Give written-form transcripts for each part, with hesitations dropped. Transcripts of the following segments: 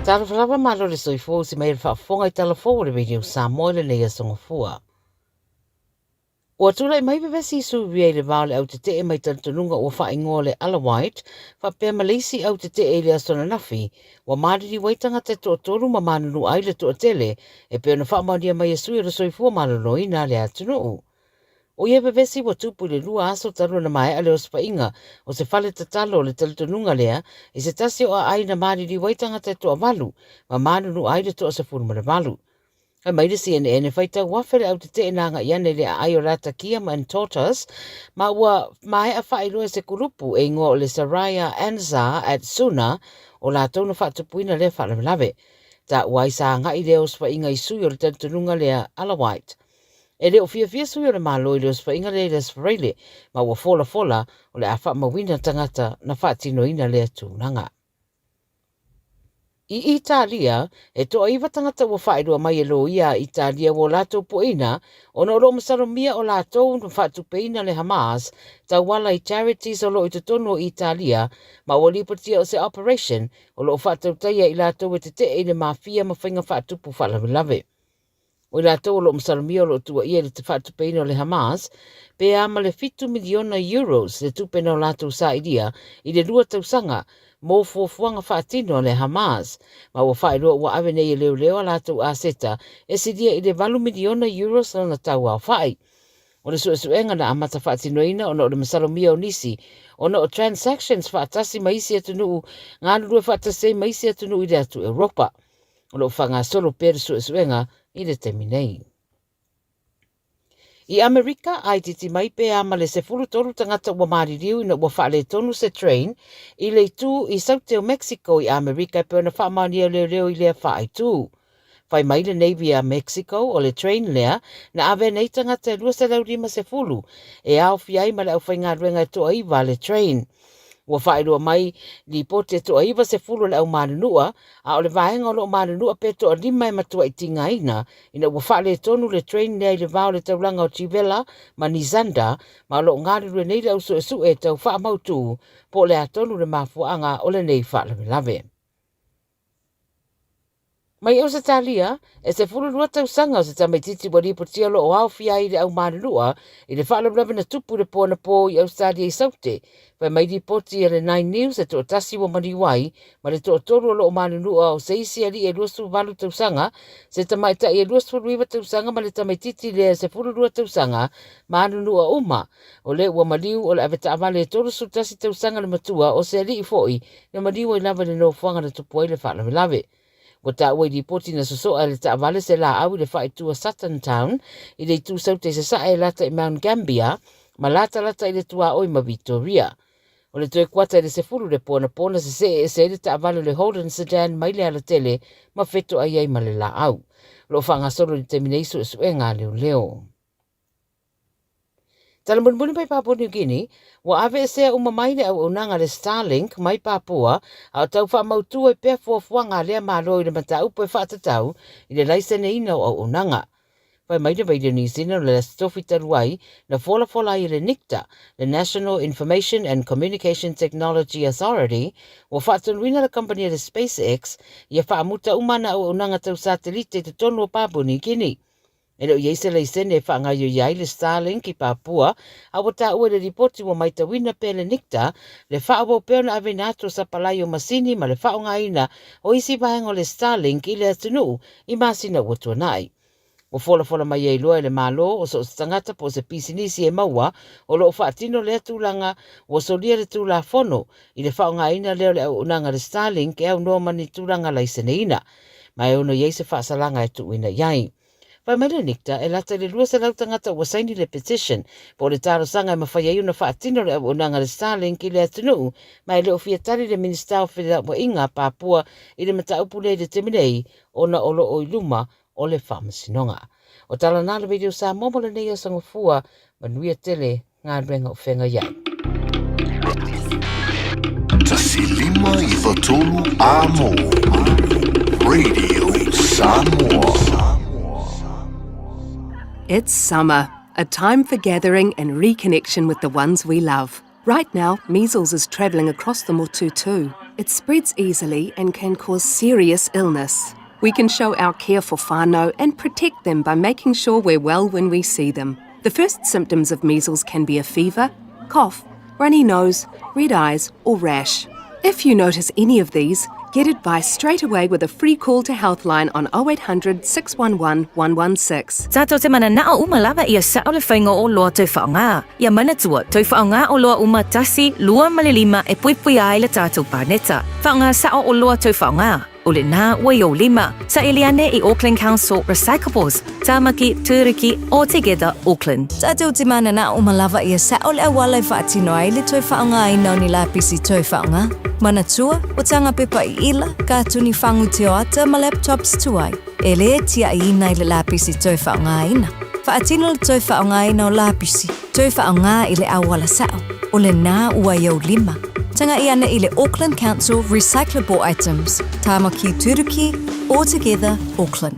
Talofa lava malo le soifua usi mai le faafofoga i tala fou o le Radio Samoa i lenei aso Gafua. Ua tulai mai vevesi i Suria i le va o le au tetee mai talitonuga ua faaigoa le Alawite faapea ma le isi au tetee i le aso ananafi, ua maliliu ai tagata e toatolu ma manunu ai le toatele e pei ona faamaonia mai e sui o le soifua maloloina a le atunuu. O ia vevesi ua tupu i le lua aso talu ona maea le osofaiga o se fale tatalo o le talitonuga lea i se tasi o aai na maliliu ai tagata e toavalu ma manunu ai le toa-18. Fai mai le CNN e faitau afe le au tetee na agai ane i le aai o Latakia ma Entortas, ma ua maea faailoa e se kulupu e igoa o le Saraya Ansar at Sunna o latou na faatupuina lea faalavelave. Taua ai sa agai lea osofaiga i sui o le talitonuga lea Alawite. E le o fiafia sui o le Malo i le osofaiga lea i le Aso Faraile, ma ua folafola o le a faamauina tagata na faatinoina lea tulaga. I Italia, e toaiwa tagata ua faailoa mai e loia a Italia ua o latou poina ona o lo o masalomia o latou na faatupeina le Hamas tauala i charities o lo o i totonu o Italia ma ua lipotia o se operation o lo o faatautaia i latou e tetee i le mafia ma faiga faatupu faalavelave. O i latou o lo o masalomia o lo o tuuaia i le faatupeina o le Hamas, pe a ma le $7 miliona euros le tupe na o latou sailia i le lua tausaga mo fuafuaga faatino a le Hamas, ma ua faailoa ua ave nei e leoleo a latou aseta e silia i le $8 miliona euros lona tau aofai. O le suesuega na amata faatinoina ona o le masalomia o nisi ona o transactions faatasi ma isi atunuu galulue faatasi ai ma isi atunuu i le atu Europa. O lo o faagasolo pea le suesuega i le taimi nei. I Amerika, a itiiti mai pe a ma le 13 tagata ua maliliu ina ua faaletonu se train i le itu i Saute o Mexico i Amerika e pei ona faamaonia e leoleo i lea faaitu. Fai mai le Navy a Mexico o le train lea na ave nei tagata e 250 e aofia ai ma le aufaigaluega e toaiva a le train. Ua faailoa mai lipoti e toa-90 o le au manunua, a o le vaega o lo o manunua pe toalima e matuai tigaina ina ua faaletonu le train lea i le va o le taulaga o Chivela ma Nizanda, ma o lo o galulue nei le au suesue e tau faamautu po o le a tonu le mafuaaga o lenei faalavelave. Mai Ausetalia, e 12 tausaga o se tamaitiiti ua lipotia o lo o aofia ai le au malulua i le faalavelave na tupu i le po anapo i Ausetalia i Saute. Fai mai lipoti a le Nine News e toatasi ua maliu ai ma le toatolu o lo o malulua o se isi alii e 28 tausaga, se tamaitai e 29 tausaga ma le tamaitiiti lea e 12 tausaga malulua uma. O lea ua maliu o le avetaavale e 31 tausaga le matua o se alii foi na maliu ai lava i le nofoaga na tupu ai le faalavelave. Ua taua i lipoti na sosoa e le taavale se laau i le faaitu o Sutton Town i le itu saute i sasae e lata i Mount Gambier ma latalata i le tuaoi ma Victoria. O le toe kuata i le 10 le po anapo na sesee ese ai le taavale o le Holden Sedan mai le alatele ma fetoai ai ma le laau. O lo o faagasolo i le taimi nei suesuega a leoleo. Tala mulimuli mai Papua New Guinea, ua aveesea uma mai le auaunaga a le Starlink mai Papua, a o tau faamautu ai pea fuafuaga a lea Malo i le mataupu e faatatau i le laiseneina o auaunaga. Fai mai le Radio New Zealand o le Aso Tofi talu ai, na folafola ai e le NICTA, le National Information and Communication Technology Authority, ua faatonuina le kamupani a le SpaceX ia faamuta uma ana auaunaga tau satelite i totonu o Papua New Guinea. E le o i ai se laisene e faagaoioi ai le Starlink i Papua, a ua taua i le lipoti ua maitauina pea e le NICTA le faaauau pea ona aveina atu o sapalai o masini ma le faaaogaina o isi vaega o le Starlink i le atunuu i masina ua tuanai. Ua folafola mai ai loa e le Malo o so o se tagata po o se pisinisi e maua o lo o faatino lea tulaga ua solia le Tulafono i le faaaogaina lea o le auaunaga a le Starlink e aunoa ma ni tulaga laiseneina ma e ono i ai se faasalaga e tuuina i ai. Fai mai le NICTA, e lata i le 200 tagata ua saini le petition, po o le talosaga e mafai ai ona faatino le auaunaga a le Starlink i le atunuu, ma e le o fia tali le Minisita o Felauaiga a Papua i le mataupu lea i le taimi nei, ona o lo o i luma o le faamasinoga. O tala na le Radio Samoa mo lenei aso Gafua, manuia tele galuega o feagai ai. 1 5 93 Amo Radio Samoa. It's summer, a time for gathering and reconnection with the ones we love. Right now, measles is travelling across the motu too. It spreads easily and can cause serious illness. We can show our care for whānau and protect them by making sure we're well when we see them. The first symptoms of measles can be a fever, cough, runny nose, red eyes, or rash. If you notice any of these, get advice straight away with a free call to Healthline on 0800 611 116. Tātou te mananao uma lava ia sa'o le faiga o oloa toe faaaoga. Ia manatua, toe faaaoga oloa uma tasi, lua ma le lima e puipuia ai le tātou paneta. Faaaoga sa'o oloa toe faaaoga. O lenā ua i ou lima. Saili ane i Auckland Council Recyclables, Tāmaki, Tūruki, All Together Auckland. Tātou te mananao uma lava ia sa'o le auala e faatino ai le toe faaaogaina o ni lapisi toe faaaoga. Manatua, o tanga pepa i ila, katuni fagu tioata ma laptops tuai. E lē tiaʻiina i le lapisi toe faaaogaina. Faatino le toe faaaogaina o lapisi, toe faaaoga i le auala sa'o. O lenā ua i ou lima. Tagaʻi ane i le Auckland Council Recyclable Items, Tāmaki Turuki, All Together Auckland.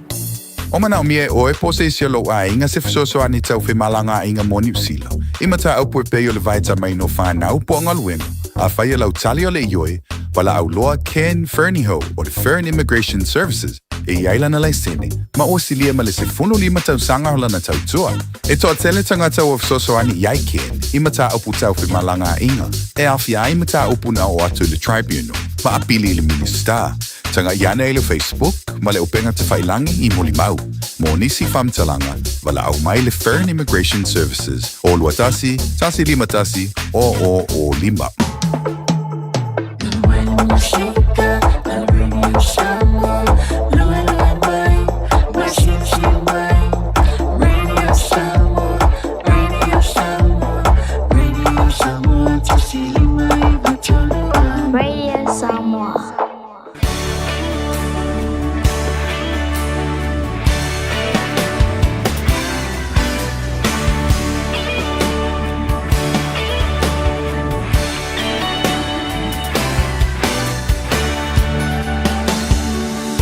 O manaomia e ʻoe po o se isi o lou aiga se fesoasoani tau femalagaaiga mo Niu Sila, i mataupu e pei o le vaetamaina o fanau po o galuega, afai e lau tali o le ioe, valaau loa Ken Fernihough o le Fern Immigration Services e i ai lana laisene, ma ua silia ma le 15 tausaga o lana tautua. E toatele tagata ua fesoasoani i ai Ken i mataupu tau femalagaaiga e aofia ai mataupu na oo atu i le Tribunal ma apili i le Minisita. Tagaʻi ane i le Facebook ma le upega tafailangi i Molimau. Mo nisi faamatalaga, valaau mai le Fern Immigration Services o 21 151 0005. Radio Samoa.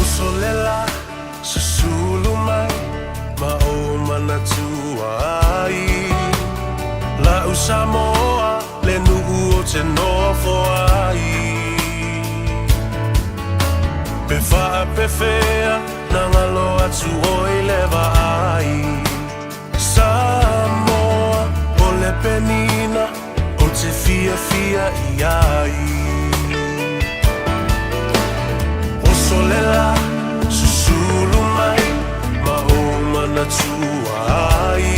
Uso le la, susulu mai ma ou manatua ai. La'u Samoa le nu'u o te nofo ai. Pe faapefea na galo atu oi le vaai. Samoa o le penina o te fiafia i ai. Oso le la, susulu mai ma ou manatua ai.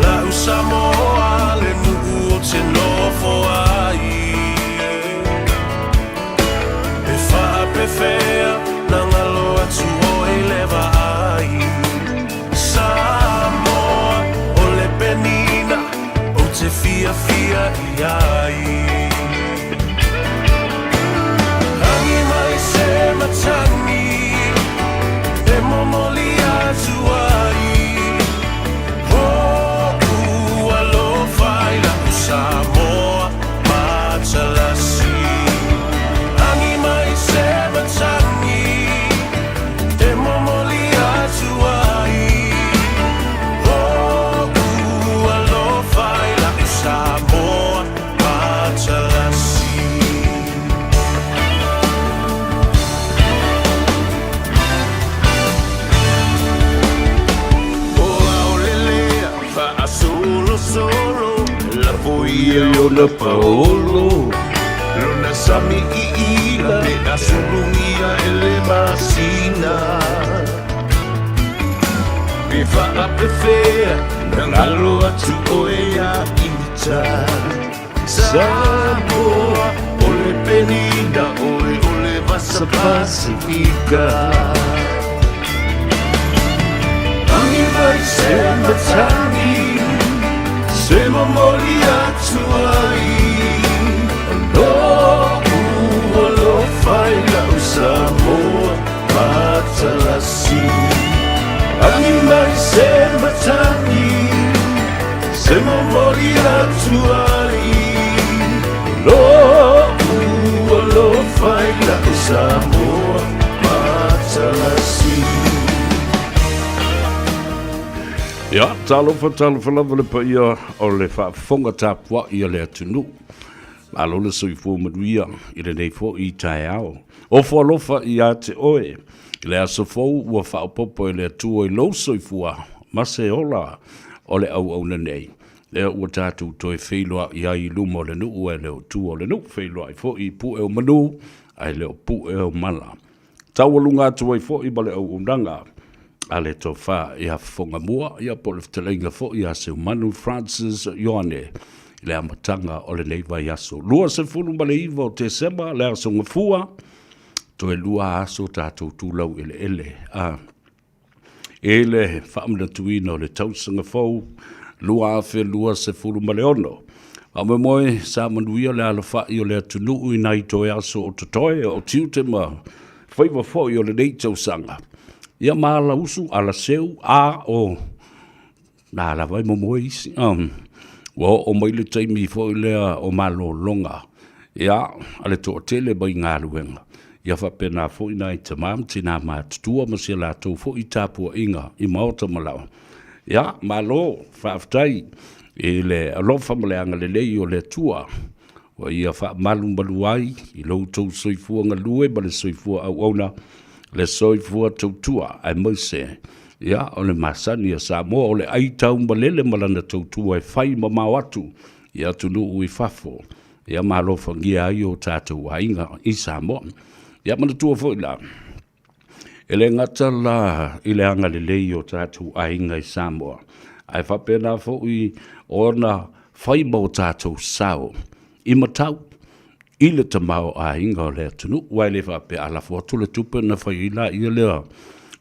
La'u Samoa le nu'u o te nofo ai. Pe faapefea na galo atu oi le vaai. Samoa o le penina ou te fiafia i ai. Agi mai se matagi e momoli atu ai. Ho'u alofa i la'u Samoa matalasi. Agi mai se matagi e momoli atu ai. Ho'u alofa i la'u Samoa matalasi. O aolelea faasolosolo lafo ia ona paolo lona sami iila pe asulugia e le masina pe faapefea na galo atu oe ia ita Samoa o le penina oe o le vasa Pasifika. Agi mai se matagi se momoli atu ai Lo'u alofa i la'u Samoa matalasi. Agi mai se matagi se momoli atu ai Lo'u alofa i la'u Samoa matalasi. Ia, talofa, talofa lava le paia o le faafofoga tapuai a le atunuu. Malo le soifua manuia i lenei foi taeao. Ofo alofa ia te oe i le aso fou ua faaopoopo e le Atua i lou soifua ma se ola o le auauna nei. Lea ua tatou toe feiloai ai i luma o le nuu ae le o tua o le nuu, feiloai foi i pue o manu ae le o pue o mala. Taualuga atu ai foi ma le auaunaga a le Tofa ia Fofogamua, ia po o le fetalaiga foi ia Seumanu Francis Ioane i le amataga o lenei vaiaso. 29 o Tesema, le aso Gafua, toe lua aso tatou tulau eleele. A i le faamanatuina o le tausaga fou 2026. Faamoemoe sa manuia le alafai o le atunuu i nai toe aso o totoe o tiute ma faiva foi o lenei tausaga. Ia ma ala usu, ala seu, a o na lava e momoe isi. Ua oo mai le taimi foi lea o malologa, ia, a le toatele mai galuega, ia faapena foi nai tama ma tina matutua ma si a latou foi tapuaiga i maota ma laoa. Ia, malo, faafetai i le alofa ma le agalelei o le Atua ua ia faamalumalu ai i lo outou soifua galue ma le soifua auauna, le soifua tautua, aemaise ia o le masani a Samoa o le ai taumalele ma lana tautua e fai mamao atu i atunuu i fafo, ia ma alofagia ai o tatou aiga i Samoa. Ia manatua foi la, e le gata la i le agalelei o tatou aiga i Samoa, ae faapena foi ona fai ma o tatou sao i matau i le tamaoaiga o le atunuu. Aua e le faapea a lafo atu le tupe ona fai ai laia lea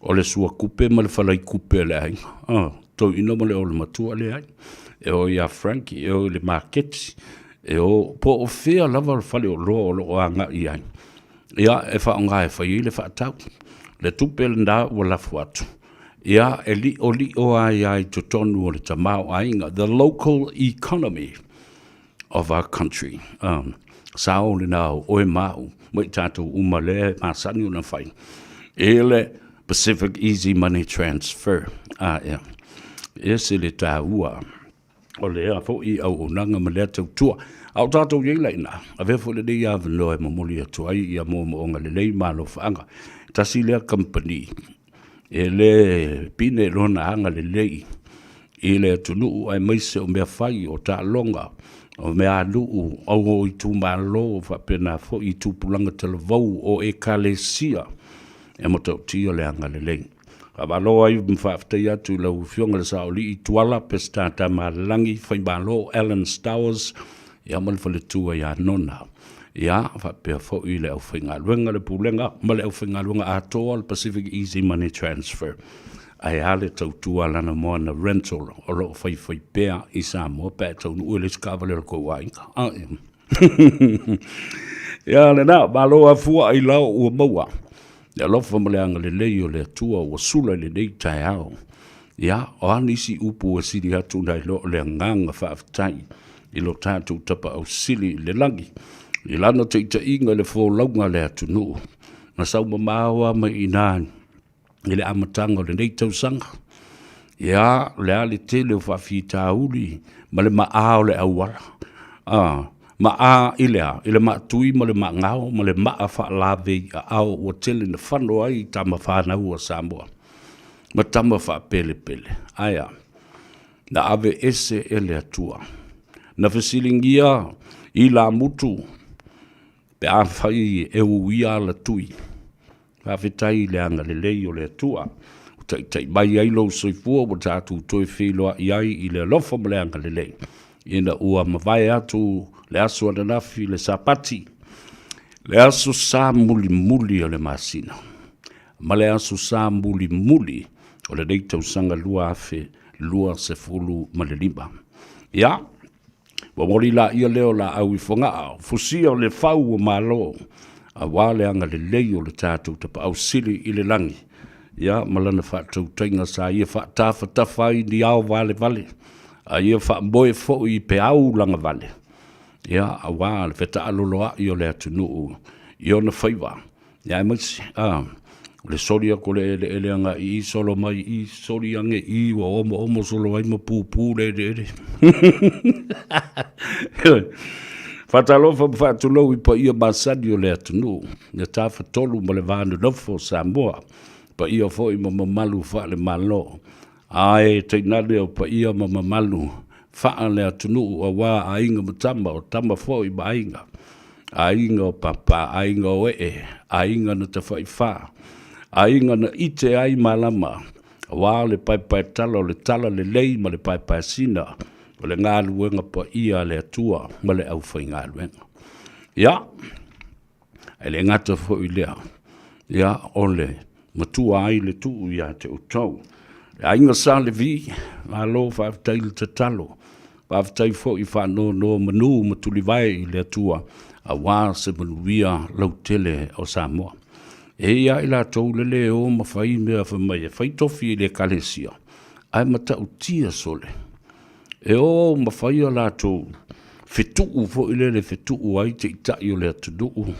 o le suakupe ma le falaikupe a le aiga, toeaina ma le olomatua, leai. E o ia Frankie, e o i le maketi, e o po o fea lava le faleoloa o lo o agai i ai, ia, e faaaoga e fai ai le faatau. Le tupe lena ua lafo atu, ia, e liolio ai lava i totonu o le tamaoaiga, the local economy of our country. Sao lena o oe ma au ma i tatou uma lea e masani ona fai i le Pacific Easy Money Transfer. A, ea. E ese le taua o lea foi auaunaga ma lea tautua. A o tatou i ai la i ina, avea foi lenei avanoa e momoli atu ai ia moomooga lelei ma alofaaga. Tasi lea kamupani e le pine lona agalelei i le atunuu aemaise o mea fai, o taaloga, o meaanuu, o itumalo, faapena foi i tupulaga talavou o Ekalesia e matautia le agalelei. Faamalo ai ma faafetai atu i lau Afioga i le Saoalii Tuala Peseta Tamalelagi Faimalo Alan Stowers ia ma le faletua ia Nona. Ia, faapea foi le aufaigaluega, le Pulega ma le aufaigaluega atoa o le Pacific Easy Money Transfer. Ae a le tautua a lana moana rental o lo o faifai pea i Samoa pe a e taunuu e le isi taavale a lo tou aiga. Ia lena, malo afua ailao ua maua. Le alofa ma le agalelei o le Atua ua sula i lenei taeao. Ia, o a nisi upu ua sili atu nai lo o le agaga faafetai i lo tatou Tapaau Sili i le lagi, i lana taitaiga i le folauga a le atunuu, na sau mamao lava mai i ina i le amataga o lenei tausaga. Ia, o le a le tele o faafitauli ma le maa o le auala, a, maa i le a? I le maatui ma le maagao ma le maa faalavei aao ua tele na fano ai tama fanau a Samoa ma tama faapelepele. Ae a? Na ave ese e le Atua. Na fesiligia i lamutu pe afai e uia alatui. Faafetai i le agalelei o le Atua ua taitai mai ai lou soifua ua tatou toe feiloai ai i le alofa ma le agalelei ina ua mavae atu le aso ananafi le Sapati, le aso sa mulimuli o le masina ma le aso sa mulimuli o lenei tausaga 2025. Ia, Ua moli laia lea o laau i Fogaa, fusia o le fau o Malo, aua le agalelei o le tatou Tapaau Sili i le lagi, ia ma lana faatautaiga sa ia faatafatafa ai ni ao valevale, a ia faamoe foi i peau lagavale, ia aua le fetaaloloai o le atunuu i ona faiva. Ia aemaise, a, o le soli atu o le eleele agai i i, solo mai i i, soli ane i i, ua omoomo solo ai ma pupū le eleele. Faatalofa ma faatulou i paia masani o le atunuu, le Tafatolu ma le Va Nonofo o Samoa, paia foi ma mamalu faale-Malo, ae tainane o paia ma mamalu faale-atunuu aua aiga ma tama, o tama foi ma aiga, aiga o papa, aiga o ee, aiga na tafaifa, aiga na ite ai malama, aua o le paepaetala o le talalelei ma le paepaesina o le galuega paia a le Atua ma le aufaigaluega. Ia, e le gata foi i lea, ia, o le matua ai le tuu ia te outou. Le aiga Sa Levi, malo faafetai le tatalo, faafetai foi faanonomanu ma tulivae i le Atua aua se manuia lautele o Samoa. E i ai latou le le o ma fai mea fai mai e fai tofi i le Ekalesia, ae matautia sole. E o ma fai a latou fetuu foi lele e fetuu ai taitai o le atunuu,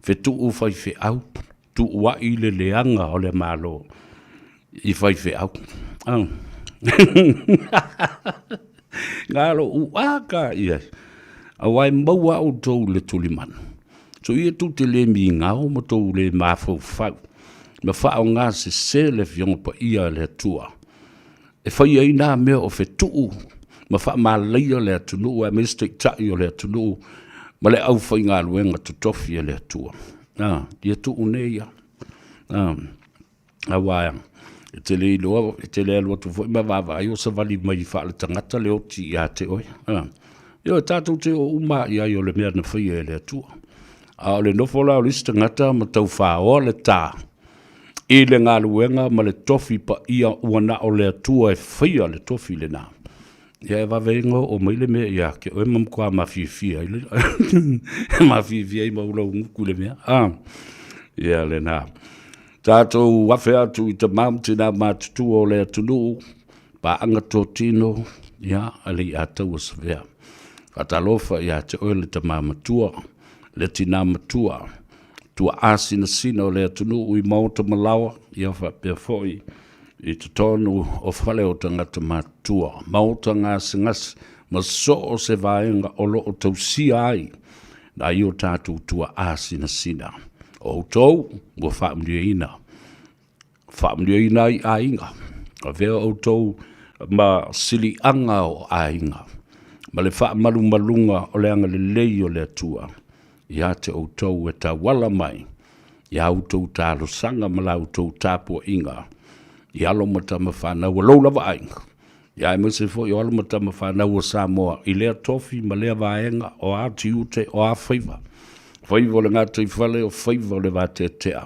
fetuu faifeau, tuuai le leaga o le Malo i faifeau. Galo ua ka i ai, aua e maua outou i le tulimanu. So ia tou te le migao ma tou le mafaufau ma faaaoga sese le Afioga Paia a le Atua e fai ai nā mea o fetuu ma faamalaia le atunuu aemaise taitai o le atunuu ma le aufaigaluega totofi a le Atua. Ia tuu nei ia. Aua e te le iloa, e te le alu atu foi ma vaavaai o savali mai faaletagata le oti ia te oe. Ioe, tatou te o uma lava i ai o le mea na faia e le Atua. A o le nofo la o le isi tagata ma taufaoa le ta i le galuega ma le tofi paia ua na o le Atua e faia le tofi lena, ia e vave ai ona oo mai le mea ia te oe ma matua mafiafia ai le mafiafia ai ma ou gutu i le mea. Ia lena. Tatou afe atu i tama ma tina matutua o le atunuu, paaga totino, ia, a le i ataua savea. Faatalofa ia te oe le tama matua, le tina matua, tuaa sinasina o le atunuu i maota ma laoa, ia faapea foi i totonu o fale o tagata matutua, maota gasegase ma so o se vaega o lo o tausia ai nai o tatou tuaa sinasina. O outou ua faamanuiaina, faamanuiaina ai aiga, avea outou ma siliaga o aiga, ma le faamalumaluga o le agalelei o le Atua ia te outou e tauala mai i a outou talosaga ma la outou tapuaiga i alo ma tama fanau a lou lava aiga, ia aemaise foi o alo ma tama fanau a Samoa i lea tofi ma lea vaega, o a tiute, o a faiva, faiva o le gataifale, o faiva o le vateatea,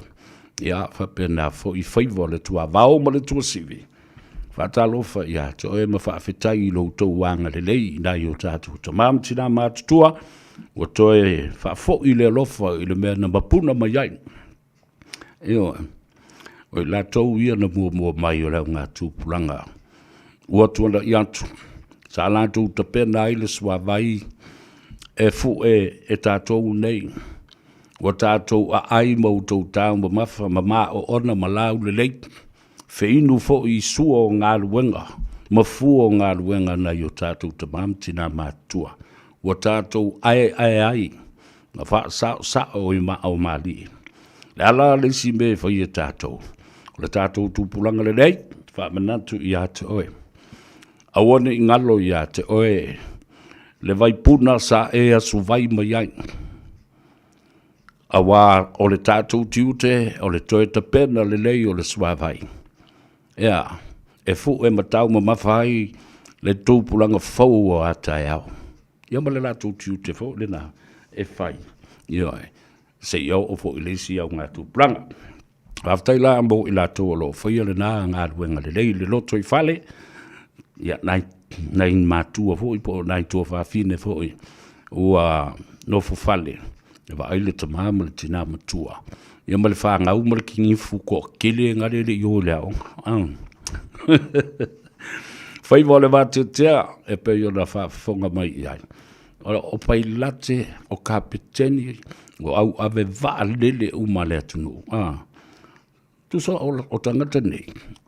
ia faapena foi faiva o le tuavao ma le tuasivi. Faatalofa ia te oe ma faafetai i lo outou agalelei i nai o tatou tama ma tina matutua ua toe faafoi le alofa i le mea na mapuna mai ai. Ioe, o i latou ia na muamua mai o le augatupulaga ua tuanai atu, sa latou tapena ai le suavai e fue e tatou nei, ua tatou aai ma outou taumamafa ma maoona ma laulelei, feinu foi i sua o galuega ma fua o galuega nai o tatou tama ma tina matutua, ua tatou aeae ai ma faasaosao i maa o malie. O le a la le isi mea e fai e tatou? O le tatou tupulaga lelei, faamanatu ia te oe. Aua ne i galo ia te oe le vaipuna sa e asuvai mai ai. Aua o le tatou tiute o le toe tapena lelei o le suavai. Ea, e fue ma taumamafa ai le tupulaga fou o a taeao. Ia ma le latou tiute foi lena e fai, ioe, seia oo foi i le isi augatupulaga. Faafetai la mo i latou o lo o faia lena galuega lelei i le lotoifale, ia, nai, nai matua foi po o nai tuafafine foi ua nofofale e vaai le tama ma le tina matua, ia ma le fanau ma le kinifu toatele gale e le i o i le aoga. Faiva o le vateatea e pei ona faafofoga mai i ai. O pailate, o kapeteni, o auave vaalele uma a le atunuu. Tusa o tagata nei,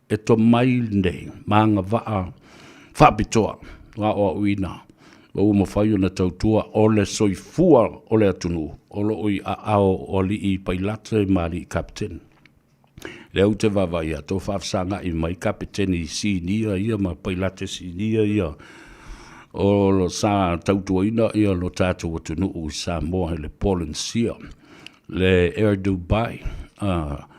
e tomai nei ma agavaa faapitoa aoaoina. Ma ua mafai ona tautua o le soifua o le atunuu o lo o i aao o alii pailate ma alii kapeteni. Lea ou te vaavaai atu o faafesagai mai kapeteni sinia ia ma pailate sinia ia o lo sa tautuaina ia lo tatou atunuu i Samoa i le Polynesia, le Air Dubai,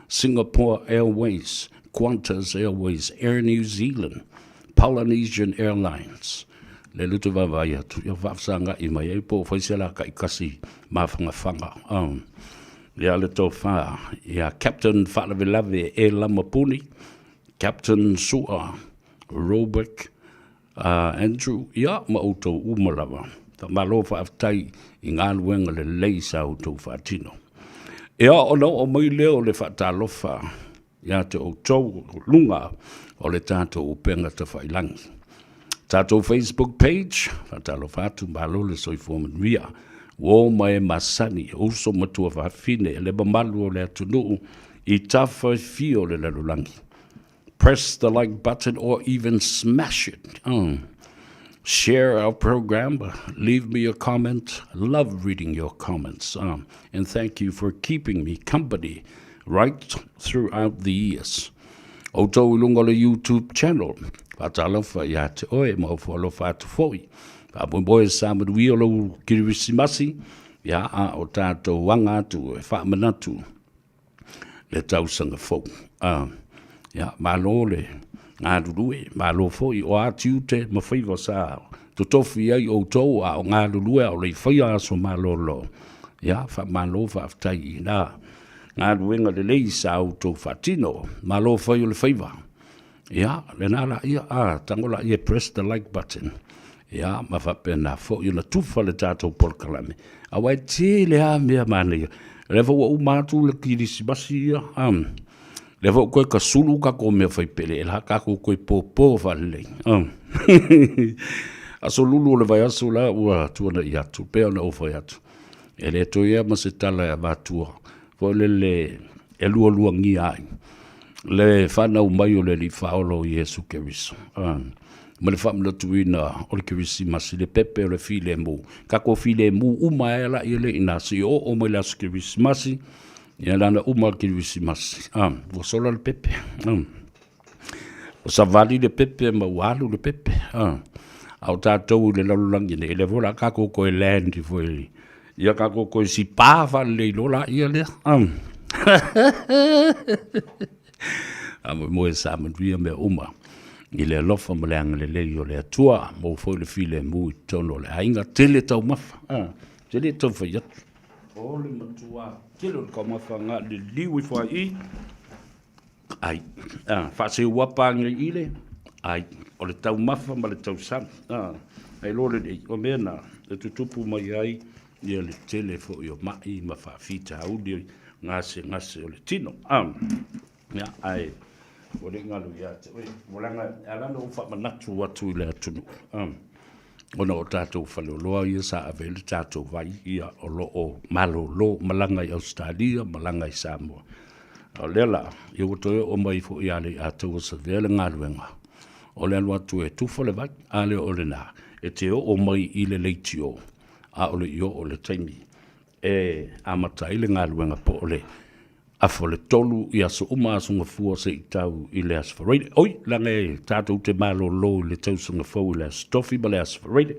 Singapore Airways, Qantas Airways, Air New Zealand, Polynesian Airlines. Lea ou te vaavaai atu, ia faafesagai mai ai po o fai se alakaʻi mafanafana. Ia le tofa ia Captain Faalavelave E Lama Puni, Captain Sua Roebuck Andrew, ia ma outou uma lava. Faamalo faafetai i galuega lelei sa outou faatino. Ia ona oo mai lea o le faatalofa ia te outou o luga o le tatou upega tafailagi. Tatou Facebook page, faatalofa atu, malo le soifua manuia. Uo ma e masani, uso matua fafine, le mamalu o le atunuu i tafa e fia o le lalolagi. Press the like button or even smash it. Share our program, leave me a comment. Love reading your comments. And thank you for keeping me company right throughout the years. Outou i luga o le YouTube channel, faatalofa ia te oe ma ofo alofa atu foi. Faamoemoe sa manuia lou Kerisimasi, ia a o tatou aga atu e faamanatu le tausaga fou. Ia, malo le galulue, malo foi o a tiute ma faiva sa totofi ai outou a o galulue a o le i faia aso malolo. Ia, faamalo faafetai i na galuega lelei sa outou faatino. Malo fai o le faiva. Ia, lena la ia, a, tago la ia press the like button. Ia, ma faapena foi ona tufa le tatou polokalame. Aua e tele lava mea manaia. O lea foi ua uma atu le kirisimasi ia, um, lea foi ua toe kasulu tatou mea fai pele, e la tatou toe popo faalelei. Um. Aso Lulu o le vaiaso la ua tuanai atu, pei ona ou fai atu. E le toe ia ma se tala e avatua, foi lele e lualuagia ai le fanau mai o le Alii Faaola o Iesu Keriso, ma le faamanatuina o le Kerisimasi, le pepe o le filemu. Tatou filemu uma ai la ia le ina se i oo mai le aso Kerisimasi, ia lana uma le Kerisimasi, ua sola le pepe. Ua savali le pepe ma ua alu le pepe. A o tatou i le lalolagi nei, lea foi o le a tatou toe land ifo i ia tatou toe sipā faalelei loa laia lea. Faamoemoe sa manuia mea uma i le alofa ma le agalelei o le Atua, maua foi le filemu i totonu o le aiga. Tele taumafa, tele taumafai atu. O le matua tele o le taumafa na liliu ifo ai i Ai. A, faaseuapa ane i le, ai. O le taumafa ma le tausami. A, ai loa lenei, o mea na e tutupu mai ai ia le tele foi o mai ma faafitauli gasegase o le tino. A, ia, ae ua le i galo ia te oe. Ua leaga, e ala ona ou faamanatu atu i le atunuu. A, ona o tatou faleoloa ia sa ave ai le tatou vai, ia, o lo o malolo, malaga i Ausetalia, malaga i Samoa. A o lea la, ia ua toe oo mai foi ia Leiataua Savea le galuega, o le alu atu e tufa le vai, a le o lena, e te oo mai i le leitio, a o le i oo le taimi e amata ai le galuega po o le afa o le 3 i aso uma aso Gafua se i tau i le aso Faraile. Oi, leaga e tatou te malolo i le tausaga fou i le aso Tofi ma le aso Faraile.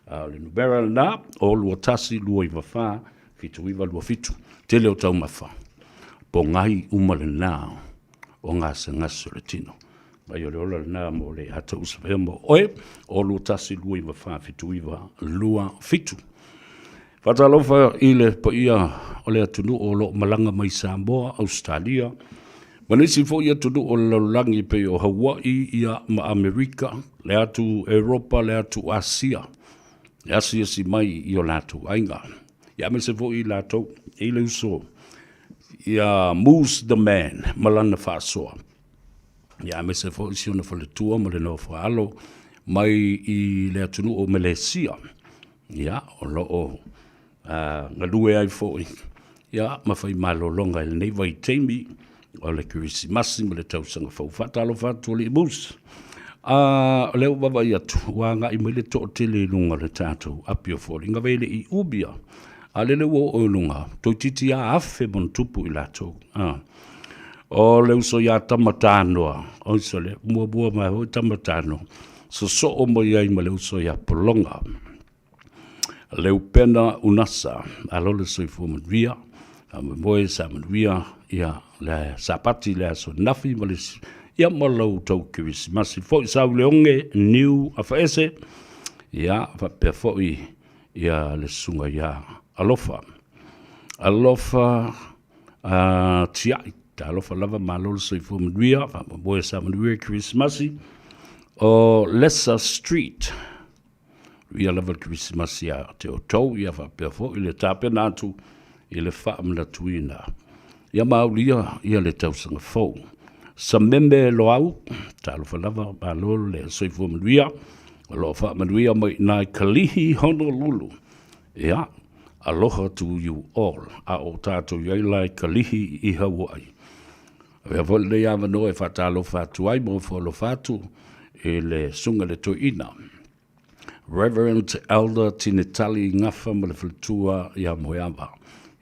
A o le numera lena, o 21 294 7927. Tele o taumafa, pogai uma lena o gasegase o le tino. Mai o le ola lena mo le ata usavea mo oe, o 21 294 7927. Faatalofa i le paia o le atunuu o lo o malaga mai Samoa, Ausetalia, ma nisi foi atunuu o le lalolagi pei o Hawaii ia ma Amerika, le atu Europa, le atu Asia, e asiasi mai i o latou aiga. Ia aemaise foi i latou i le uso ia Moose the Man ma lana faasoa. Ia aemaise foi si ona faletua ma le nofo alo mai i le atunuu o Melesia. Ia, o lo o galue ai foi ia ma fai malologa i lenei vaitaimi o le Kerisimasi ma le tausaga fou. Faatalofa atu alii Moose. A o lea ua vaavaai atu, ua agai mai le toatele i luga o le tatou api o foliga vai e le i umia. A lele ua oo i luga, toeitiiti lava 1000+ i latou. A. O le uso ia Tama Tanoa, oi sole, muamua mai foi Tama Tanoa, sosoo mai ai ma le uso ia Pologa. Leupena Unasa, malo le soifua manuia, faamoemoe sa manuia ia le Sapati le aso nafi ma le ia ma lau tau Kerisimasi foi Sauleoge Niu Afaese, ia faapea foi ia le susuga ia Alofa. Alofa Tiai, talofa lava malo le soifua manuia, faamoemoe sa manuia Kerisimasi. O Lesa Street, Ia lava le Kerisimasi ia te outou, ia faapea foi le tapena atu i le faamanatuina. Ia maaulia ia le tausaga fou. Sameme Loau, talofa lava, malo le soifua manuia, o lo o faamanuia mai i ina i Kalihi, Honolulu. Ia, aloha to you all, a o tatou i ai la i Kalihi i Hawaii. Avea foi lenei avanoa e faatalofa atu ai ma ofo alofa atu i le Susuga i le Toeaina, Reverend Elder Tinetali Gafa ma le faletua ia Moeava.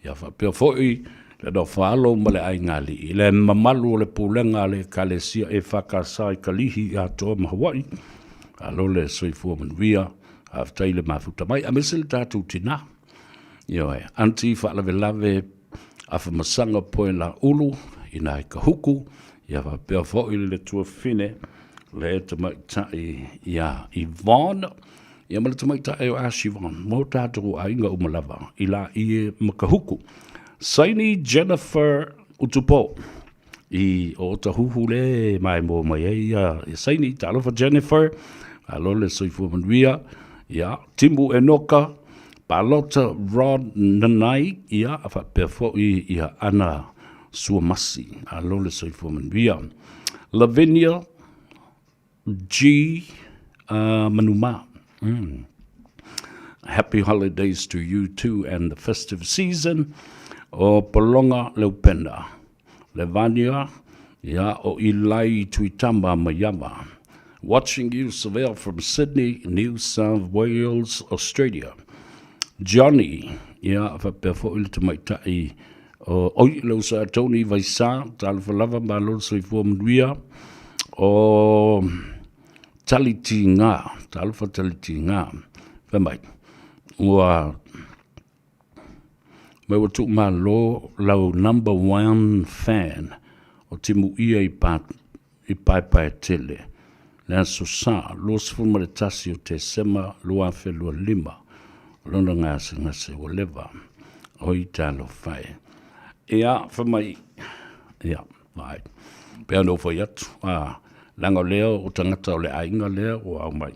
Ia faapea foi le nofo-a-alo ma le aigaalii, le mamalu o le pulega a le Ekalesia EFKS i Kalihi i Atoa ma Hawaii. Malo le soifua manuia, faafetai le mafuta mai, aemaise le tatou tinā. Ioe, Aunty faalavelave Afamasaga Poela Ulu ina i Kahuku, ia faapea foi le tuafafine le tamaitai ia Yvonne, ia ma le tamaitai o Ashivon, mo tatou aiga uma lava i Laie ma Kahuku. Saini Jennifer Utupo i o Otahuhu le maimoa mai ai ia Saini. Talofa Jennifer, malo le soifua manuia. Ia, Timu Enoka, Palota Rod Nanai, ia, faapea foi ia Ana Suamasi, malo le soifua manuia. Lavinia G. Manuma. Happy holidays to you too and the festive season. O Polonga Leupena, Levania, ia, o Ilai Tuitama Maiava. Watching you Savea from Sydney, New South Wales, Australia. Johnny, ia, faapea foi le tamaitai o, oi, le uso ia Tony Vaisa, talofa lava, malo le soifua manuia. O Talitiga, talofa Talitiga, fai mai, ua mai ua tuumalo lau number one fan o Timuia i pa, i Paepaetele, le Aso Sa, 21 o Tesema 2025, o lona gasegase ua leva. Oi talofa e. Ia, fai mai, ia, vaai, pei ona ou fai atu, a, leaga o lea o tagata o le aiga lea ua aumai.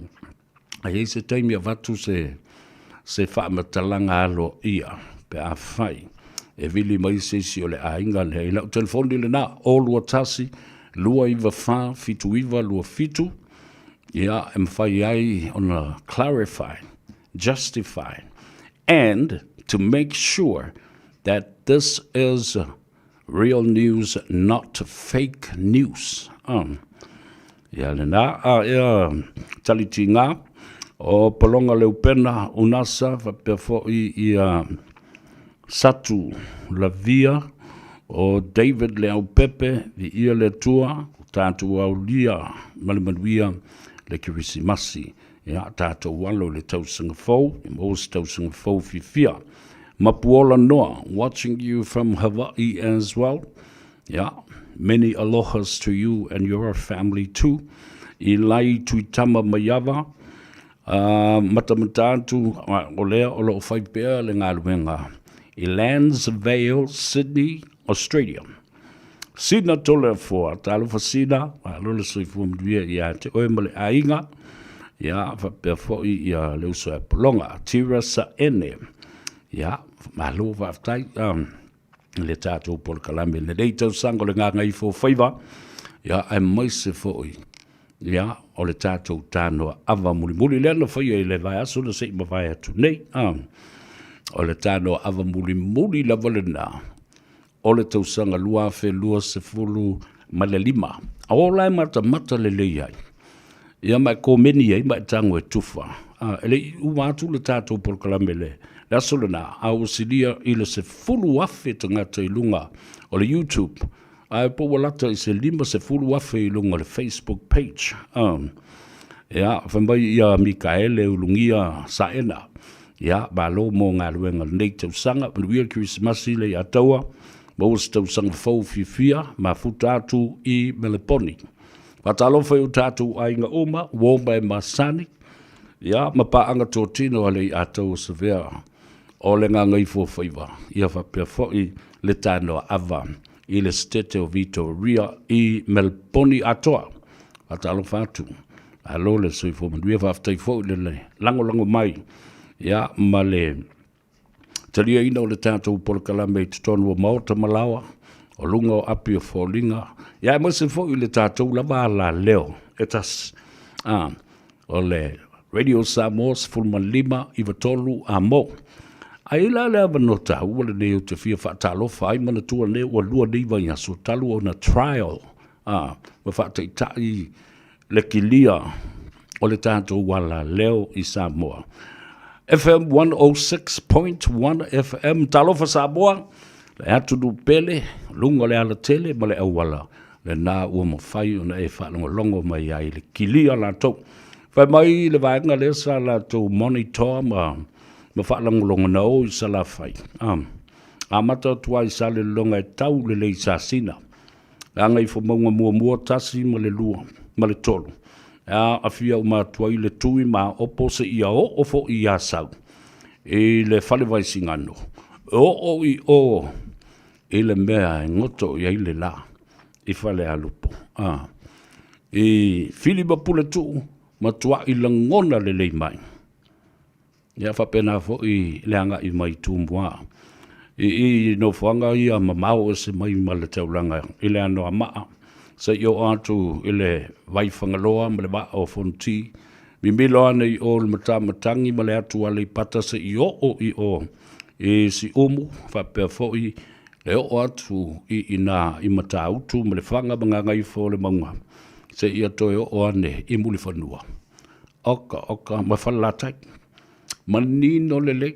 A i ai se taimi avatu se, se faamatalaga aloaia pe afai e vili mai se isi o le aiga lea i lau telefoni lena 021 294 7927 ia e mafai ai ona clarify, justify and to make sure that this is Real news not fake news. Ia lena, a ea talitiga o Pologa Leupena Unasa faapea foi ia Satu Lavia o David Leaupepe, viia le Atua, ua tatou aulia ma le manuia le Kerisimasi. Ia, tatou alo i le tausaga fou, ia maua se tausaga fou fiafia. Mapuola Noa, watching you from Hawaii as well. Yeah, many alohas to you and your family too. I lai Tuitama Maiava, matamata atu, o lea o lo o fai pea le galuega i Lansvale, Sydney, Australia. Sina Toleafoa, talofa Sina, malo le soifua manuia ia te oe ma le aiga, ia faapea foi ia le uso ia Pologa, Tira Saene, ia malo faafetai le tatou polokalame i lenei tausaga o le Gagaifo Faiva, ia aemaise foi ia o le tatou tanoa ava mulimuli lea na faia i le vaiaso na se i mavae atu nei, o le tanoa ava mulimuli lava lena o le tausaga 2025, a o la e matamata lelei ai. Ia ma e komeni ai ma e tago e tufa. A, e le i uma atu le tatou polokalame le, le aso lena, a ua silia i le 10,000 tagata i luga o le YouTube, ae po ua lata i se 50,000 i luga o le Facebook page. A, ia, fai mai ia Mikaele Ulugia Saena, ia, malo mo galuega o lenei tausaga, manuia le Kerisimasi le ia taua, maua se tausaga fou fiafia, mafuta atu i Meleponi. Faatalofa i o tatou aiga uma, uo ma e masani, ia, ma paaga totino a le Aiatou o Savea o le Gagaifofaiva, ia faapea foi le Tanoa Ava i le Setete o Vitoria i Melponi atoa. Faatalofa atu. Malo le soifua manuia, faafetai foi le lagolago mai, ia, ma le taliaina o le tatou polokalame i totonu o maota ma laoa, o luga o api o foliga, ia aemaise foi le tatou lava alaleo e tasi. Ah, o le Radio Samoa 15 93 Amo. Ai la le avanoa taua lenei ou te fia faatalofa ai, manatua nei ua lua nei vaiaso talu ona trial, ah, ma faataitai le kilia o le tatou alaleo i Samoa. FM 106.1 FM, talofa Samoa, le atunuu pele, luga o le alatele ma le auala, lena ua mafai ona e faalogologo mai ai le kilia latou. Fai mai le vaega lea sa latou monitor ma, ma faalogologo na o i Salafai. Ah, amata atu ai Salelologa e tau lelei i Sasina. Gagaifomauga muamua, tasi ma le lua ma le tolu. E aafia uma atu ai le tui ma opo seia oo foi i Asau i le fale Vaisigano. E oo i o i le mea e goto i ai le la i Falealupo. A. I Fili ma Puletuu, matuai lagona lelei mai. Ia faapena foi le agai mai i Tumua. I i nofoaga ia mamao ese mai ma le taulaga i le Anoamaa, seia oo atu i le Vaifagaloa ma le Vaa o Fonoti, mimilo ane i o i le Matamatagi ma le atu Aleipata seia oo i o i Siumu, faapea foi le oo atu i ina i Matautu ma Lefaga ma Gagaifomauga, seia toe oo ane i Mulifanua. Oka, oka, ma Falelatai. Manino lelei.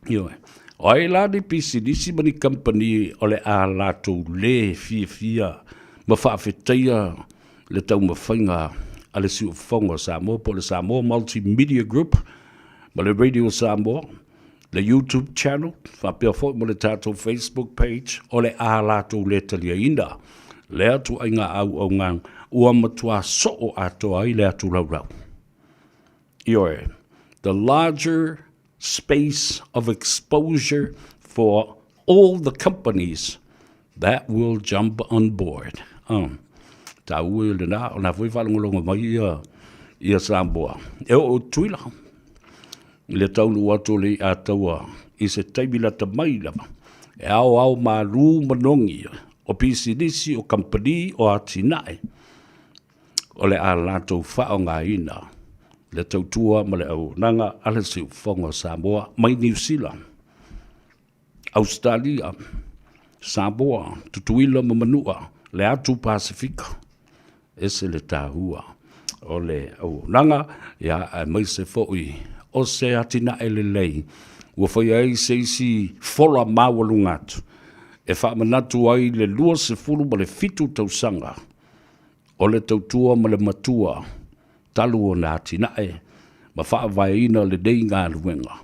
Ioe. O ai la ni pisinisi ma ni kamupani o le a latou lē fiafia ma faafetaia le taumafaiga a le Siufofoga o Samoa po o le Samoa Multimedia Group ma le Radio Samoa, le YouTube channel, faapea foi ma le tatou Facebook page, o le a latou lē taliaina lea ituaiga auaunaga ua matua soo atoa ai le atu laulau. Ioe, the larger space of exposure for all the companies that will jump on board. Taua ia lena, o lena foi e faalogologo mai ia, ia Samoa. E oo i Tutuila, i le taunuu atu o le i'a taua i se taimi lata mai lava, e aoao malū manogi o pisinisi, o kamupani, o atinae, o le a latou faaaogaina le tautua ma le auaunaga a le Siufofoga o Samoa mai Niu Sila, Ausetalia, Samoa, Tutuila ma Manua, le Atu Pasefika. Ese le taua o le auaunaga, ia, aemaise foi o se atinae lelei ua faia ai se isi fola maualuga atu e faamanatu ai le 27 tausaga o le tautua ma le matua talu ona atinae ma faavaeina lenei galuega.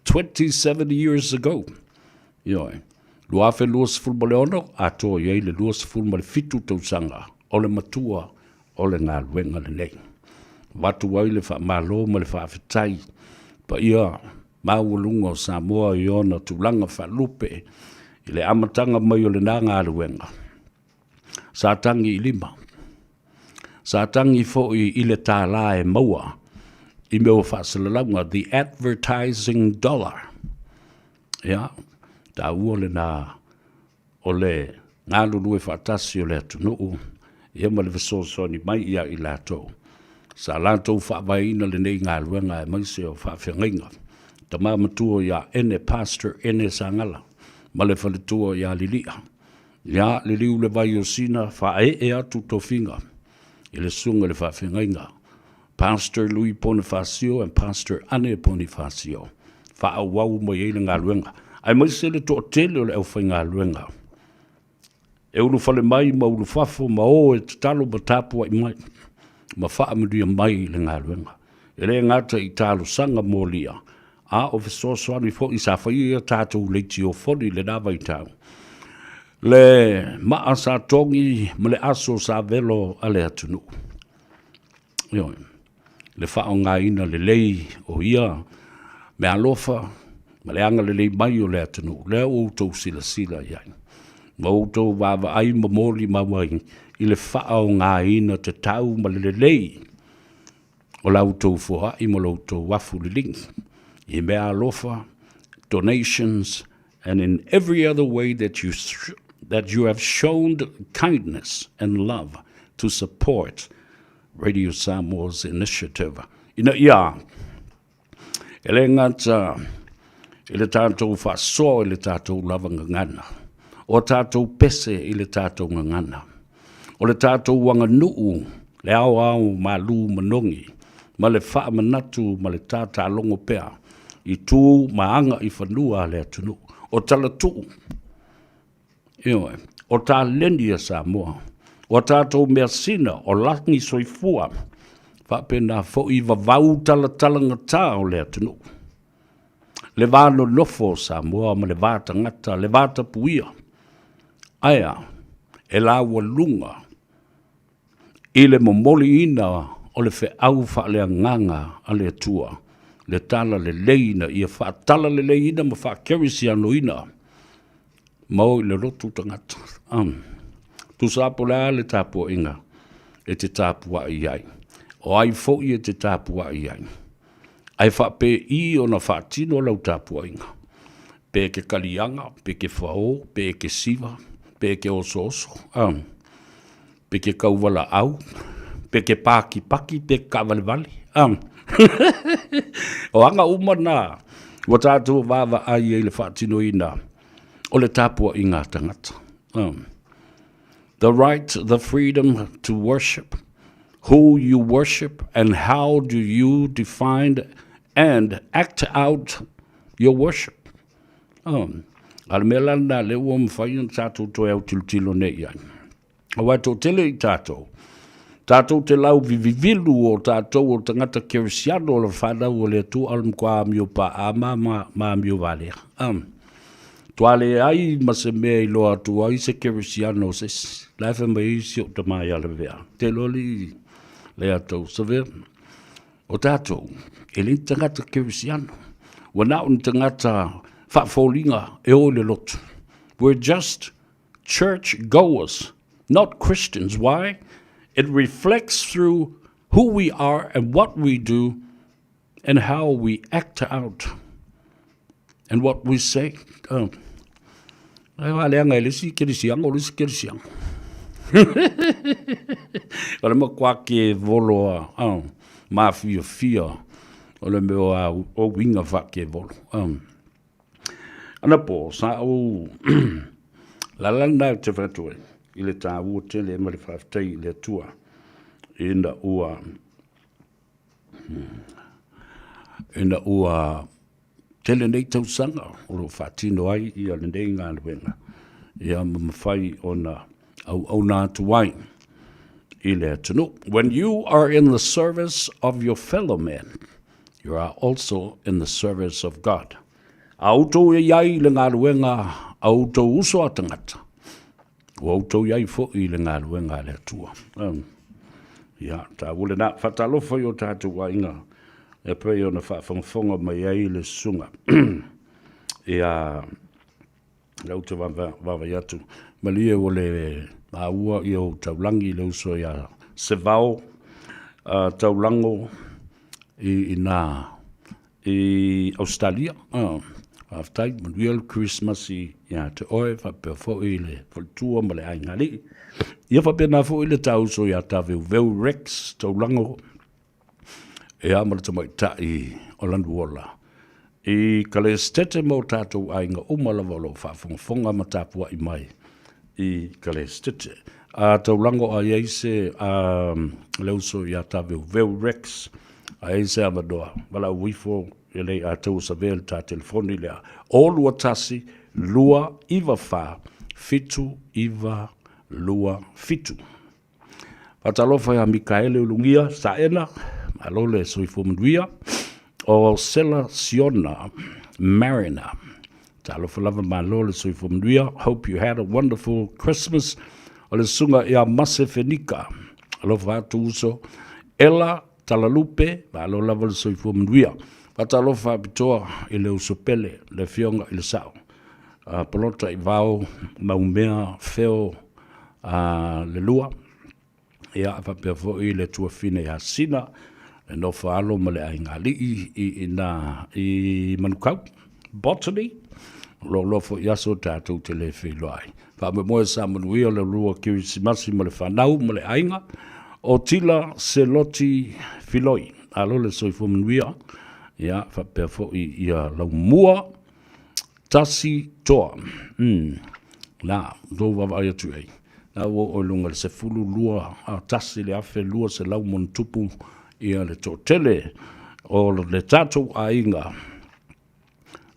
27 years ago, ioe, 2026, atoa i ai le 27 tausaga o le matua o le galuega lenei. Avatu ai le faamalo ma le faafetai paia maualuga o Samoa i ona tulaga faalupe i le amataga mai o lena galuega. Sa tagi i lima. Sa tagi foi i le tālā e maua i mea o faasalalauga, the advertising dollar. Ia, taua lena o le galulue faatasi o le atunuu, ia ma le fesoasoani mai ia i latou. Sa latou faavaeina lenei galuega aemaise o faafeagaiga. Tama matua ia Ene, Pastor Ene Sagala, ma le faletua ia Lilia. Ia liliu le vai o Sina, faaee atu tofiga i le susuga i le faafeagaiga. Pastor Louis Ponifasio and Pastor Ane Ponifasio, faaauau mai ai le galuega, aemaise le toatele o le aufaigaluega e ulufale mai ma ulufafo ma o e tatalo ma tapuai mai ma faamanuia mai i le galuega. E le gata i talosaga molia, a o fesoasoani foi sa faia ia tatou leitiofoni i lena vaitau. Le maa sa togi ma le aso sa velo a le atunuu. Ioe, le faaaogaina lelei o ia meaalofa ma le agalelei mai o le atunuu, lea ua outou silasila i ai, ma outou vaavaai ma molimau ai i le faaaogaina tatau ma le lelei o la outou foai ma lo outou afu liligi i meaalofa, donations, and in every other way that you, that you have shown kindness and love to support Radio Samoa's initiative. Ina ia, e le gata i le tātou faasoa i le tātou lava gagana, o tātou pese i le tātou gagana, o le tātou aganuu, le aoao malū manogi, ma le faamanatu ma le tātālogo pea i tū ma aga i fanua a le atunuu, o talatuu, ioe, o taleni a Samoa, o a tātou measina, o lagi soifua, faapena foi vavau talatalagata o le atunuu. Le va nonofo o Samoa ma le va tagata, le va tapuia, ae a, e laualuga i le momoliina o le feau faaleagaga a le Atua, le talalelei ina ia faatalaleleiina ma faakerisianoina ma o i le lotu tagata. Um, tusa po le a le tapuaiga e te tapuai ai, o ai foi e te tapuai ai. Ae faapei ona faatino lau tapuaiga, pe ke kaliaga, pe ke fao, pe ke siva, pe ke osooso, um, pe ke kauwalaau, pe ke pakipaki, pe ke kaavalevale. Um, o aga uma na, ua tātou vaavaai ai le faatinoina o le tapuaiga a tagata. Um, the right, the freedom to worship, who you worship and how do you define and act out your worship. Um, a le mea la lena lea ua mafai ona tatou toe autilotilo nei i ai. Aua e toatele i tatou, tatou te lauvivivilu o tatou o tagata kerisiano o le whanau o le Atua o le matua amio pa'a ma, ma, ma amio valea. Um, toa leai ma se mea i loa atu ai se kerisiano o se isi. La e fai mai ai si ou tama ia Lavea. Te loa li le atou savea. O tatou, e le ni tagata kerisiano. Ua na o ni tagata faafoliga e o i le lotu. We're just church goers, not Christians. Why? It reflects through who we are and what we do and how we act out and what we say. Oh. Ai wa leaga e le isi kerisiano, o le isi kerisiano. O le matua ke volo a, oh, mafiafia o le mea o a o uiga faakevolo. Oh. Anapo, sa ou lala lena ou te fai atu ai i le taua tele ma le faafetai i le Atua ina ua ina ua tele nei tausaga o lo o faatino ai ia lenei galuega ia ma mafai ona auauna atu ai i le atunuu. When you are in the service of your fellow man, you are also in the service of God. A outou e i ai i le galuega a outou uso a tagata, ua outou i ai foi i le galuega a le Atua. Um, ia, taua lena. Faatalofa i o tatou aiga e pei ona faafogafoga mai ai le susuga. Ia, lea ou te vaavaai atu, malie ua le maua ia ou taulagi i le uso ia Sevao uh, Taulago i, i nā i Australia. Uh, faafetai, manuia le Christmas ia te oe, faapea foi le faletua ma le aiga alii. Ia faapena foi le tauso ia Taveuveu Rex Taulago Ea ma le tamaitai o Lanuola i Kalesitete ma o tatou aiga uma lava o lo o faafogafoga ma tapuai mai i Kalesitete. A taulago a i ai se a le uso ia Taveuveu Rex, a i ai se avanoa, valaau ifo e lei a tau savea le ta telefoni lea, o 21 294 7927. Faatalofa ia Mikaele Ulugia Saena, malo le soifua manuia. O Sela Siona Mariner, talofa lava malo le soifua manuia. Hope you had a wonderful Christmas. O le susuga ia Mase Fenika, alofa atu uso. Ella Talalupe, malo lava le soifua manuia. Faatalofa faapitoa i le uso pele, le afioga i le Sao. Polota i Vao, Maumea, Feo, a le lua, ia faapea foi le tuafine ia Sina, le nofo alo ma le aigaalii i ina i Manukau. Botany, o lo foi aso tatou te le feiloa ai. Faamoemoe sa manuia le lua Kerisimasi ma le fanau ma le aiga, o Tila Seloti Filoi. Alo le soifua manuia, ia faapea foi ia Laumua Tasi toa. Umm. Na, tou vaavaai atu i ai. Na ua oo i luga i le 12, a, tasi le 1200 ma ona tupu ia le toatele o le tatou aiga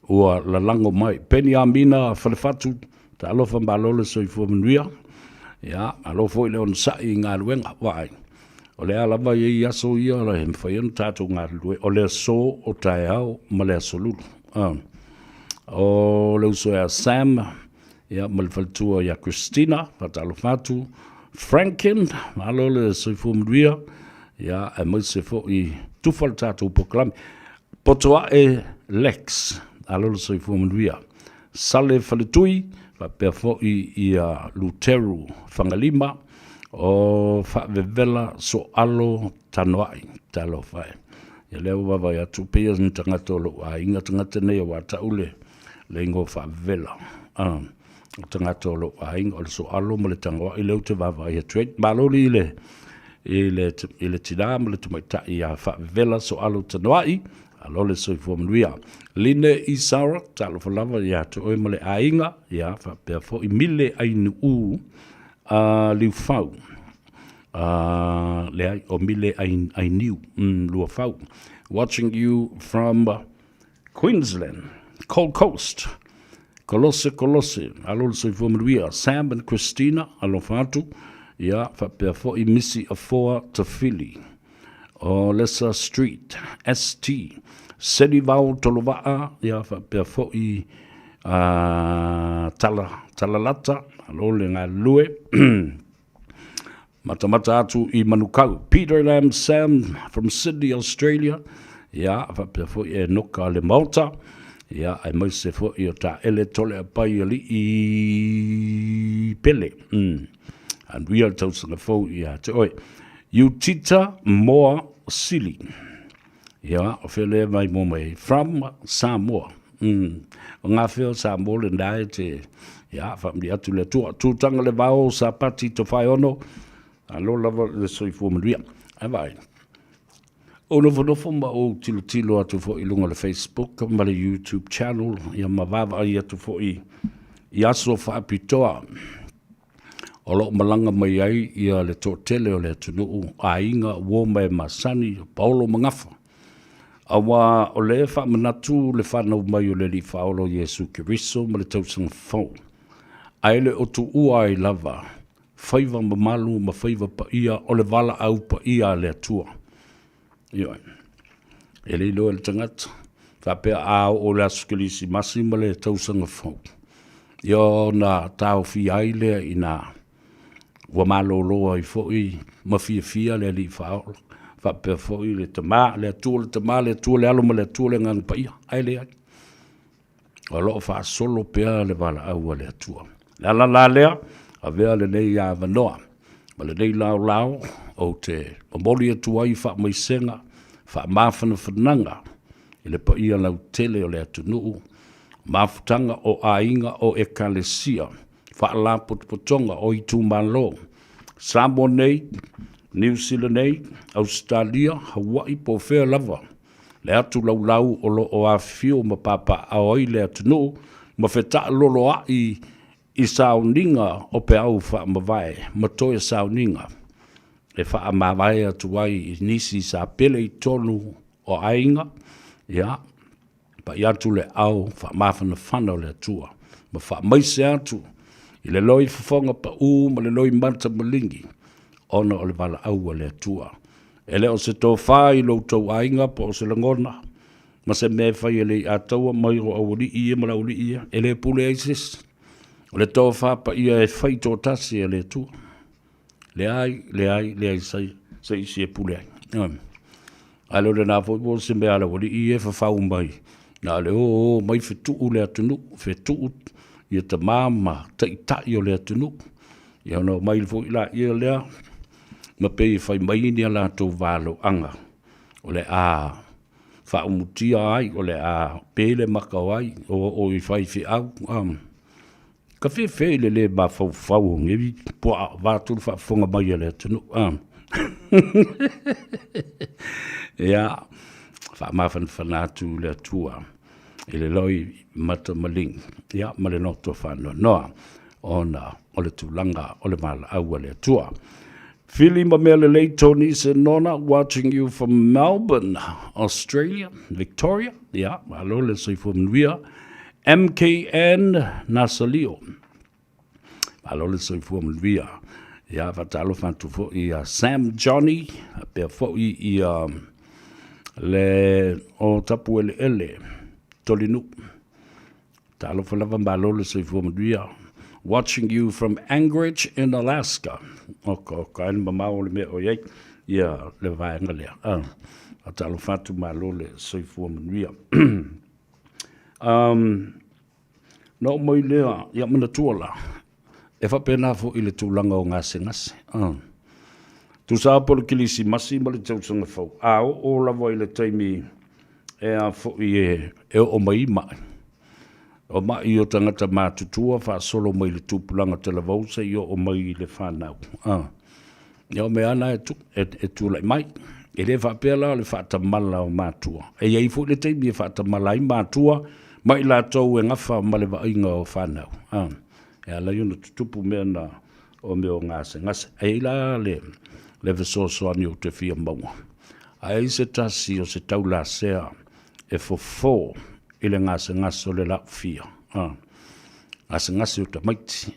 ua lalago mai. Peniamina Falefatu, talofa malo le soifua manuia. Ia, malo foi le onosai i galuega. Vaai, o le a lava e i ai aso ia e mafai ona tatou galulue, o le aso o taeao ma le aso lulu. O le uso ia Sam, ia, ma le faletua ia Christina, faatalofa atu. Franken, malo le soifua manuia, ia, aemaise foi tufa le tatou polokalame. Potoae Lex, malo le soifua manuia. Sale Faletui, faapea foi ia Luteru Fagalima, o Faavevela Soalo Tanoai. Talofa e. Ia lea ua vaavaai atu, pei o ni tagata o lou aiga tagata nei aua tau le, le igoa Faavevela. O tagata o lou aiga, o le Soalo ma le Tanoai lea ou te vaavaai atu ai. Malo li i le, i le, i le tinā ma le tamaitai ia Faavevela Soalo Tanoai, Alo le soifua manuia. Line Isara, talofa lava ia te oe ma le aiga, ia faapea foi Mile Ainuu a Liufau. Leai, o Mile Ainiu, Luafau. Watching you from Queensland, Gold Coast. Kolose, Kolose, alo le soifua manuia. Sam and Christina, alofa atu, ia faapea foi Missy Afoa Tafili. O Lesa Street, ST, Senivao Tolovaa, ia faapea foi a Tala, Talalata, alo le galulue. Matamata atu i Manukau. Peter Lam Sam from Sydney, Australia, ia faapea foi e noka le Maota, ia aemaise foi o Taele Toleapai Alii Pele. Anuia le tausaga fou ia te oe. Utita Moa Sili. Ia, o fea lea mai mo mai from Samoa. O ngā whea o Samoa le nā e te, ia, whaamuri atu le atua. Tūtanga le vao Sapati to whaeono, a lo lava le soifua manuia. Ai vai. O nofonofo ma ou tilotilo atu foi i luga o le Facebook ma le YouTube channel, ia ma vaavaai atu foi i aso faapitoa. O lo o malaga mai ai ia le toatele o le atunuu, aiga, uo ma e masani, o paolo ma gafa. Auā o lea e faamanatu le fanau mai o le Alii Faaola o Iesu Keriso ma le tausaga fou, ae le o tuua ai lava faiva mamalu ma faiva paia o le valaau paia a le Atua. Ioe. E le iloa e le tagata, faapea a oo i le aso Kerisimasi ma le tausaga fou, ia ona taofia ai lea ina ua malolo ai foi ma fiafia le Alii Faaola, faapea foi le Tama, le Atua le Tama, le Atua le Alo ma le Atua le Agaga Paia. Ae leai. O lo o faasolo pea le valaau a le Atua. O le ala la lea, avea lenei avanoa ma lenei laolao ou te momoli atu ai faamaisega, faamafanafanaga i le paia lautele o le atunuu, mafutaga o aiga o Ekalesia, faalapotopotoga o itumalo, Samoa nei, Niu Sila nei, Ausetalia, Hawaii po o fea lava le atu laulau o lo o afifio ma papaaao ai le atunuu ma fetaaloloai. i sauniga o peau faamavae ma toe sauniga e faamavae atu ai i nisi sa pele i totonu o aiga, ia, pai atu le ao faamafanafana o le Atua ma faamaise atu i le loi fofoga pau ma le loi mata maligi ona o le valaau a le Atua. E le o se tofa i lo outou aiga po o se lagona ma se mea e fai e le iataua mai o aualii ia ma le aualii ia, e le pule ai se isi. O le tofa paia e fai toatasi e le Atua. Leai, leai, leai se isi e pule ai. A le o lena foi po o se mea a le aualii ia e fafau mai, na o le o o mai fetuu le atunuu, fetuu ia tama ma taitai o le atunuu. Ia ona omai foi laia lea ma pei e fai mai ni a latou valoaga o le a faaumutia ai, o le a pe le maka o ai, o oo i faifeau. Ka fefe i le le mafaufau o nei puaa vaeatu le faafofoga mai a le atunuu. Ia, faamafanafana atu le Atua i le loi mata maligi, ia, ma le loto faanoanoa ona o le tulaga o le valaau a le Atua. Fili ma mea lelei Tony Senona watching you from Melbourne, Australia, Victoria. Ia, malo le soifua manuia. MKN Nasalio. Malo le soifua manuia. Ia, faatalofa atu foi ia Sam Johnny, pea foi ia le o Tapueleele Tolinu. Talofa lava malo le soifua manuia. Watching you from Anchorage in Alaska. Oka, oka, ai le mamao o le mea o i ai ia le vaega lea. Ah, talofa atu malo le soifua manuia. Na oo mai lea, ia manatua la, e faapena foi i le tulaga o gasegase. Tusa lava po o le Kerisimasi ma le tausaga fou, a oo lava i le taimi e a foi e oo mai ai mai, o mai o tagata matutua faasolo mai le tupulaga talavou seia oo mai i le fanau. Ia o mea lava na e tulai mai. E le faapea la o le faatamala o matua. E i ai foi le taimi e faatamala ai matua ma i latou e gafa ma le vaaiga o fanau. E ala ai ona tutupu mea na o mea o gasegase. E i ai la le fesoasoani ou te fia maua. A i ai se tasi o se taulasea e fofo i le gasegase o le laufia, gasegase o tamaiti,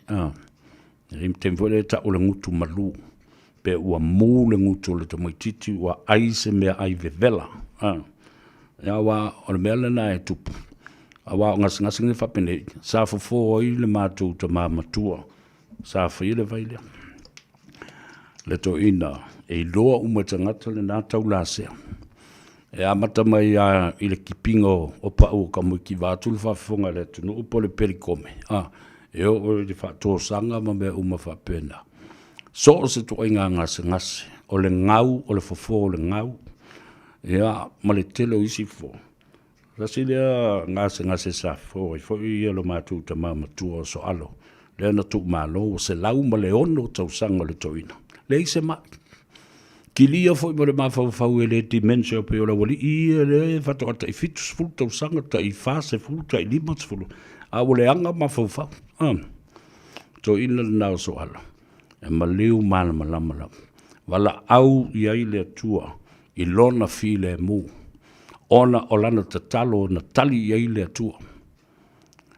E i ai taimi foi lea e tau o le gutu malu, pe ua mu le gutu o le tamaitiiti ua ai se meaai vevela. Aua o le mea lena e tupu, aua o gasegase nei faapenei, sa fofo ai le matou tama matua, sa faia le vai lea. Le toeaina e iloa uma e tagata lena taulasea. E amata mai lava i le kipiga o pau o Kamuiti vaeatu le faafofoga a le atunuu po o le pelikome, e oo i le faatosaga ma mea uma faapena. So o se ituaiga gasegase, o le gau, o le fofo o le gau, ia, ma le tele o isi fofo. Tasi lea gasegase sa fofo ai foi lo matou tama matua o Soalo, lea na tuumalo ua 106 tausaga o le toeaina, leai se mai. Kilia foi ma le mafaufau e le dementia pei o le aualii ia lea faatoa tai 70 tausaga, tai 40, tai 50, a ua leaga mafaufau. Toeaina lena o Soala, e maliu malamalama lava. Valaau i ai le Atua i lona filemu, ona o lana tatalo na tali i ai le Atua.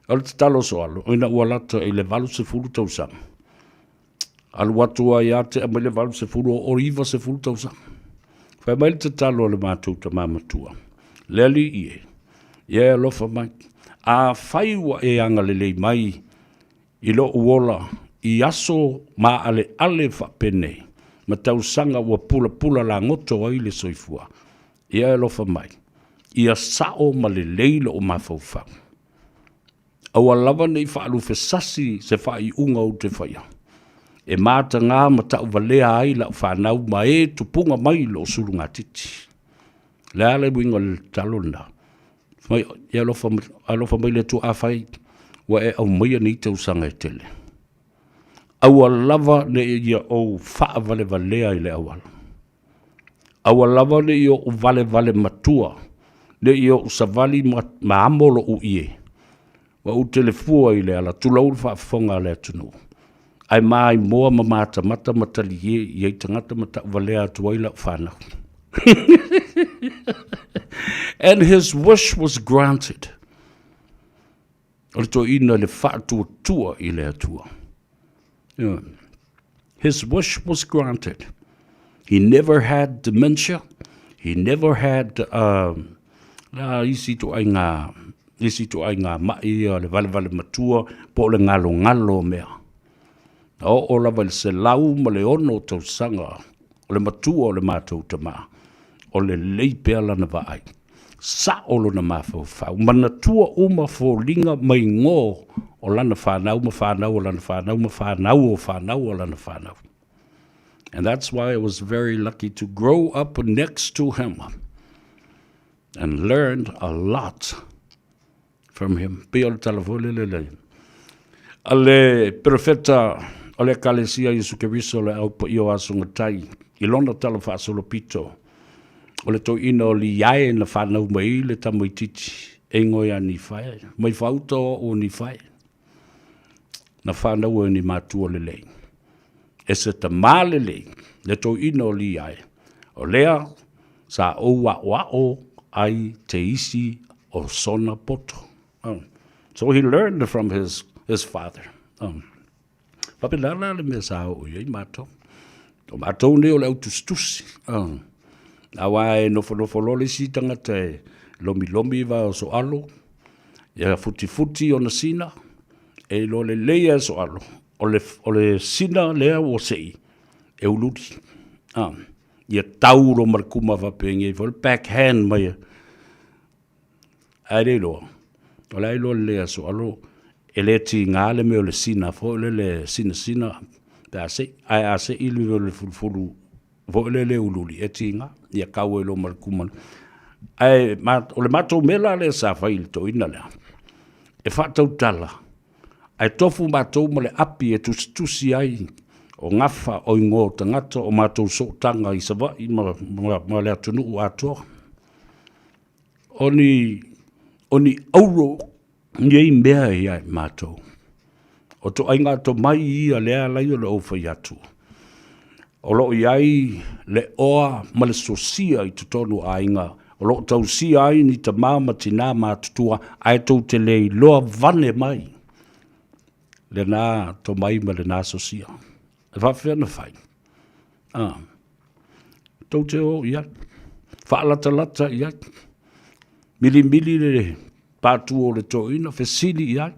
O le tatalo o Soalo, ina ua lata i le 80 tausaga, alu atu ai a tea mai le 80 o 90 tausaga. Fai mai le tatalo a le matou tama matua, le Alii e, ia e alofa mai, afai ua e agalelei mai i lou ola i aso maaleale faapenei ma tausaga ua pulapula lagoto ai le soifua, ia e alofa mai, ia sao ma lelei lou mafaufau. Aua lava ne i faalufesasi se faaiuga ou te faia, e mataga ma tauvalea ai lau fanau ma e tupuga mai i lou sulugatiti. O le a le uiga o le tatalo lena? Fai mai, ia alofa, alofa mai le Atua, afai ua e aumaia nei tausaga e tele, aua lava ne i ia ou faavalevalea i le auala. Aua lava ne i ou valevale matua, ne i ou savali ma amo lou ie. Ua ou telefua i le ala, tulou le faafofoga a le atunuu. Ae maimoa ma matamata ma talie i ai tagata ma tauvalea atu ai lau fanau. And his wish was granted. O le toeaina le faatuatua i le Atua. Yeah. His wish was granted. He never had dementia. He never had um, la isi ituaiga isi ituaiga ma'i ia le valevale matua po o le galogalo o mea. Na oo lava i le 106 tausaga o le matua o le matou tama, o lelei pea lana vaai. Sa'o lona mafaufau, manatua uma foliga ma igoa o lana fanau ma fanau o lana fanau ma fanau o fanau o lana fanau. And that's why I was very lucky to grow up next to him and learned a lot from him. Pei o le tala foi lele le a le perofeta o le Ekalesia Iesu Keriso le Au Paia o Aso Gatai i lona tala faasolopito o le toeaina o Liae na fanau mai ai le tamaitiiti e igoa ia Nifae, mai faauta o au o Nifae, na fanau ai ni matua lelei. E se tamā lelei le toeaina o Liae, o lea sa ou aʻoaʻo ai te isi o sona poto. Oh. So he learned from his, his father. Oh. Faapena la le mea sa oo i ai matou. O matou nei o le au tusitusi. Oh. Aua e nofonofo loa le isi tagata e lomilomi vae o soalo, ia futifuti ona sina, e iloa lelei lava e soalo, o le, o le sina lea ua sei, e ululi. Ah. Ia tau loa ma le kuma faapenei foi le backhand mai. Ae le iloa, o le a iloa lelei e Soalo, e le tiga le mea o le sina foi lele sinasina pe a sei, ae a sei le mea o le fulufulu foi lele uliuli, e tiga, ia kau ai loa ma le kuma. Ae o le matou mea la lea sa fai i le toeaina lea, e faatautala, ae tofu matou ma le api e tusitusi ai o gafa o igoa o tagata o matou sootaga i Savaii ma, ma, ma le atunuu atoa. O ni, o ni auro nei mea ia i matou. O toaiga tomai ia lea alai o le ou fai atu. O lo o i ai le oa ma le sosia i totonu o aiga, o lo o tausia ai ni tamā ma tinā matutua, ae tou te le iloa vane mai lenā tomai ma lenā sosia. E faapefea ona fai? A, tou te o i ai, faalatalata i ai, milimili le pātū o le toeaina, fesili i ai,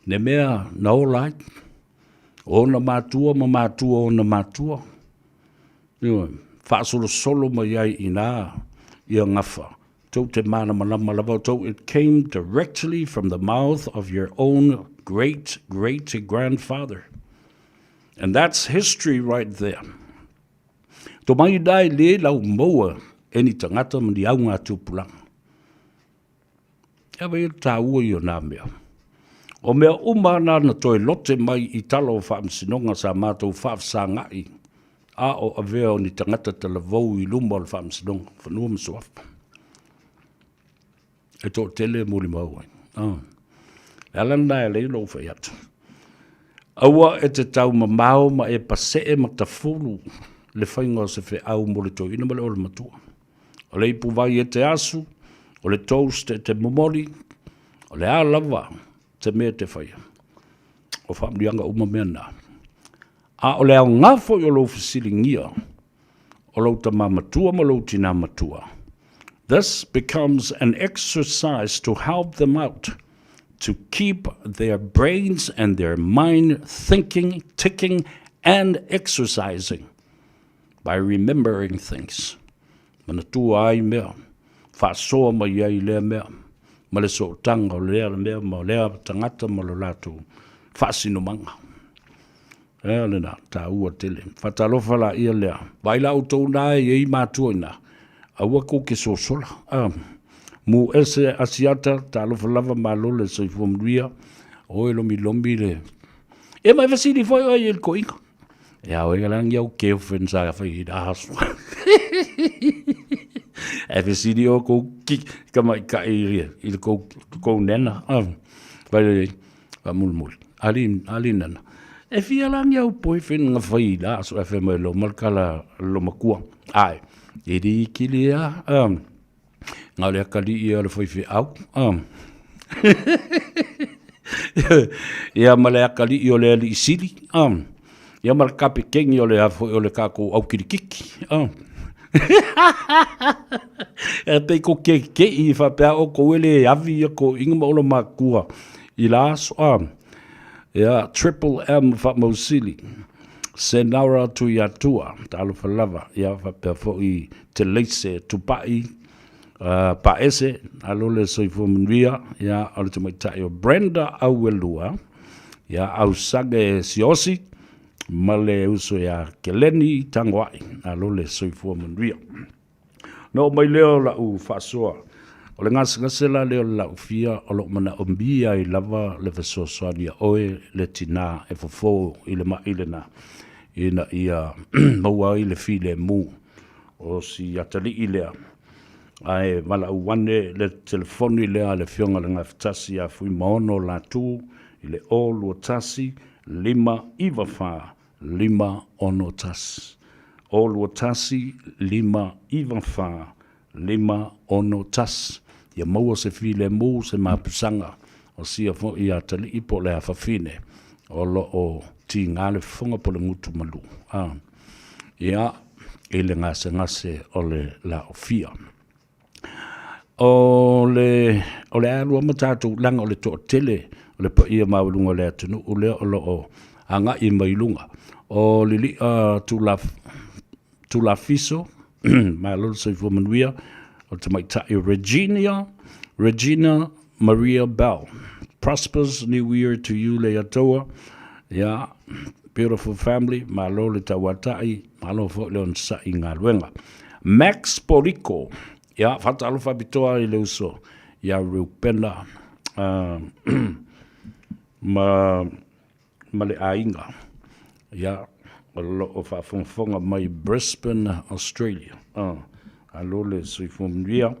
le mea na ola ai, o ona matua ma matua o ona matua, ioe, faasolosolo mai ai i inā ia gafa, tou te malamalama lava outou, it came directly from the mouth of your own great great grandfather. And that's history right there. Tomai la e le lau maua e ni tagata ma ni auga tupulaga. E awe i tāua i o nā mea. O mea uma ana na toe lote mai i tala o faamasinoga sa mātou faafesagaʻi a o avea o ni tagata talavou i luma o le faamasinoga, fanua ma suafa. E toatele e molimau ai. Oh. Le ala lena e alai lou fai atu. Aua e te tau mamao ma e pasee ma tafulu le faiga o se feau mo le toeaina ma le ole matua. O le ipuvai e te asu, o le toast e te momoli, o le a lava te mea e te faia. O faamanuiaga uma mea na. A o le aoga foi o lou fesiligia o lou tamā matua ma lou tinā matua. This becomes an exercise to help them out to keep their brains and their mind thinking, ticking and exercising by remembering things. Manatua ai mea, faasoa mai ai lea mea, ma le sootaga o lea mea ma lea tagata ma lo latou faasinomaga. Ea lena, taua tele. Faatalofa laia lea. Vaai la outou na e i ai matua ina, aua kou ke sosola. Ah, mu ese Asiata, talofa lava malo le soifua manuia, oe lomilomi le. E mai fesili foi oe i le koiga. E ao e langi au girlfriend sa fai i aso. Ae fesili o kou ki tamaitai i le kou, kou nena. Fai faamulimuli, ali, ali nena. E fia la ni au boyfriend nga fai la aso e fai mai lo ma le kala lo makua. Ae, e le kili a, nga o le akalii ia o le faifeau. Ia ma le akalii o le alii sili. Ia ma le kapekeni o le a foi o le tatou au kilikiki. E pei ko keke'i faapea outou e le avi ia toeaiina ma ola matua i la aso. Ia, Triple M Faamausili, Senara Tuiatua, talofa lava, ia faapea foi Teleise Tupai, Paese, alo le soifua manuia, ia o le tamaitai o Brenda Auelua, ia Ausage Siosi, ma le uso ia Keleni Tagoai, alo le soifua manuia. Na oo mai lea o lau faasoa, o le gasegase la lea o le laufia o lo o manaomia ai lava le fesoasoani a oe le tinā e fofo i le ma'i lena ina ia maua ai le filemu o si atalii lea. Ae valaau ane le telefoni lea a le Afioga i le Gafatasi ia Fuimaono Latu i le 021 594 561. 021 594 561. Ia maua se filemu, se mapusaga o sia foi atalii po o le afafine o lo o tiga le fofoga po o le gutu malu. A. Ia, i le gasegase o le laofia. O le, o le alu ma tatou leaga o le toatele o le paia maualuga o le atunuu lea o lo o agai mai luga. O Lili'a Tulafiso, malo le soifua manuia, o le tamaitai o Regina, Regina Maria Bell. Prosperous New Year to you Leiataua. Yeah, beautiful family, malo le tauatai, malo foi le onosai i galuega. Max Poriko, ia, faatalofa faapitoa i le uso ia Reupena ma, ma le aiga, ia, o lo o faafogafoga mai Brisbane, Australia. Alo le soifua manuia,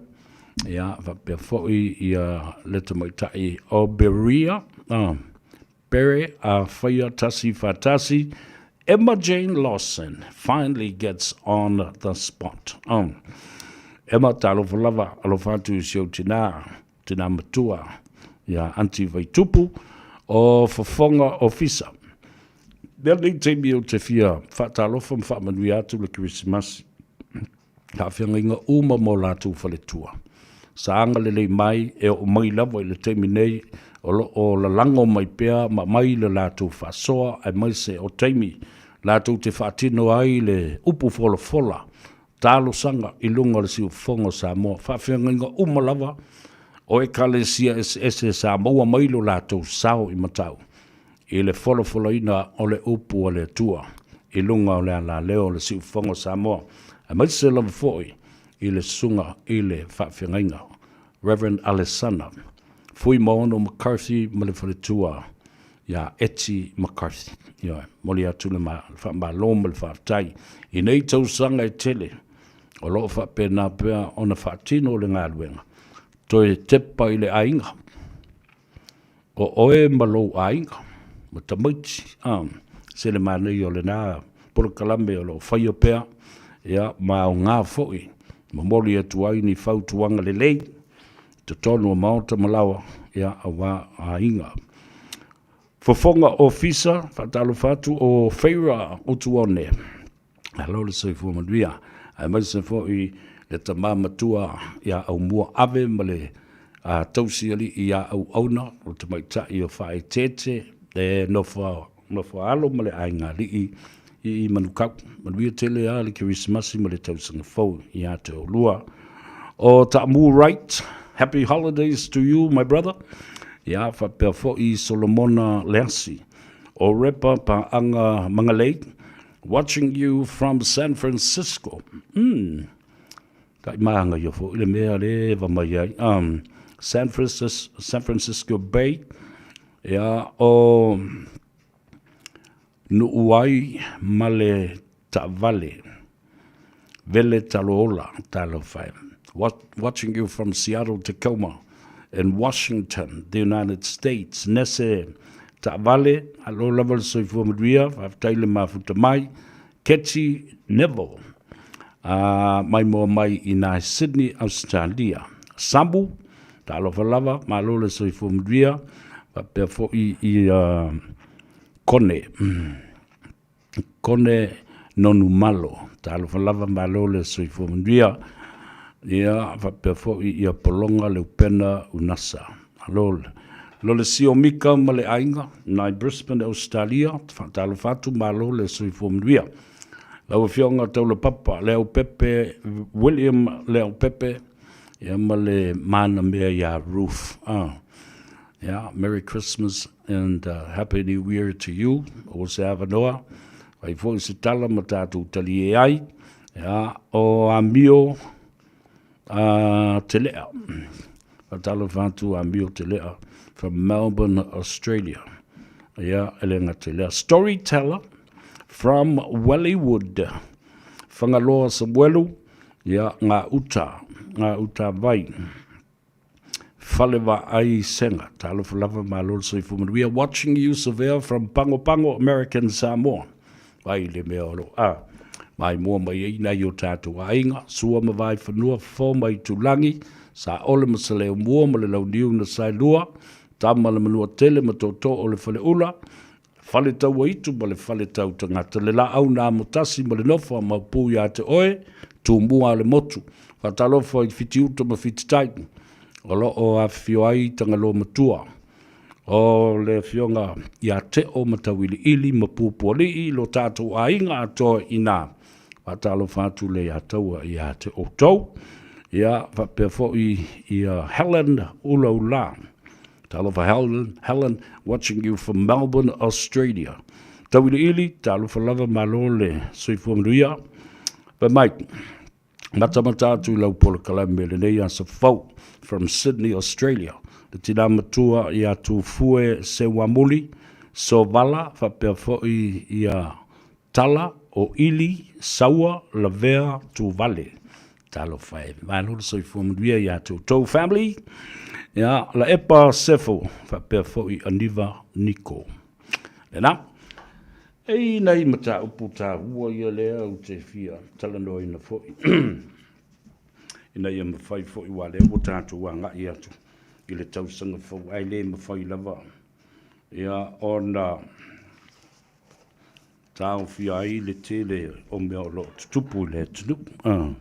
ia, faapea foi ia le tamaitai o Berea, Pere a whaia tasi whatasi, Emma Jane Lawson finally gets on the spot. Emma, talofa lava, alofa atu i si ou tinā, tinā matua, ia Aunty Vaitupu, o Fofoga Ofisa. Mea nei taimi ou te fia whaatalofa ma whaamanuia atu le Kerisimasi. Faafeagaiga uma ma o latou faletua. Sa agalelei mai e oo mai lava i le taimi nei o lo o lalago mai pea ma aumai le latou faasoa aemaise o taimi latou te faatino ai le upu folafola talosaga i luga o le siufofoga o Samoa. Faafeagaiga uma lava o Ekalesia eseese sa maua mai lo latou sao i Matau i le folafolaina o le upu a le Atua i luga o le alaleo o le siufofoga o Samoa, aemaise lava foi i le susuga i le faafeagaiga Rev. Alesana Fuimaono McCarthy ma le faletua ia Eti McCarthy. Ioe, momoli atu le faamalo ma le faafetai i nei tausaga e tele o lo o faapena pea ona faatino le galuega, toe tepa i le aiga. O oe ma lou aiga ma tamaiti, a, se le manaia o lena polokalame o lo o faia pea, ia, ma aoga foi, momoli atu ai ni fautuaga lelei i totonu o maota ma laoa, ia, aua aiga. Fofoga Ofisa, faatalofa atu o Feira Utuone. Malo le soifua manuia, aemaise foi le tama matua ia Aumua Ave ma le tausialii ia Auauna, o le tamaitai o Faaeteete, e nofo, nofo alo ma le aigaalii i Manukau. Manuia tele lava le Kerisimasi ma le tausaga fou ia te oulua. O Taamu Wright, happy holidays to you my brother. Ia faapea foi Solomona Leasi. O Repa Paaga Magalei, Watching you from San Francisco. Mm. Kai maanga ia fo i le mea le va mai ai. San Francisco, San Francisco Bay. Ia o Nuuai ma le taavale. Vele Taloola, talofa e. Watching you from Seattle, Tacoma in Washington, the United States. Nese taavale, malo lava le soifua manuia, faafetai le mafuta mai. Ketty Neville, mai moa mai i nā Sydney, Australia. Sambu, talofa lava, malo le soifua manuia, faapea foi i Kone. Kone Nonumalo, talofa lava malo le soifua manuia, ia faapea foi ia Pologa Leupena Unasa. Malo lo le sio Mika ma le aiga nai Brisbane Ausetalia, faatalofa atu malo le soifua manuia. Lau Afioga Taulapapa Leaupepe William Leaupepe, ia ma le manamea ia Ruth. Yeah, Merry Christmas and Happy New Year to you. O se avanoa, fai foi se tala ma tatou talie ai. Yeah, o Amio Telea. Faatalofa atu Amio Telea from Melbourne, Australia. Yeah, e le gata i lea. Storyteller from Wellywood. Fagaloa Samuelu, yeah, ngā uta, ngā uta vai. Falevaai Sega, talofa lava malo le soifua manuia. Watching you Savea from Pago Pago, American Samoa. Vai le mea o lo a. Mai mua mai ai nai o tātou aiga, sua ma vai whanua, fo mai tūlangi, sa ole ma sa leo mua ma le launiu na saelua, tama le manua tele ma toto o le faleula, Fale taua itu ma le fale tau tangata, le laau na amotasi ma le nofo a Maopu ia te oe, Tumua le motu. Faatalofa i Fitiuta ma Fititai, o lo o afifio ai Tagaloa Matua. O le afioga ia Teo ma Tauiliili ma Puapualii, lo tatou aiga atoa i ina. Faatalofa atu le ia taua ia te outou. Ia, faapea foi ia Helen Ulaula. Talofa Helen, Helen, watching you from Melbourne, Australia. Tauiliili, talofa lava malo le soifua manuia. Fai mai, matamata atu i lau polokalame lenei aso fou from Sydney, Australia. Le tina matua ia Tufue Seuamuli, Sovala, faapea foi ia Tala o Ili, Saua, Lavea, Tuvale. Talofa e. Malo le soifua manuia ia te outou family. Ia, Laepa Sefo, faapea foi Aniva Niko. Lena. E i nai mataupu taua ia lea ou te fia talanoaina foi. Ina ia mafai foi aua lea ua tatou agai atu i le tausaga fou ae le mafai lava ia ona taofia ai le tele o mea o lo o tutupu i le atunuu.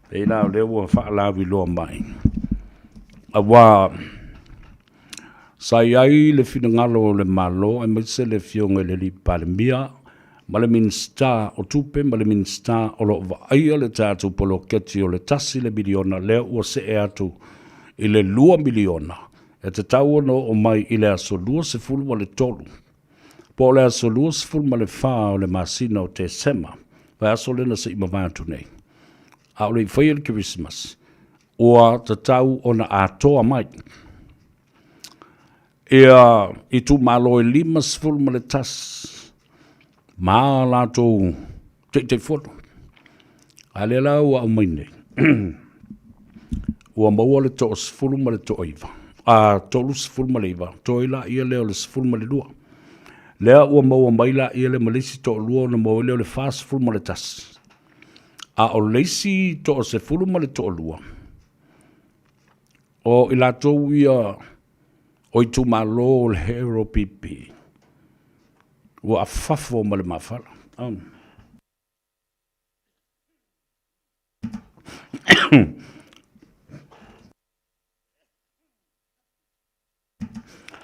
Pei la o lea ua faalauiloa mai, aua sa i ai le finagalo o le Malo aemaise le Afioga i le Alii Palemia ma le Minisita o Tupe ma le Minisita o lo o vaaia le tatou poloketi o le $1 le miliona lea ua see atu i le $2 miliona e tatau ona oo mai i le aso 23 po o le aso 24 o le masina o Tesema, vaiaso lena se i mavae atu nei, a o le i faia le Kerisimasi, ua tatau ona atoa mai ia itumalo e 51 ma a latou Taitaifono. A lea la ua aumai nei, ua maua le toasefulu ma le toaiva, a 39, toe laia lea o le 12. Lea ua maua mai laia lea ma le isi toalua ona maua ai lea o le 41. A o le isi toasefulu ma le toalua, o i latou ia o itumalo o le HRPP, Ua afafo ma le mafala.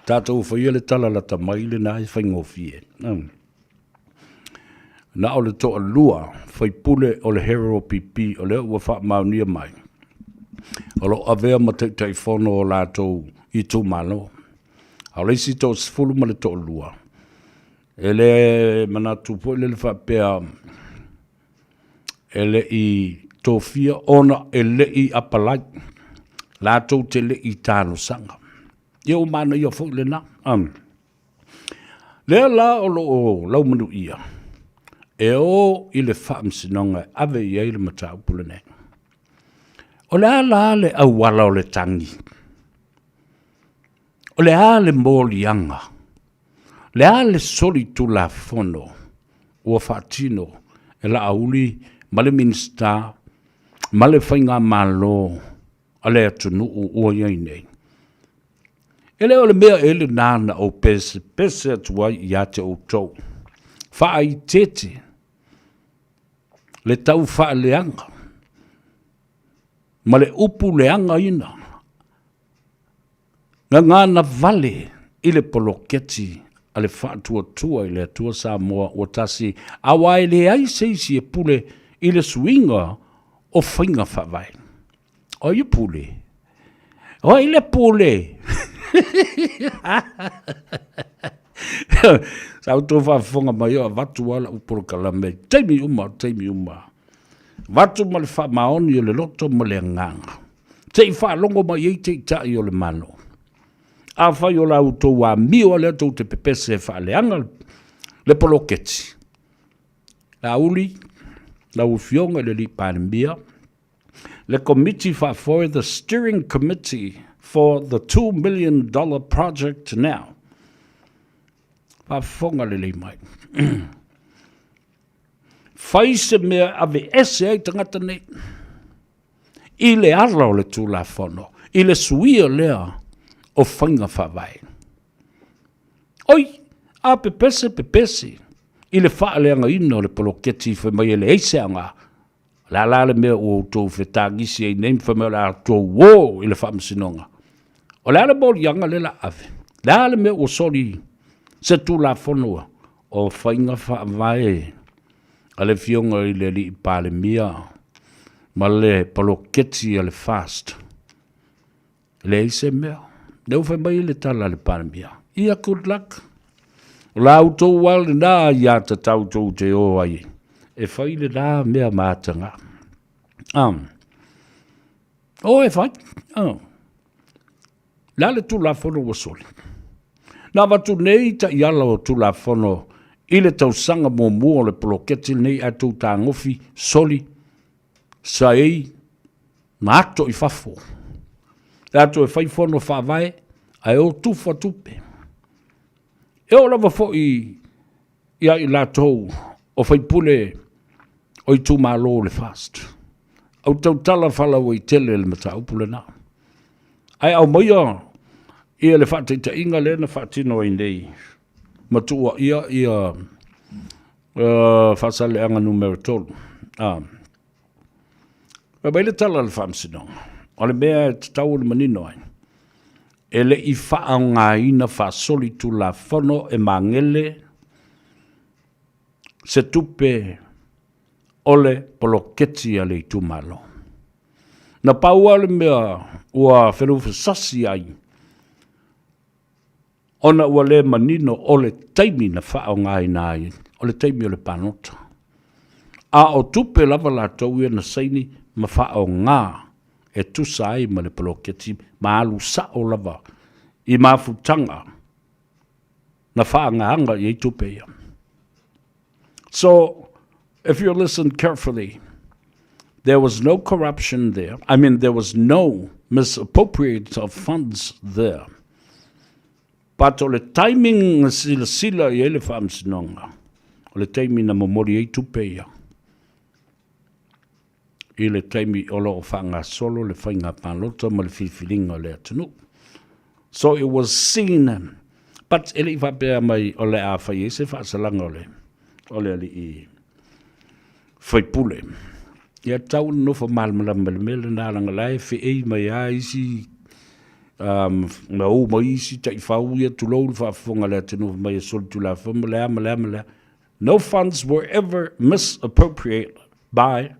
Tatou faia le tala lata mai lena e faigofie. Na o le toalua faipule o le HRPP o lea ua faamaonia mai, o lo o avea ma Taitaifono o latou itumalo. A o le isi toasefulu ma le toalua, e le manatu foi lele faapea e le i tofia ona e le i apalai, latou te le i talosaga. Ia ua manaia foi lena. Lea la o lo o laumanuia e o i le faamasinoga e ave i ai le mataupu lenei. O le a la le auala o le tagi? O le a le moliaga? Le a le solitulafono ua faatino e Laauli ma le Minisita ma le Faigamalo a le atunuu ua i ai nei? E le o le mea ea lena na ou pesepese atu ai ia te outou, faaitete le tau faaleaga ma le upu leagaina gagana vale i le poloketi a le Faatuatua i le Atua Samoa ua tasi, aua e leai se isi e pule i le suiga o faiga faavae. O ai e pule? O ai le pule? Sa outou faafofoga mai o avatu lava lau polokalame i taimi uma, taimi uma. Avatu ma le faamaoni o le loto ma le agaga. Se i faalogo mai ai taitai o le Malo. Afai o la outou amio lea tou te pepese e faaleaga le poloketi, Laauli, lau Afioga i le Alii Palemia, le Komiti Faafoe, the Steering Committee for the $2 million project now. Faafofoga lelei mai. Fai se mea e aveese ai tagata nei i le ala o le Tulafono, i le suia lea o faiga faavae. Oi, a pepese, pepese i le faaleagaina o le poloketi fai mai e leai se aoga. O le a la le mea ua outou fetagisi ai nei ma fai mai o le a outou o i le faamasinoga? O le a le moliaga lea o le a ave? O le a le mea ua soli se Tulafono o faiga faavae a le Afioga i le Alii Palemia ma le poloketi a le FAST? Leai se mea. Lea ua fai mai le tala a le Palemia, ia good luck. O la outou lava lena aiatatau tou te o ai e fai lena mea mataga. O e fai. Le a le Tulafono ua soli? Na avatu nei taiala o Tulafono i le tausaga muamua o le poloketi lenei ae tou tagofi soli saei ma ato i fafo. E ato e fai fono faavae ae o tufa tupe. E oo lava foi ia i latou o faipule o itumalo o le FAST. Au tautala faalauaitele le mataupu lena. Ae aumaia ia le faataitaiga lea na faatino ai nei ma tuuaia ia Faasaleleaga numera 3. Fai mai le tala a le Faamasinoga, o le mea e tatau ona manino ai, e le i faaaogaina faasolitulafono e Magele se tupe o le poloketi a le itumalo. Na pau lava le mea ua felufesasi ai, ona ua le manino o le taimi na faaaogaina ai, o le taimi o le palota. A o tupe lava latou ia na saini ma faaaoga e tusa ai ma le poloketi ma alu sao lava i mafutaga na faaagaaga i ai tupe ia. So, if you listen carefully, there was no corruption there. I mean, there was no misappropriate of funds there. But o le timing na silasila i ai le faamasinoga, o le taimi na momoli ai tupe ia i le taimi o lo o faagasolo le faiga palota ma le filifiliga o le atunuu. So it was seen, but e le i faapea mai o le a fai ai se faasalaga o le, o le alii faipule. Ia tau ona nofo malamalama i le mea lena, leaga la e feei mai lava isi um, ma ou mai isi taifau ia, tulou le faafofoga a le atunuu fai mai e solitulafono ma le a ma le a ma le a. No funds were ever misappropriated by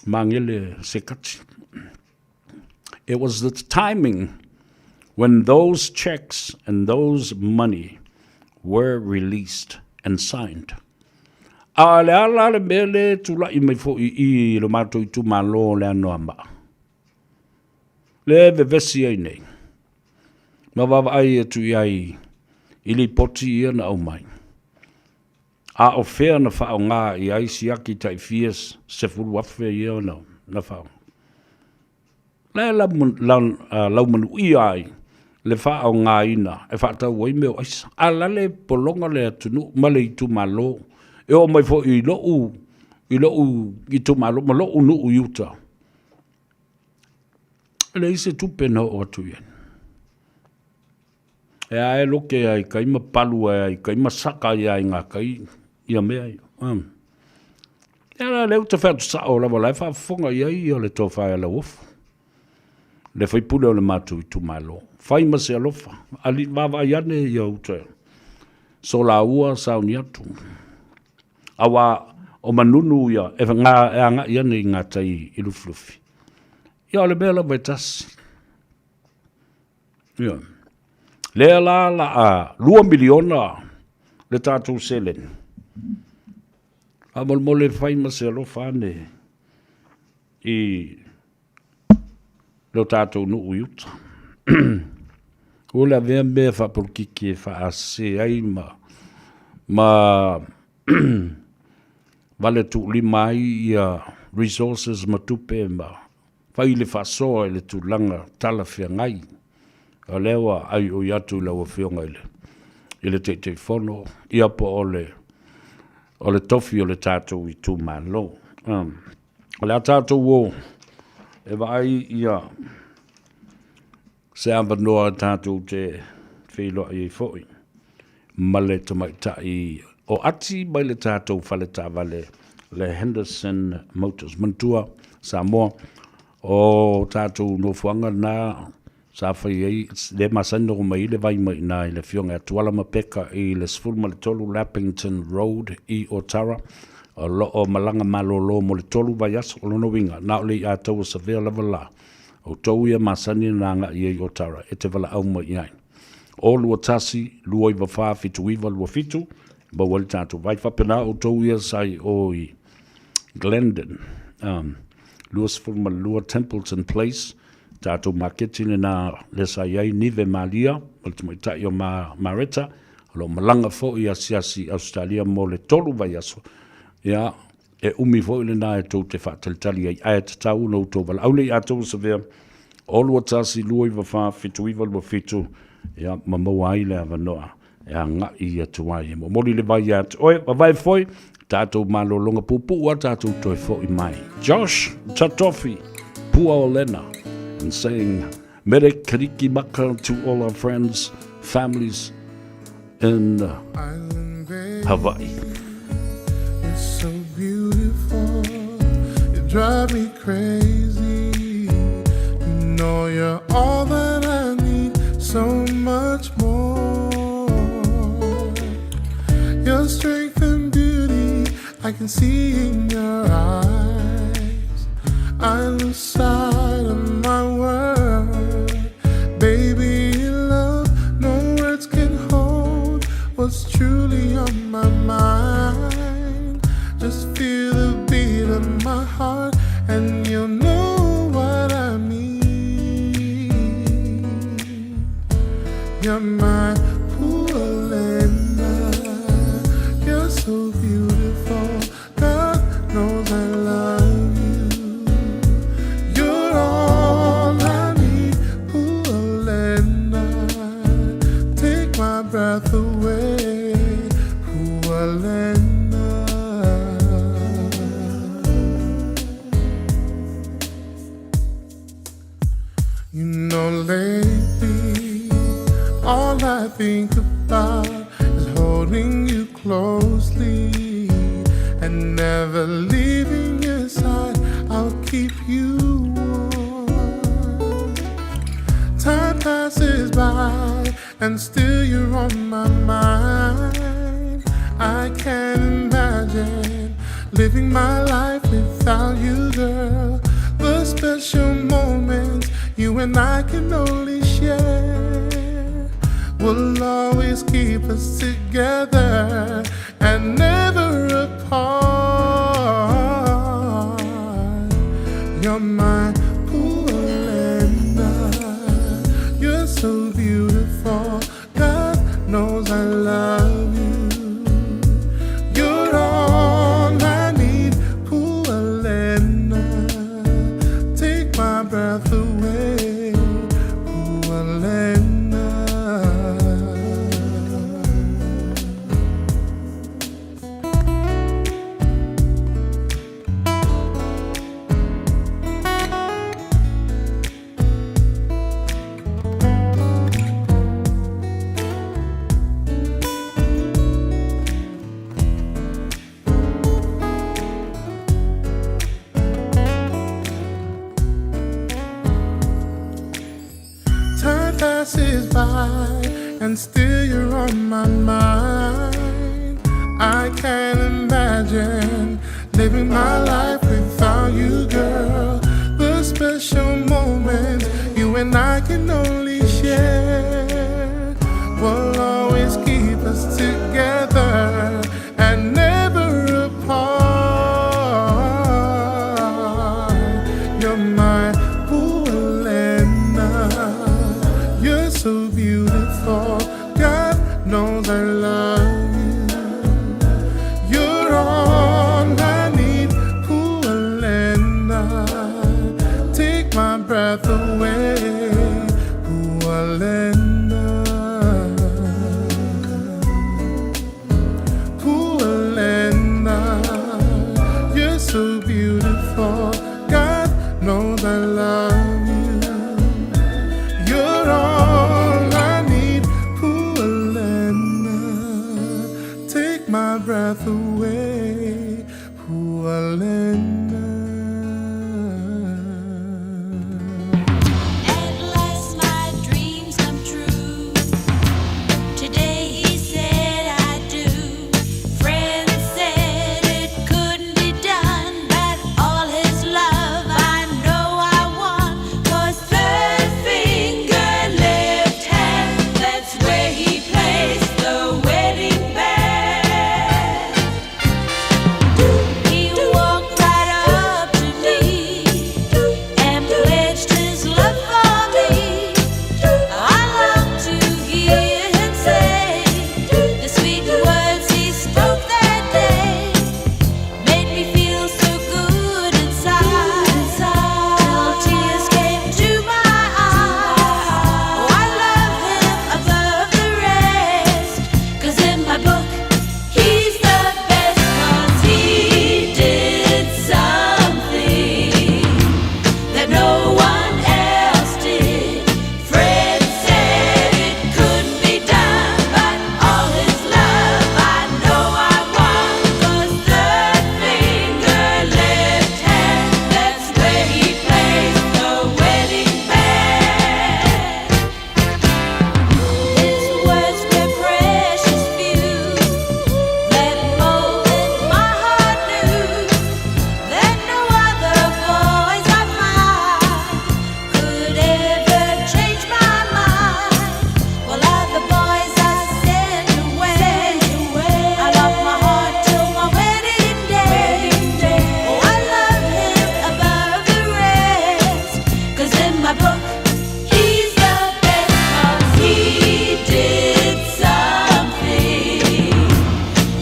Magele Sekati. It was the timing when those checks and those money were released and signed. A le a la le mea le tulai mai foi i lo matou itumalo le Anoamaa. Le vevesi ai nei. Ma vaavaai atu i ai i lipoti ia na aumai. A o fea na faaaoga i ai siaki tai fia 10,000 ia na faaaoga. La e laumanuia ai le faaaogaina e faatau ai mea o aisa. A la le pologa le atunuu ma le itumalo, e oo mai foi i lou, i lou itumalo ma lou nuu i uta, e leai se tupe na oo atu i ai. E a e loke ai kai ma palu ai ai kai ma saka ai ai ngā kai ia mea ia. Ia la lea ou te fai atu sao lava la e faafofoga i ai ia le tofa ia Lauofo, le faipule o le matou itumalo. Fai ma se alofa, ali vaavaai ane ia uta solaua sauni atu. Aua o Manunu ia e e agai ane i gatai i Lufilufi. Ia o le mea lava e tasi. Ia. Lea la la a 2 miliona le tatou seleni. Faamolemole fai ma se alofa ane i lo tatou nuu i uta. Ua le avea mea faapolokiki e faasese ai ma, ma vale tuulima ai ia resources ma tupe ma Fai le faasoa i le tulaga talafeagai. O lea ua aioi atu i lau Afioga i le, i le Taitaifono, ia po o le, o le tofi o le tatou itumalo. Um, o le a tatou o e vaai ia se avanoa tatou te feiloai ai foi ma le tamaitai o ati mai le tatou fale taavale le Henderson Motors. Manatua Samoa, o tatou nofoaga na sa fai ai le masani ona omai ai le vai mai i ina i le afioga ia Tuala Mapeka i le 13 Lappington Road i Otara. O lo o malaga malolo mo le 3 vaiaso. O lona uiga, na o le iataua savea lava la outou ia masani ona agai ai i Otara e te valaau mai i ai. O 21 294 7927, maua ai le tatou vai. Faapena outou ia sa i o i Glendon, um, 22 Templeton Place, tatou maketi lena lea sa i ai Nive Malia ma le tamaitai o Ma, Mareta, o lo o malaga foi asiasi i Ausetalia mo le 3 vaiaso. Ia, E umi foi lena e tou te faatalitali ai, ae tatau ona outou valaau le ia outou savea, o 21 294 7927, ia, ma maua ai le avanoa e agai atu ai. E momoli le vai ia te oe, vavae foi, tatou malologa puupuu a tatou toe foi mai. Josh Tatofi, Pua Olena, and saying Mere Kariki Maka to all our friends, families in Hawaii. It's so beautiful, you drive me crazy. You know you're all that I need, so much more. Your strength and beauty, I can see in your eyes. I lose sight of my world. Baby, love, no words can hold what's truly on my mind. Just feel the beat of my heart, and you'll know what I mean. You're my Pualena. You're so beautiful. God knows I love you. You're all I need, Pualena. Take my breath away, Pualena. You know, lately, all I think about is holding you closely and never leaving your side. I'll keep you warm. Time passes by, and still you're on my mind. I can't imagine living my life without you, girl. The special moments you and I can only share will always keep us together and never apart. You're my Pualena. You're so beautiful. God knows I love you. You're all I need, Pualena. Take my breath away. by, and still you're on my mind. I can't imagine living my life without you, girl. The special moments you and I can only share will always keep us together and never apart. You're my Pualena. You're so beautiful. God knows I love you. You're all I need, Pualena. Take my breath away, Pualena. Pualena, you're so beautiful. God knows I love you. You're all I need, Pualena. Take my breath away, Pualena. At last my dreams come true. Today he said I do. Friends said it couldn't be done, but all his love I know I won. 'Cause third finger, left hand, that's where he placed the wedding band. He walked right up to me and pledged his love for me. I long to hear him say the sweet words he spoke that day made me feel so good inside till tears came to my eyes. Oh, I love him above the rest, 'cause in my book he's the best, 'cause he did something that no one else did. Fred said it couldn't be done, but all his love I know I won. 'Cause third finger, left hand, that's where he placed the wedding band. His words were precious few. That moment my heart knew that no other boys I find could ever change my mind. Well, other boys I sent away. I locked my heart till my wedding day. Oh, I love him above the rest, 'cause in my book he's the best. 'Cause he did something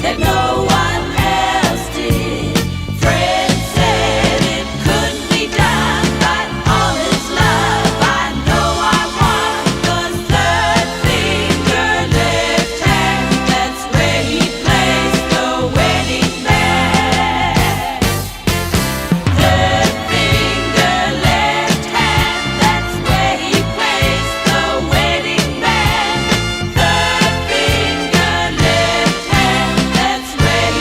that no one else did. Fred said it couldn't be done, but all his love I know I won. 'Cause third finger, left hand, that's where he placed the wedding band. Third finger, left hand, that's where he placed the wedding band. Third finger, left hand, that's where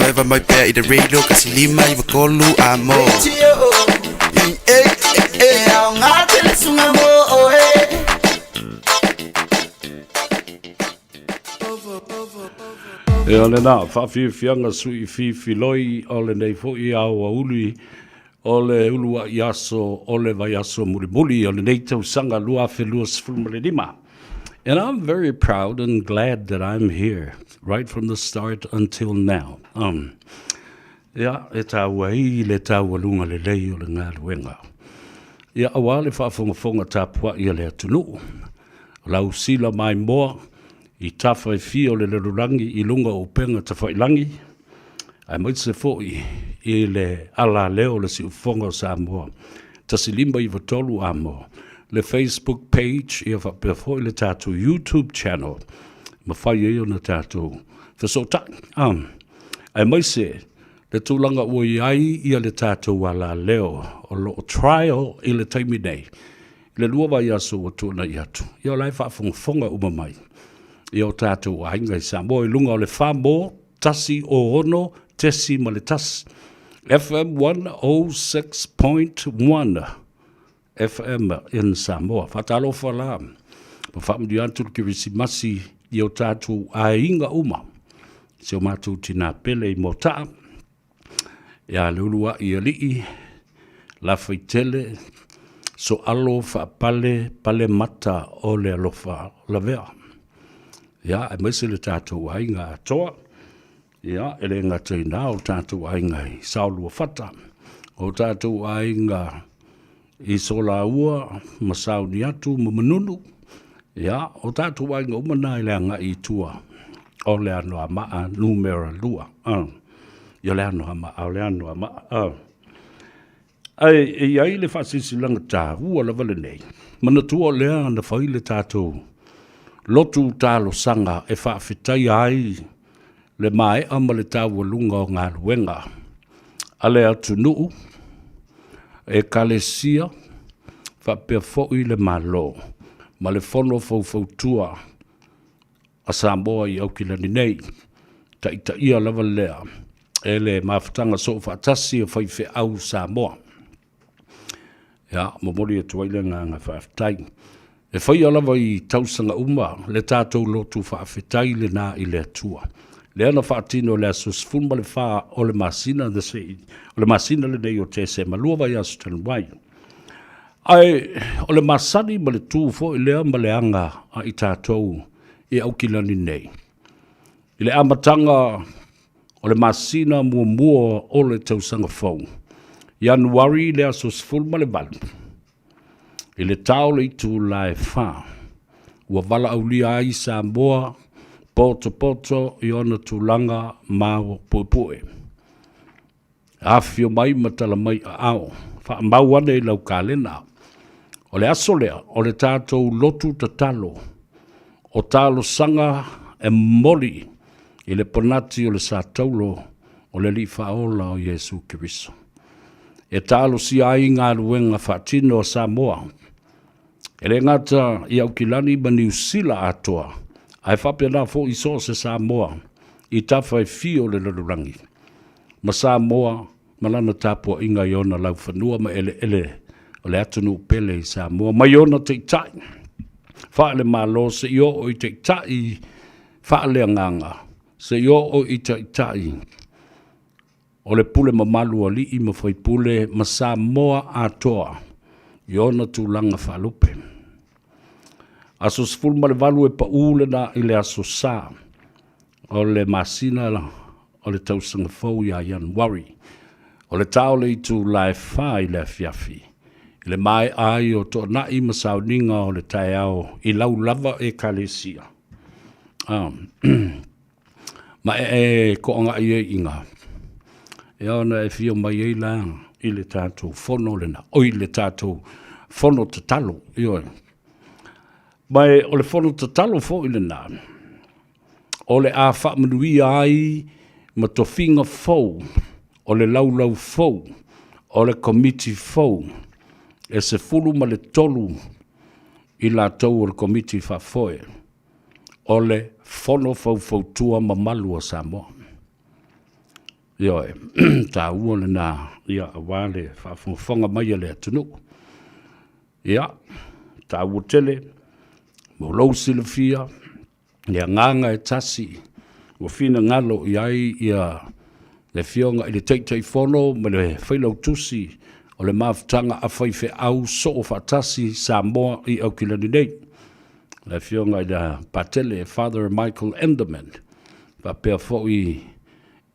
Vaevae mai pea i le radio 153 amo. Ia lena, faafiafiaga sui fifiloi o lenei foi aoauli o le uluai aso o le vaiaso mulimuli o lenei tausaga 2025. And I'm very proud and glad that I'm here right from the start until now. Um, ia, e tāua ai le taualuga lelei o le galuega. Ia, auā le faafogafoga tapuai a le atunuu. O lau sila maimoa i tafa e fia o le lalolagi i luga o upega tafailangi, aemaise foi i le alaleo o le Siufofoga o Samoa 1593 Amo, le Facebook page ia faapea foi le tatou YouTube channel, mafai ai ona tatou fesootai. Um, aemaise le tulaga ua i ai ia le tatou alaleo o lo o trial i le taimi nei, i le 2 vaiaso ua tuanai atu, ia o la e faafogafoga uma mai ia o tatou aiga i Samoa i luga o le 4 106.1 FM 106.1 FM in Samoa. Faatalofa la ma faamanuia atu le Kerisimasi i o tatou aiga uma. Si o matou tinā pele i Mota'a, ia Leulua'i Alii, Lafaitele, Soalo Faapale Pale Mata o le Alofa Lavea. Ia, aemaise le tatou aiga atoa. Ia, e le gata i na o tatou aiga i Saoluafata, o tatou aiga i Solaua ma Sauniatu ma Manunu, ia, o tatou aiga uma na i le agai i tua o le Anoamaa numera 2. Ia o le Anoamaa, o le Anoamaa. Ae e i ai le faasilasilaga taua lava lenei, manatua o lea na fai le tatou lotu talosaga e faafetaia ai le maea ma le taualuga o galuega a le atunuu, Ekalesia, faapea foi le Malo ma le Fono Faufautua a Samoa i Aukilani nei, taitaia lava lea e le mafutaga soofaatasi o faifeau Samoa. Ia, momoli atu ai le agaga faafetai. E faia lava i tausaga uma le tatou lotu faafetai lena i le Atua. Lea na faatino i le aso 14 o le masina, o le masina lenei o Tesema, 2 vaiaso talu ai. Ae o le masani ma le tu foi lea ma le aga a i tatou i Aukilani nei. I le amataga o le masina muamua o le tausaga fou, Ianuari le aso 18, i le ta o le itula e 4, ua valaaulia ai Samoa potopoto i ona tulaga mapuepue. Afifio mai ma tala mai aao, faamau ane i lau kalena. O le aso lea, o le tatou lotu tatalo, o talosaga e momoli i le ponati o le sataulo o le Alii Faaola o Iesu Keriso. E talosia ai galuega faatino a Samoa, e le gata i Aukilani ma Niu Sila atoa, ae faapena foi i so o se Samoa i tafa e fia o le lalolagi, ma Samoa ma lana tapuaiga i ona laufanua ma eleele o le atunuu pele i Samoa, mai ona taitai faale-Malo seia oo i taitai faaleagaga, seia oo i taitai o le pule mamalu a alii ma faipule ma Samoa atoa i ona tulaga faalupe. Aso 18 e pau lena i le aso Sa o le masina o le tausaga fou ia Ianuari. O le ta o le itula e 4 i le afiafi, i le maea ai o toanai ma sauniga o le taeao i lau lava Ekalesia. Ma e e toaga'i ai i ina, ia ona e fia mai ai la i le tatou fono lena, oi le tatou fono tatalo, ioe. Ma e o le fono tatalo foi lena, o le a faamanuia ai ma tofiga fou, o le laulau fou, o le komiti fou, e 13 i latou o le komiti faafoe. o le Fono Faufautua Mamalu a Samoa. Ioe, taua lena, ia, aua le faafogafoga mai a le atunuu. Ia, taua tele, mo lou silafia, le agaga e tasi ua finagalo i ai ia le Afioga i le Taitaifono ma le Failautusi o le Mafutaga a Faifeau Soofaatasi Samoa i Aukilani nei, le Afioga i le Patele Father Michael Enderman, faapea foi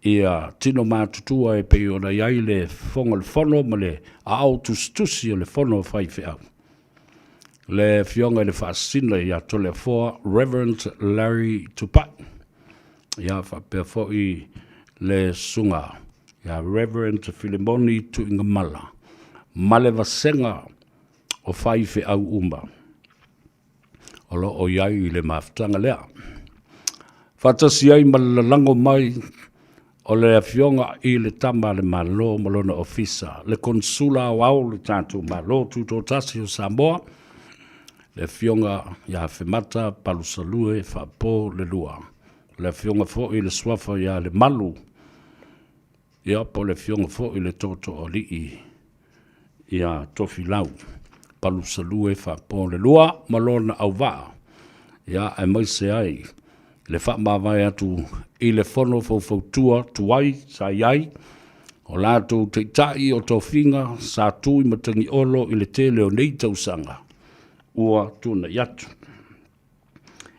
ia tino matutua e pei ona i ai le Fofoga o le Fono ma le Aao Tusitusi o le Fono a Faifeau. Le Afioga i le Faasisina ia Toleafoa Reverend Larry Tupai. Ia faapea foi le Susuga ia Reverend Filimoni Tuigamala ma le vasega o faifeau uma o lo o i ai i le mafutaga lea. Faatasi ai ma le lalago mai o le Afioga i le Tama a le Malo ma lona Ofisa, le Konesula Aoao o le tatou Malo Tutoatasi o Samoa, le Afioga ia Afemata Palusalue Faapo le Lua, le Afioga foi i le Suafa ia Lemalu, ia po o le Afioga foi i le Tootooalii ia Tofilau Palusalue Faapo le Lua ma lona auvaa, ia aemaise ai le faamavae atu i le Fono Faufautua tuai sa i ai, o latou taitai o tofiga sa tu i Matagiolo i le tele o nei tausaga ua tuanai atu.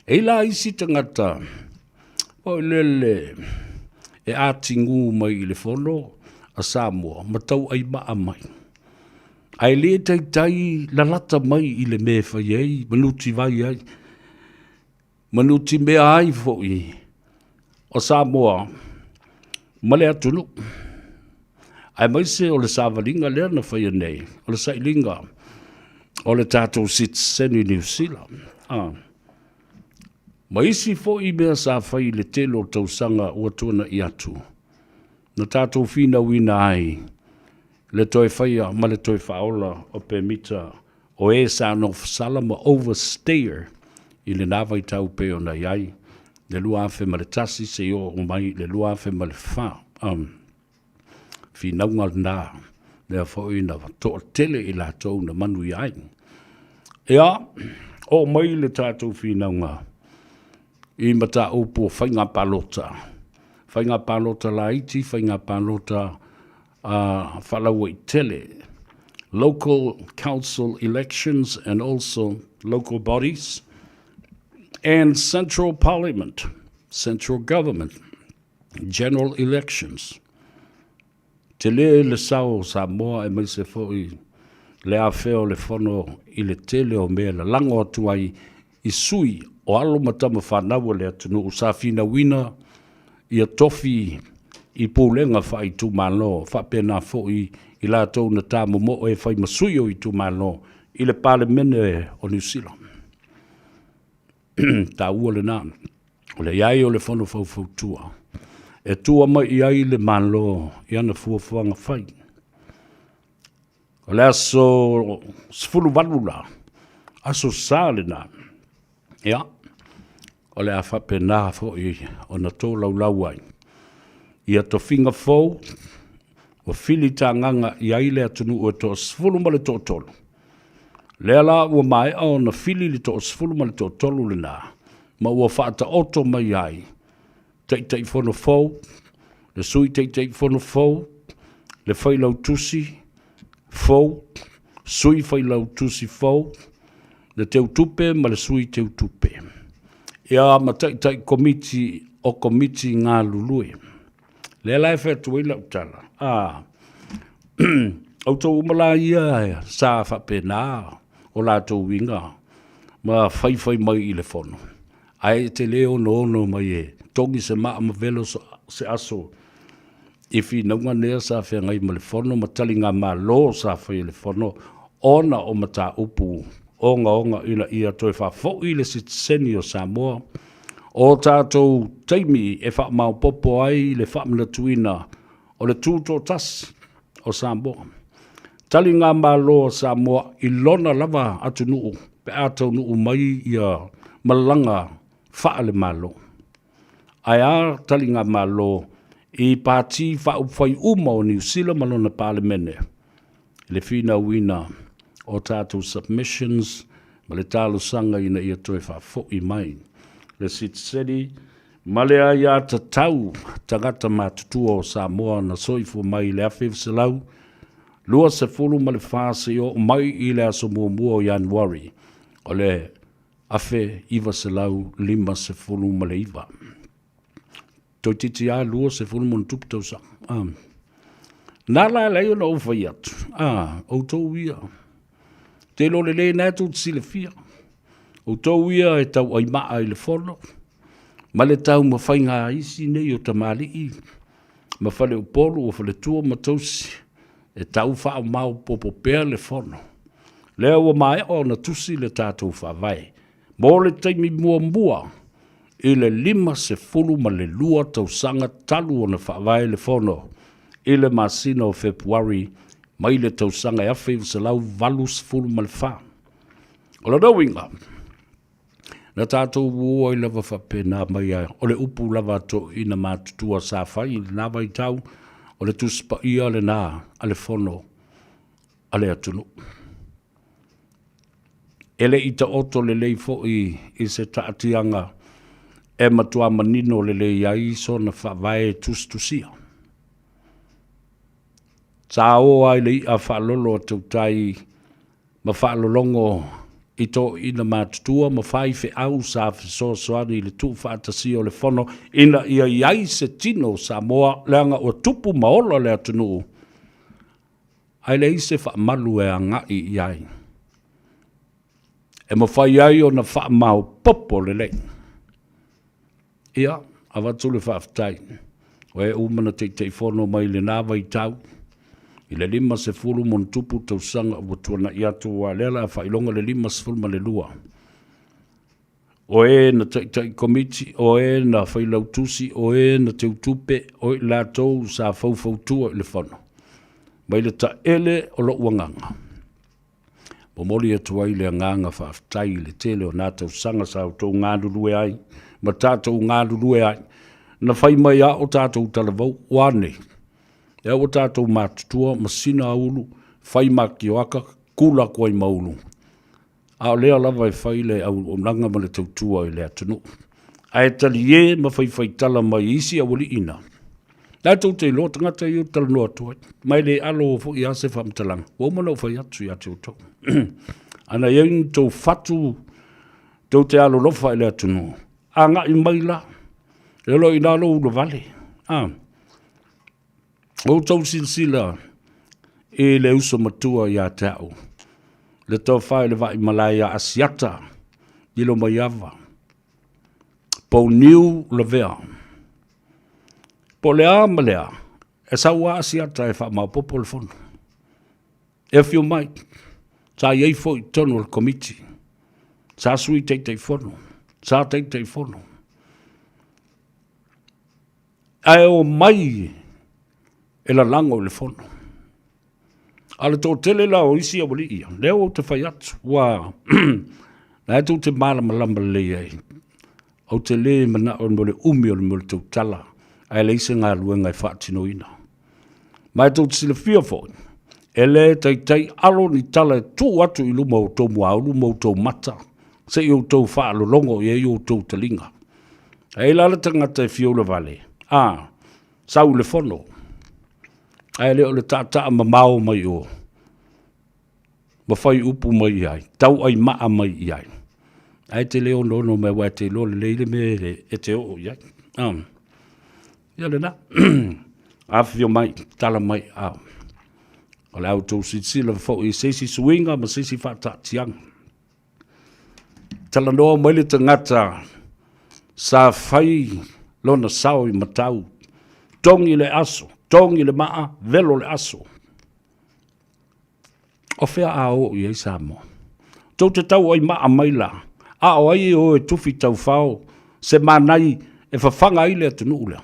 E i la isi tagata foi lele e atigū mai i le Fono a Samoa ma tauaimaa mai, ae le taitai lalata mai i le mea e fai ai ma nutivai ai, ma nutimea ai foi o Samoa ma le atunuu, aemaise o le savaliga lea na faia nei, o le sailiga o le tatou sitiseni Niu Sila. Ah. Ma isi foi mea sa fai i le tele o tausaga ua tuanai atu, na tatou finauina ai le toe faia ma le toe faaola o pemita o e sa nofosala ma overstayer i lena vaitau pei ona i ai le 2001 seia oo mai i le 2004. Finauga lena, lea foi na toatele i latou na manuia ai. Ia, oo mai le tatou finauga i mataupu o faiga palota, faiga palota laiti, faiga palota faalauaitele, local council elections and also local bodies, and central parliament, central government, general elections. Tele le sao o Samoa aemaise foi le afea o le fono i le tele o mea e lalago atu ai i sui o alo ma tama fanau a le atunuu sa finauina ia tofi i pulega faaitumalo, faapena foi i latou na tamomoe e fai ma sui o itumalo i le Palemene o Niu Sila. Taua lena, o le i ai o le Fono Faufautua e tua mai i ai le Malo i ana fuafuaga fai. O le aso 18 la, aso Sa lena, ia, o le a faapena foi ona tolaulau ai ia tofiga fou ua filitagaga i ai le atunuu e toasefulu ma le toatolu. Lea la ua maea ona fili le toasefulu ma le toatolu lena, ma ua faataoto mai ai Taitaifono fou, le Sui Taitaifono fou, le Failautusi fou, Sui Failautusi fou, le Teutupe ma le Sui Teutupe, ia ma Taitai Komiti o Komiti galulue. Lea la e fai atu ai lau tala, a outou uma la ia sa faapena o latou uiga ma faifai mai i le fono, Ae e te le onoono mai e togi se maa ma velo se aso i finauga nea sa feagai ma le Fono ma taligamalo sa fai e le Fono ona o mataupu ogaoga ina ia toe faafoi le sitiseni o Samoa o tatou taimi e faamaopoopo ai le faamanatuina o le Tutoatasi o Samoa. Taligamalo a Samoa i lona lava atunuu pe a taunuu mai ia malaga faale-Malo. Ae a taligamalo i Pati Faaupufai uma o Niu Sila ma lona Palemene i le finauina o tatou submissions ma le talosaga ina ia toe faafoi mai le sitiseni ma le aiatatau tagata matutua o Samoa na soifua mai i le 1924 seia oo mai i le aso muamua o Ianuari o le 1959. Toeitiiti lava 20 ma ona tupu tausaga. Ah. Na la e leai ona ou fai atu, ah, outou ia, te iloa lelei na e tou te silafia, outou ia e tauaimaa i le fono, ma le taumafaiga a isi nei o tamalii, ma faleupolu o faletua ma tausi, e tau faamaopoopo pea le fono. Lea ua maea ona tusi le tatou faavae mo le taimi muamua i le 52 tausaga talu ona faavae le Fono i le masina o Fepuari mai le tausaga e 1984. O lona uiga, na tatou o ai lava faapena mai a, o le upu lava a toeaiina matutua sa fai i lena vaitau, o le Tusi Paia lena a le Fono a le atunuu. E le i taoto lelei foi i se taatiaga e matua manino lelei ai sona faavae tusitusia. Sa o ai le i'a faalolo a tautai ma faalologo i toeaiina matutua ma faifeau sa fesoasoani i le tuufaatasia o le fono ina ia i ai se tino o Samoa leaga ua tupu ma ola le atunuu ae leai se faamalu e agai i ai e mafai ai ona faamaopoopo lelei. Ia, avatu le faafetai, o e uma na Taitaifono mai lena vaitau i le 50 ma ona tupu tausaga ua tuanai atu, aua o lea o le a faailoga le 52. O e na taitai komiti, o e na failautusi, o e na teutupe, o i latou sa faufautua i le Fono, mai le taele o lou agaga. Momoli atu ai le agaga faafetai i le tele o na tausaga sa outou galulue ai ma tatou galulue ai. Na fai mai lava o tatou talavou, ua nei, lea ua tatou matutua ma sina ulu, fai makioaka, kula atu ai ma ulu. A o lea lava e fai le auaunaga ma le tautua i le atunuu. Ae talie ma faifaitala mai isi aualii na. La tou te iloa tagata ia ou te talanoa atu ai. Ma e le alo foi lava se faamatalaga. Ua uma ona ou fai atu ia te outou. Ana i ai ni tou fatu tou te alolofa i le atunuu, agai mai la. E olo i ina lou ulavale. Ah. Outou silasila i le uso matua ia te au, le tofa i le Vaimalae ia Asiata Lilomaiava, Pouniu Lavea. Po o le a ma le a, e sau lava Asiata e faamaopoopo le fono. E afio mai, sa i ai foi i totonu o le Komiti, sa Sui Taitaifono, sa Taitaifono. Ae omai e lalago i le fono. A o le toatele la o isi aualii ia, lea ua ou te fai atu, ua la e tou te malamalama lelei ai, ou te le manao mo le umi o le mea o le tautala, ae leai se galuega e faatinoina. Ma e tou te silafia foi, e le taitai alo ni tala e tuu atu i luma o outou muaulu ma outou mata, se i outou faalologo i ai outou taliga. E i ai la le tagata e fia ulavale, a, sau i le fono, ae le o le taataa mamao mai o, ma fai upu mai i ai, tauai maa mai i ai. Ae te le onoono mai aua e te iloa lelei le mea e te oo i ai. Ia lena, afifio mai, tala mai, a, o le a outou silasila foi i se isi suiga ma se isi faataatiaga. Talanoa mai le tagata sa fai lona sao i matau, togi le aso, togi le maa, velo le aso. O fea a oo i ai Samoa? Tou te tau ai maa mai la, a o ai e o e tufi taufao se manai e fafaga ai le atunuu lea?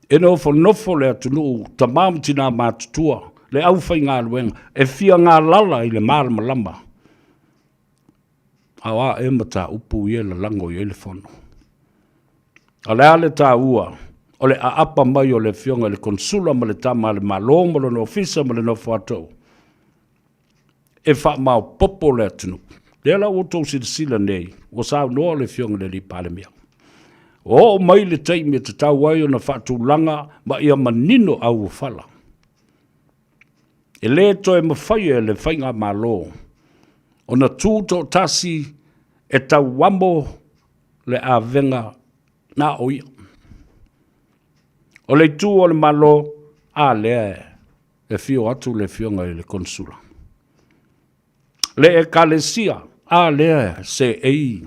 E nofonofo le atunuu, tama ma tina matutua, le aufaigaluega, e fia galala i le malamalama. A o a ea mataupu ia e lalago i ai le fono? A o le a le taua o le aapa mai o le Afioga i le Konesula ma le Tama a le Malo ma lona Ofisa ma le Nofoatou e faamaopoopo le atunuu. Lea la ua outou silasila nei, ua saunoa le Afioga i le Alii Palemia. Ua oo mai le taimi e tatau ai ona faatulaga ma ia manino auofala. E le toe mafai e le Faigamalo ona tu toatasi e tauamo le avega na o ia. O le itu o le Malo, a lea e afio atu le Afioga i le Konesula. Le Ekalesia, a lea e seei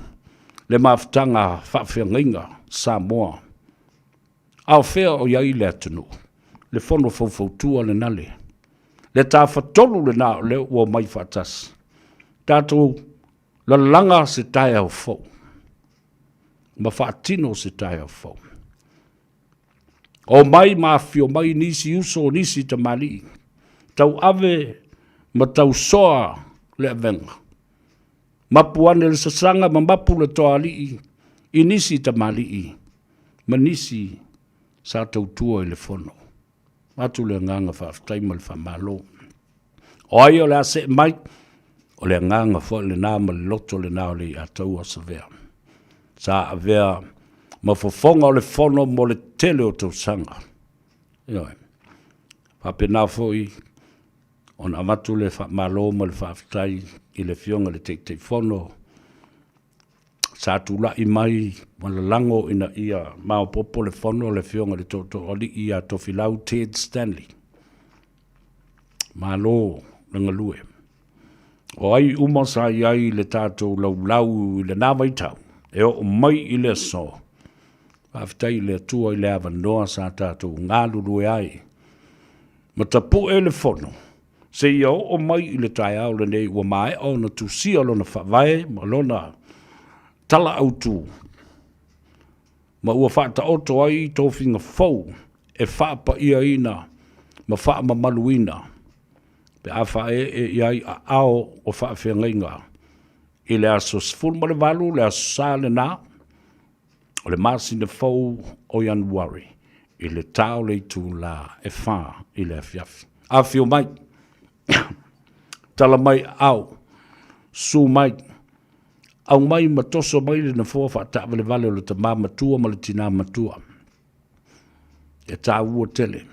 le mafutaga faafeagaiga Samoa. A o fea o i ai le atunuu? Le fono faufautua lena le. Le tafatolu lena o lea ua omai faatasi. Tatou lalaga se taeao fou ma faatino se taeao fou. Omai ma afifio mai nisi uso, nisi tamalii, tauave ma tausoa le avega. Mapu ane le sasaga ma mapu le toalii i nisi tamalii ma nisi sa tautua i le fono. Avatu le agaga faafetai ma le faamalo. O ai o le a see mai, o le agaga foi lena ma le loto lena o Leiataua Savea. Sa avea ma fofoga o le fono mo le tele o tausaga. Ioe. Faapena foi ona avatu le faamalo ma le faafetai i le Afioga i le Taitaifono sa tulai mai ma lalago ina ia maopoopo le fono le Afioga i le Tootooalii ia Tofilau Ted Stanley. Malo le galue. O ai uma sa i ai i le tatou laulau i lena vaitau e oo mai i le aso, faafetai i le Atua i le avanoa sa tatou galulue ai ma tapue le fono seia oo mai i le taeao lenei ua maea ona tusia lona faavae ma lona tala autu ma ua faataoto ai tofiga fou e faapaiaina ma faamamaluina pe a faaee i ai aao o faafeagaiga i le aso 18, le aso Sa lena o le masina fou o Ianuari i le ta o le itula e 4 i le afiafi. Afio mai, tala mai aao, susu mai, aumai ma toso mai le nofoa faataavalevale o le tama matua ma le tinā matua. E taua tele.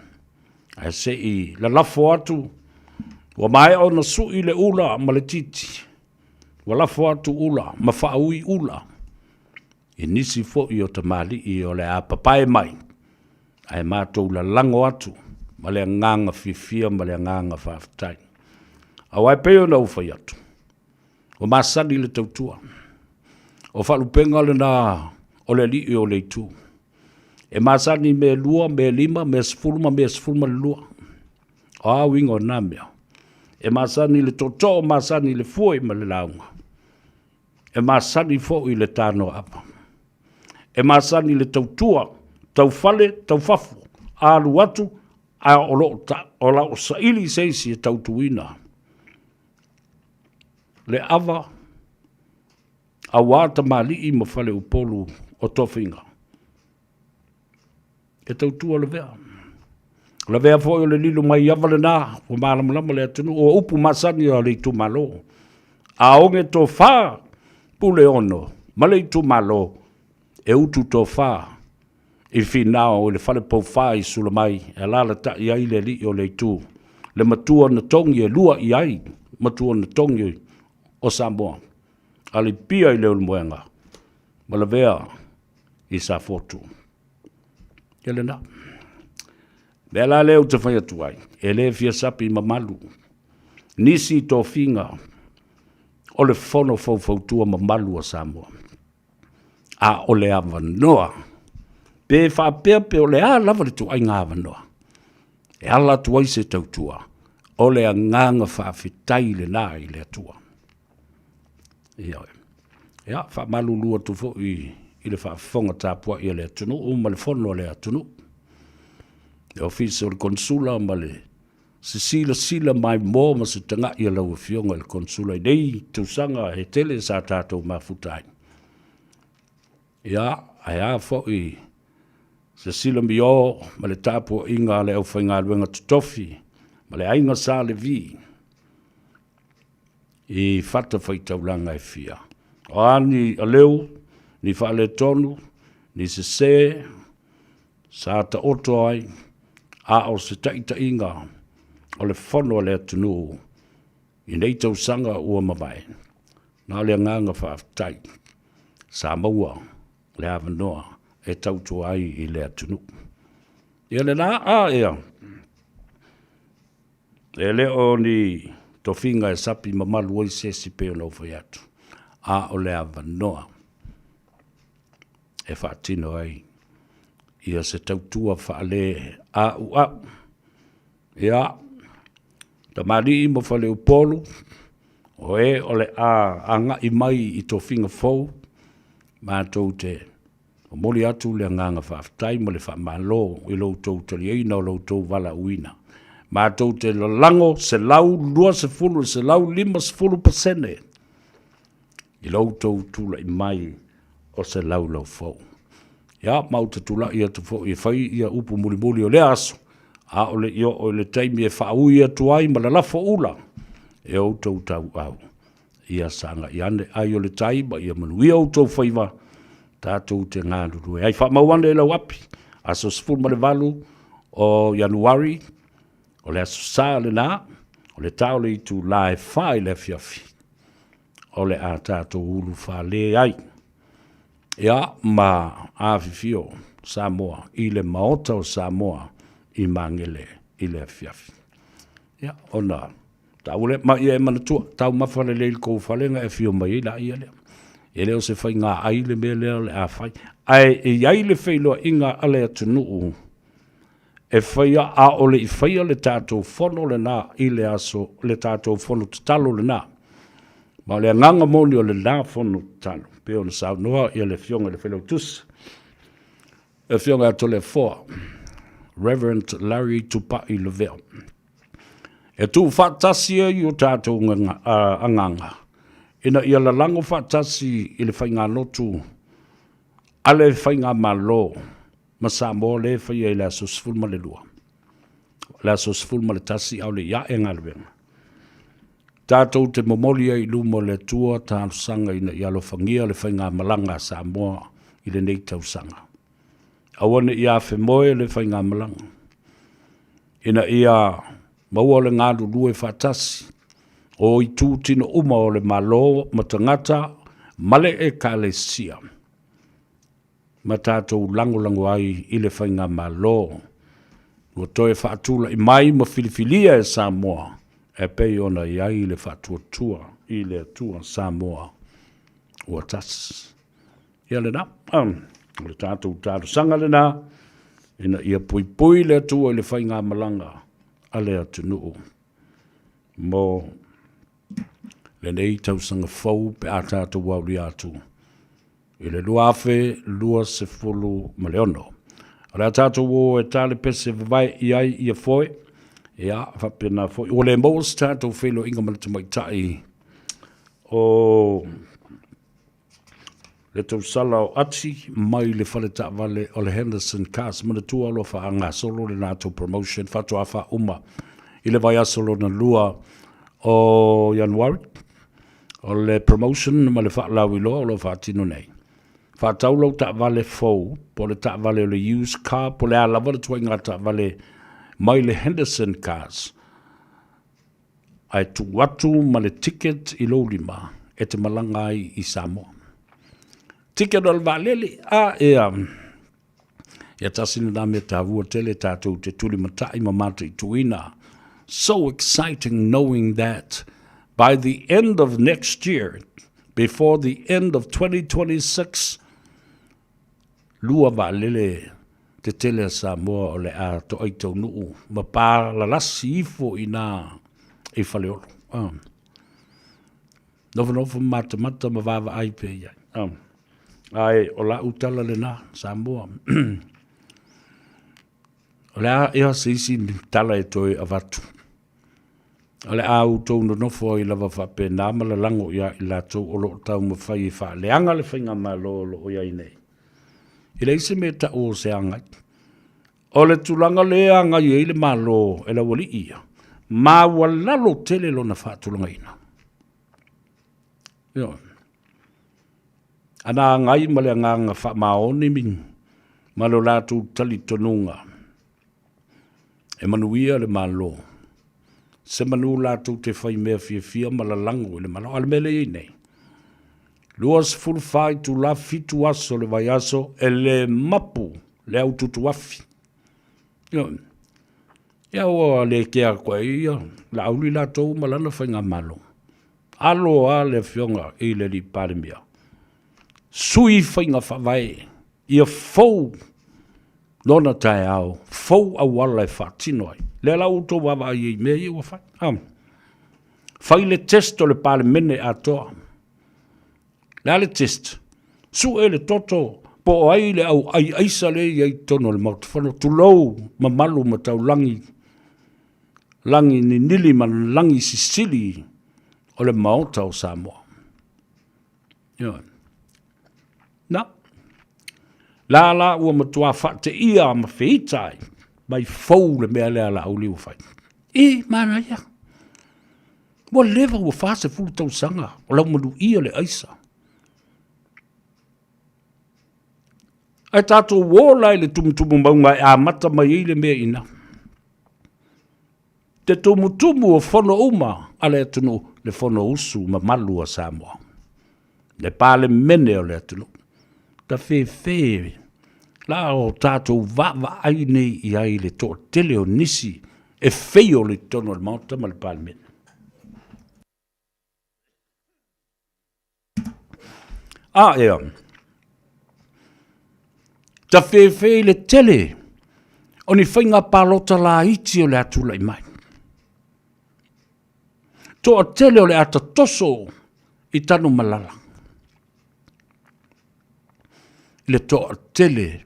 Ae se i lalafo atu, ua maea ona sui le ula ma le titi. Ua lafo atu ula ma faaui ula i nisi foi o tamalii o le a papae mai, ae matou lalago atu ma le agaga fiafia ma le agaga faafetai. Aua e pei ona ou fai atu, ua masani le tautua. O faalupega lena o le alii o le itu. E masani mea 2, mea 5, mea 10 ma mea 12. O a uiga o na mea? E masani le tootoo, masani le fue ma le lauga. E masani foi le tanoaava. E masani le tautua, taufale, taufafo, alu atu, a o lo o lo o saili se isi e tautuina le ava aua tamalii ma faleupolu o tofiga. E tautua lavea. O lavea foi o le lilo mai ava lena, ua malamalama le atunuu, o upu masani o le itumalo. A oge tofa Puleono ma le itumalo, e utu tofa i Finao i le fale poufa i Sulamai e alaalatai ai le alii o le itu, le matua na togi e lua i ai matua na togi o Samoa, a Alipia i Leulumoega ma Lavea i Safotu. Ia lena. Mea la lea ou te fai atu ai, e le fia sapi mamalu nisi tofiga o le fono faufautua mamalu a Samoa. A o le avanoa, pe faapea pe o le a lava le tuaiga avanoa, e ala atu ai se tautua, o le agaga faafetai lena i le Atua. Ioe. Ia, faamalulu atu foi i le faafofoga tapuai a le atunuu ma le fono a le atunuu. Le Ofisa o le Konesula ma le se silasila maimoa ma se tagai a lau Afioga i le Konesula i nei tausaga he tele sa tatou mafuta ai. Ia, ae a foi. Silasila miō ma le tapuaiga a le aufaigaluega totofi ma le aiga Sa Levi i fatafaitaulaga e fia. O a ni aleu, ni faaletonu, ni sesē sa taoto ai, a o se taitaiga o le fono a le atunuu i nei tausaga ua mavae, na o le agaga faafetai sa maua le avanoa e tautua ai i le atunuu. Ia lena a ea, e le o ni tofiga e sapi mamalu ai se isi pei ona ou fai atu, a o le avanoa e faatino ai ia se tautua faaleauau. Ia, tamalii ma faleupolu, o e o le a agai mai i tofiga fou, matou te momoli atu le agaga faafetai ma le faamalo i lo outou taliaina o lo outou valaauina. Matou te lalago 120 i le 150% i lo outou tulai mai o se laulau fou. Ia, ma ou te tulai atu foi e fai ia upu mulimuli o lea aso, a o le i oo i le taimi e faaui atu ai ma lalafo ula e outou tauau. Ia sagai ane ai o le tai ma ia manuia outou faiva, tatou te galulue ai. Faamau ane i lau api, aso 18 o Ianuari, o le aso Sa lena, o le ta o le itula e 4 i le afiafi, o le a tatou ulufale ai. Ia, ma afifio Samoa i le Maota o Samoa i Magele i le afiafi. Ia, ona taua lea, ma ia e manatua, taumafa lelei i le tou fale ona e afio mai ai laia lea. E le o se faiga ai le mea lea o le a fai. Ae e i ai le feiloaiga a le atunuu e faia a o le i faia le tatou fono lena i le aso, le tatou fono tatalo lena. Ma o le agaga moni o lena fono tatalo, pei ona saunoa ia le Afioga i le Failautusi, le Afioga ia Toleafoa, Reverend Larry Tupai Lavea, e tuufaatasi ai o tatou agaga ina ia lalago faatasi i le faigalotu a le Faigamalo ma Samoa lea e faia i le aso 12, le aso 11 a o le i ae galuega. Tatou te momoli ai i luma o le Atua talosaga ina ia alofagia le faigamalaga a Samoa i lenei tausaga. Aua ne i afemoe le faigamalaga, ina ia maua le galulue faatasi o itu tino uma o le Malo ma tagata ma le Ekalesia ma tatou lagolago ai i le Faigamalo ua toe faatulai mai ma filifilia e Samoa e pei ona i ai le faatuatua i le Atua Samoa ua tasi. Ia lena, o le tatou talosaga lena ina ia puipui le Atua i le faigamalaga a le atunuu mo lenei tausaga fou pe a tatou aulia atu i le 2026. O le a tatou o e ta le pese vavae i ai ia foe, ia faapena foi. Ua le maua se tatou feiloaiga ma le tamaitai o le tausala o Ati mai le fale taavale o le Henderson Cars. Manatua o lo o faagasolo le latou promotion faatoa faauma i le vaiaso lona lua o Ianuari. O le promotion ma le faalauiloa o lo o faatino nei. Faatau lau taavale fou po o le taavale o le used car po o le a lava le tuaiga taavale mai le Henderson Cars ae tuu atu ma le ticket i lou lima e te malaga ai i Samoa. Ticket o le vaalele, a ea, ia tasi lena mea taua tele tatou te tulimatai ma mataituina. So exciting knowing that by the end of next year, before the end of 2026, lua vaalele tetele a Samoa o le a toai taunuu ma palalasi ifo i ina i Faleolo. Nofonofo ma matamata ma vaavaai pea i ai. Ae o lau tala lena, Samoa. O le a ea se isi tala e toe avatu? O le a outou nonofo ai lava faapena ma lalago ia i latou o lo o taumafai e faaleaga le faigamalo o lo o i ai nei. E leai se mea e tau o se agai. O le tulaga lea e agai ai le Malo e le aualii ia, maualalo tele lona faatulagaina. Ioe. Ana agai ma le agaga faamaoni ma lo latou talitonuga e manuia le Malo, se manu latou te fai mea fiafia ma lalago i le Malo. A o le mea lea e i ai nei, 24 itula 7 aso o le vaiaso e le mapu le aututuafi. Ioe. Ia ua le kea atu ai ia Laauli latou ma lana faigamalo. Alo a le afioga i le alii Palemia, sui faiga faavae ia fou lona taeao, fou auala e faatino ai. Lea la ua outou vaavaai ai i mea ia ua fai. Ah. Fai le test o le Palemene atoa. Le a le test? Sue le toto po o ai le au ai aisa lea e i ai i totonu o le Maota Fono, tulou mamalu ma taulagi, lagi ninili ma lagi sisili o le Maota o Samoa. Ioe. Na. La la ua matua faateia ma feita ai, mai fou le mea lea a Laauli ua fai. E, manaia. Ua leva ua 40 tausaga o laumaluia le aisa. Ae tatou ola i le tumutumu mauga e amata mai ai le mea i ina. Te tumutumu o fono uma a le atunuu, le Fonousu mamalu a Samoa, le Palemene o le atunuu. Tafefe la o tatou vaavaai nei i ai i le toatele o nisi e feio i totonu o le Maota ma le Palemene. A ea, tafefe i le tele o ni faiga palota laiti o le a tulai mai. Toatele o le a tatoso i Tanumalala. I le toatele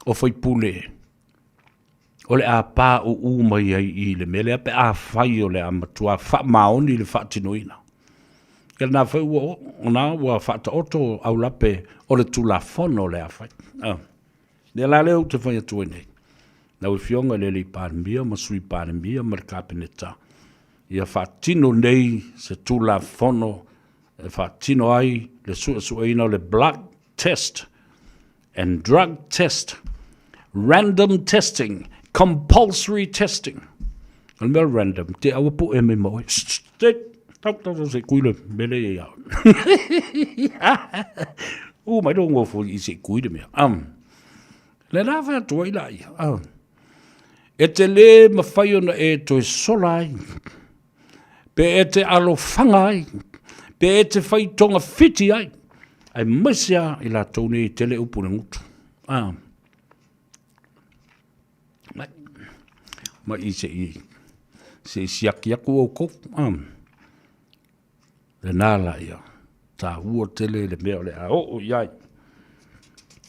o faipule o le a pauu mai ai i le mea lea pe afai o le a matua faamaoni le faatinoina. Ia lena foi ua oo, o lena ua faataoto aulape o le Tulafono o le a fai. Ah. Lea la lea ou te fai atu ai nei, lau Afioga i le alii Palemia ma Sui Palemia ma le Kapeneta, ia faatino nei se Tulafono e faatino ai le suesueina o le blood test and drug test, random testing, compulsory testing. O le mea random, te aua po e mai ma oe. Te, tau, tau, tau, se kui le mele ia iau. U mai lo ngofo i se kui le mea. Le la whea atu ai la ia. E te le mawhai ona e toe sola ai. Pe e te alofaga ai, pe e te whai tonga whiti ai, ai maise a i latou nei e tele upu le gutu. Ah. Mai, mai i se i, se i siaki aku oukou. Ah. Lena la ia, taua tele le mea o le a oo i ai.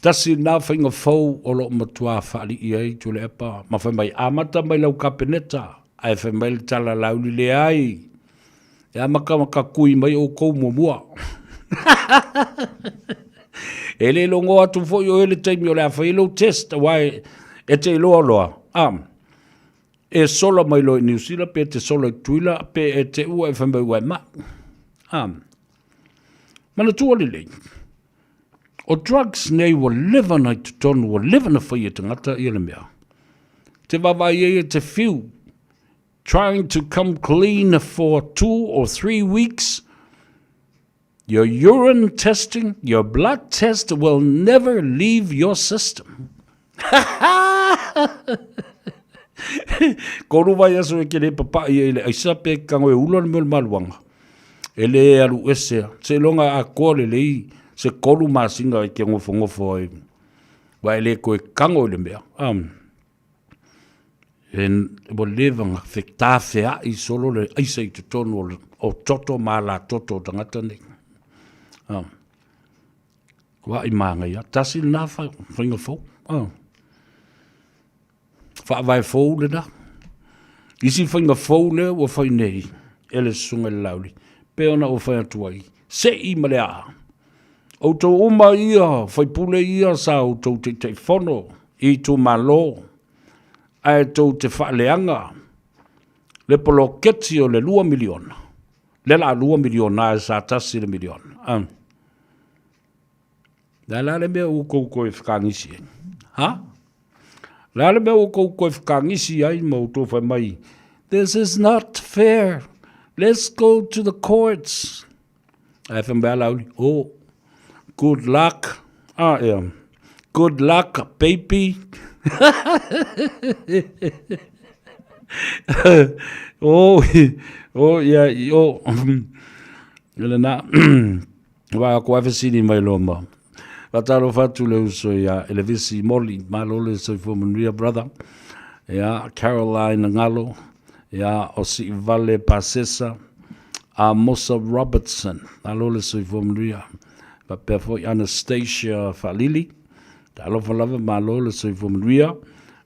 Tasi lena faiga fou o lo o matua faalii ai Tuilaepa ma fai mai, amata mai lau Kapeneta, ae fai mai le tala Laauli, leai, e amata ma kakui mai outou muamua. E le logo atu foi oe le taimi o le a fai ai lou test, aua e te iloa loa, a. E sola mai loa i Niu Sila pe te sola i Tutuila pe e te ua e fai mai ua e mai. A. Manatua lelei, o drugs nei ua leva na i totonu, ua leva na fai e tagata ia le mea. Te vaavaai ai e te whiu, trying to come clean for 2 or 3 weeks, your urine testing, your blood test will never leave your system. Kolu vai aso e kele papaʻi ai le aisa pe kago e ula le mea o le maluaga. E le alu ese a. Seiloga a koa lelei se 3 masina e ke gofogofo ai. Ua e le koe kago i le mea. E ua leva na tafeaʻi solo le aisa i totonu o toto ma ala toto o tagata nei. Ua ai manaia. Tasi lena faiga fou. Faavae fou lena. Isi faiga fou lea ua fai nei e le Susuga i le Laauli, pei ona ou fai atu ai, se'i ma le aa. Outou uma ia, faipule ia sa outou taitaifono i itumalo ae tou te faaleaga le poloketi o le $2 miliona, lea la a $2 miliona ae sa tasi le miliona. Ah. Le a la le mea ua tou toe fekagisi ai? Ha? Le a le mea ua tou toe fekagisi ai ma outou fai mai, This is not fair. Let's go to the courts. Ae fai mai a Laauli, oh, good luck. Ah, yeah. Good luck, baby. oh, oh, yeah, oh. Lena, Wa ko ai fesili mai loa ma. Faatalofa atu le uso ia Elevisi Moli, malo le soifua manuia brother. Ia Caroline Ngalo, ia o Siivale Pasesa, Amosa Robertson, malo le soifua manuia. Faapea foi Anastasia Faalili, talofa lava malo le soifua manuia.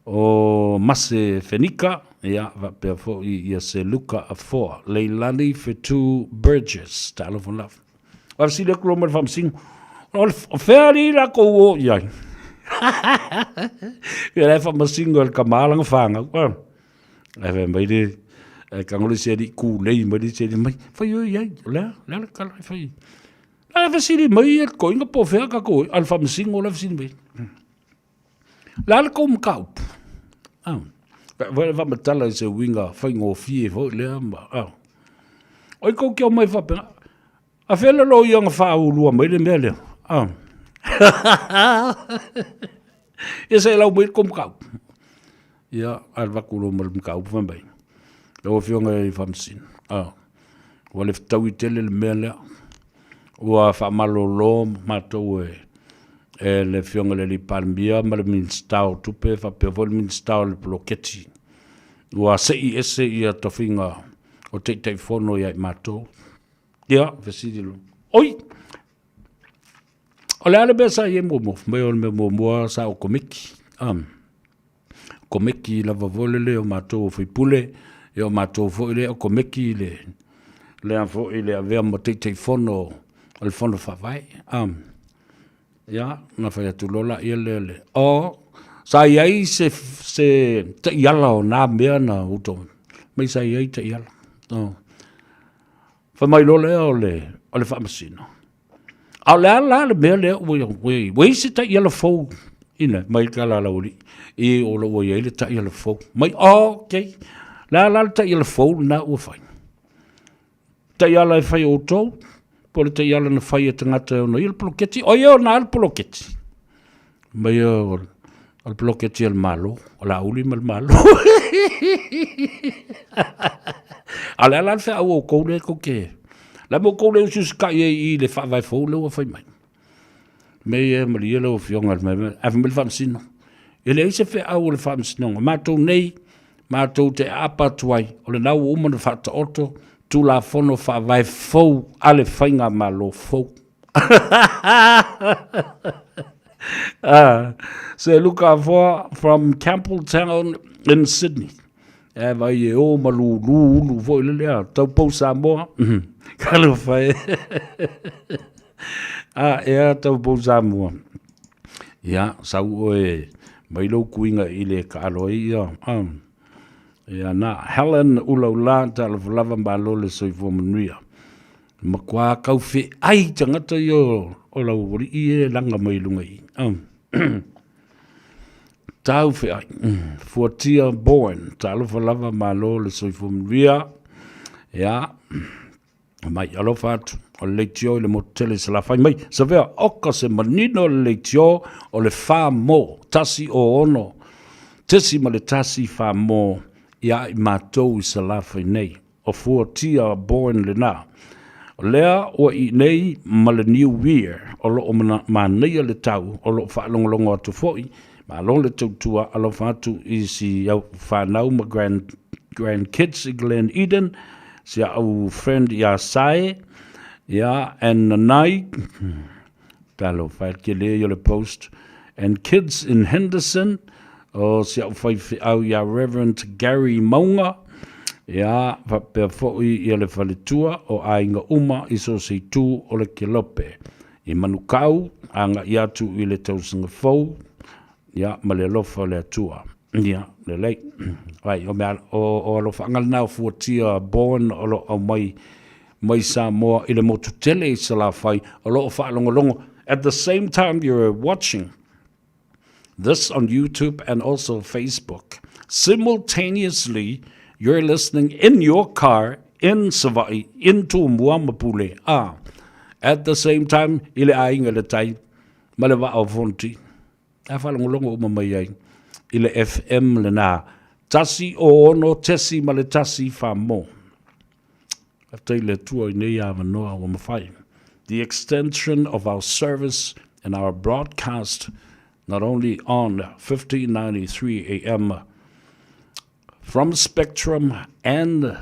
O Mase Fenika, ia faapea foi ia Seluka Afoa, Leilani Fetu Burgess, talofa lava. Faafesili atu loa ma le Faamasino, o fea alii la tou o i ai? Ia la e faamasino e le tama lana fanau. Ae fai mai le, ae tago le isi alii tulei mai le isi alii mai, fai oi ai, o le a, o le a le tala e fai. La e fesili mai e le toeaina po o fea tatou ai, a o le Faamasino la e fesili mai. Le a le tou mataupu? Ah. Foi le faamatala i se uiga faigofie foi lea ma, ah. Oi kou te omai faapena, a fea le loia na faaulua mai le mea lea? Ah. Ia se i lau mai le tou mataupu. Ia, alu atu loa ma le mataupu fai mai, lau Afioga i le Faamasino, ah, ua le fetaui tele le mea lea. Ua faamalolo matou e e le Afioga i le Alii Palemia ma le Minisita o Tupe faapea foi le Minisita o le Poloketi. Ua sei ese ia tofiga o Taitaifono ia i matou. Ia, fesili loa. Oi! O le a le mea sa i ai muamua? Fai mai o le mea muamua sa o komiti. Um, komiti lava foi lele o matou o faipule, ia o matou foi lea o komiti le lea foi le avea ma Taitaifono o le Fono Faavae. Um, ia, na fai atu loa laia lea le, o, sa i ai se, se taiala o nā mea na outou, mai sa i ai taiala. Oh. Fai mai loa lea o le, o le faamasino. A o le a la le mea lea ua ua i ai? Ua i ai se taiala fou ina mai le tala a Laualii i o lo ua i ai le taiala fou. Mai, okay. Le a la le taiala fou lena ua fai? Taiala e fai e outou, po o le taiala na fai e tagata e ona ia le poloketi, o ia ona le poloketi. Mai o le poloketi a le Malo, o Laauli ma le Malo. A o le a la le feau o outou lea tou te... La mo outou le usiusitai ai i le faavae fou lea ua fai mai. Mei e malie lau Afioga i le mai, ae fai mai le Faamasino. E leai se feau o le Faamasinoga. Matou nei, matou te aapa atu ai, o lena ua uma ona faataoto Tulafono Faavae fou a le Faigamalo fou. Se Luka Afoa from Campbelltown in Sydney. E vai e o ma lulu ulu foi le lea, taupou Samoa. Talofa e. A ea taupou Samoa. Ia, sau oe mai lou kuiga i le kaalo ai ia. Ia na, Helen Ulaula, talofa lava malo le soifua manuia. Matua kau feai tagata ia o lau alii e laga mai luga i. Tau feai. Fuatia Bowen, talofa lava malo le soifua manuia. Ia, mai alofa atu o le leitio i le motu tele i Salafai mai. Savea, oka se manino le leitio o le 4 mo, 1 o 6.1 4 mo ia i matou i Salafai nei. O Fuatia Bowen lena. O lea ua i nei ma le New Year o lo o manaia le tau o lo o faalogologo atu foi, malo le tautua alofa atu i si au fanau ma grand, grandkids i Glen Eden, si au friend ia Sae, ia and Nanai, talofa e tele ia le post, and kids in Henderson, o si au faifeau ia Reverend Gary Maunga, ia faapea foi ia le faletua o aiga uma i so o se itu o le Kelope. I Manukau, agai atu i le tausaga fou, Ia, ma le alofa o le Atua. Ia, lelei. Ai, o mea, o, o alofaaga lena o fuatia born o lo o aumai mai Samoa i le motu tele i Salafai, o lo o faalogologo. At the same time you're watching this on YouTube and also Facebook. Simultaneously, you're listening in your car in Savaii, in Tumua ma Pule. Ah, at the same time, i le aiga le tai, ma le vaa o Fonti. A faalogologo uma mai ai i le FM lena. 106.1 Samoa. Faafetai i le Atua i nei avanoa ua mafai. The extension of our service and our broadcast not only on 1593 AM from Spectrum and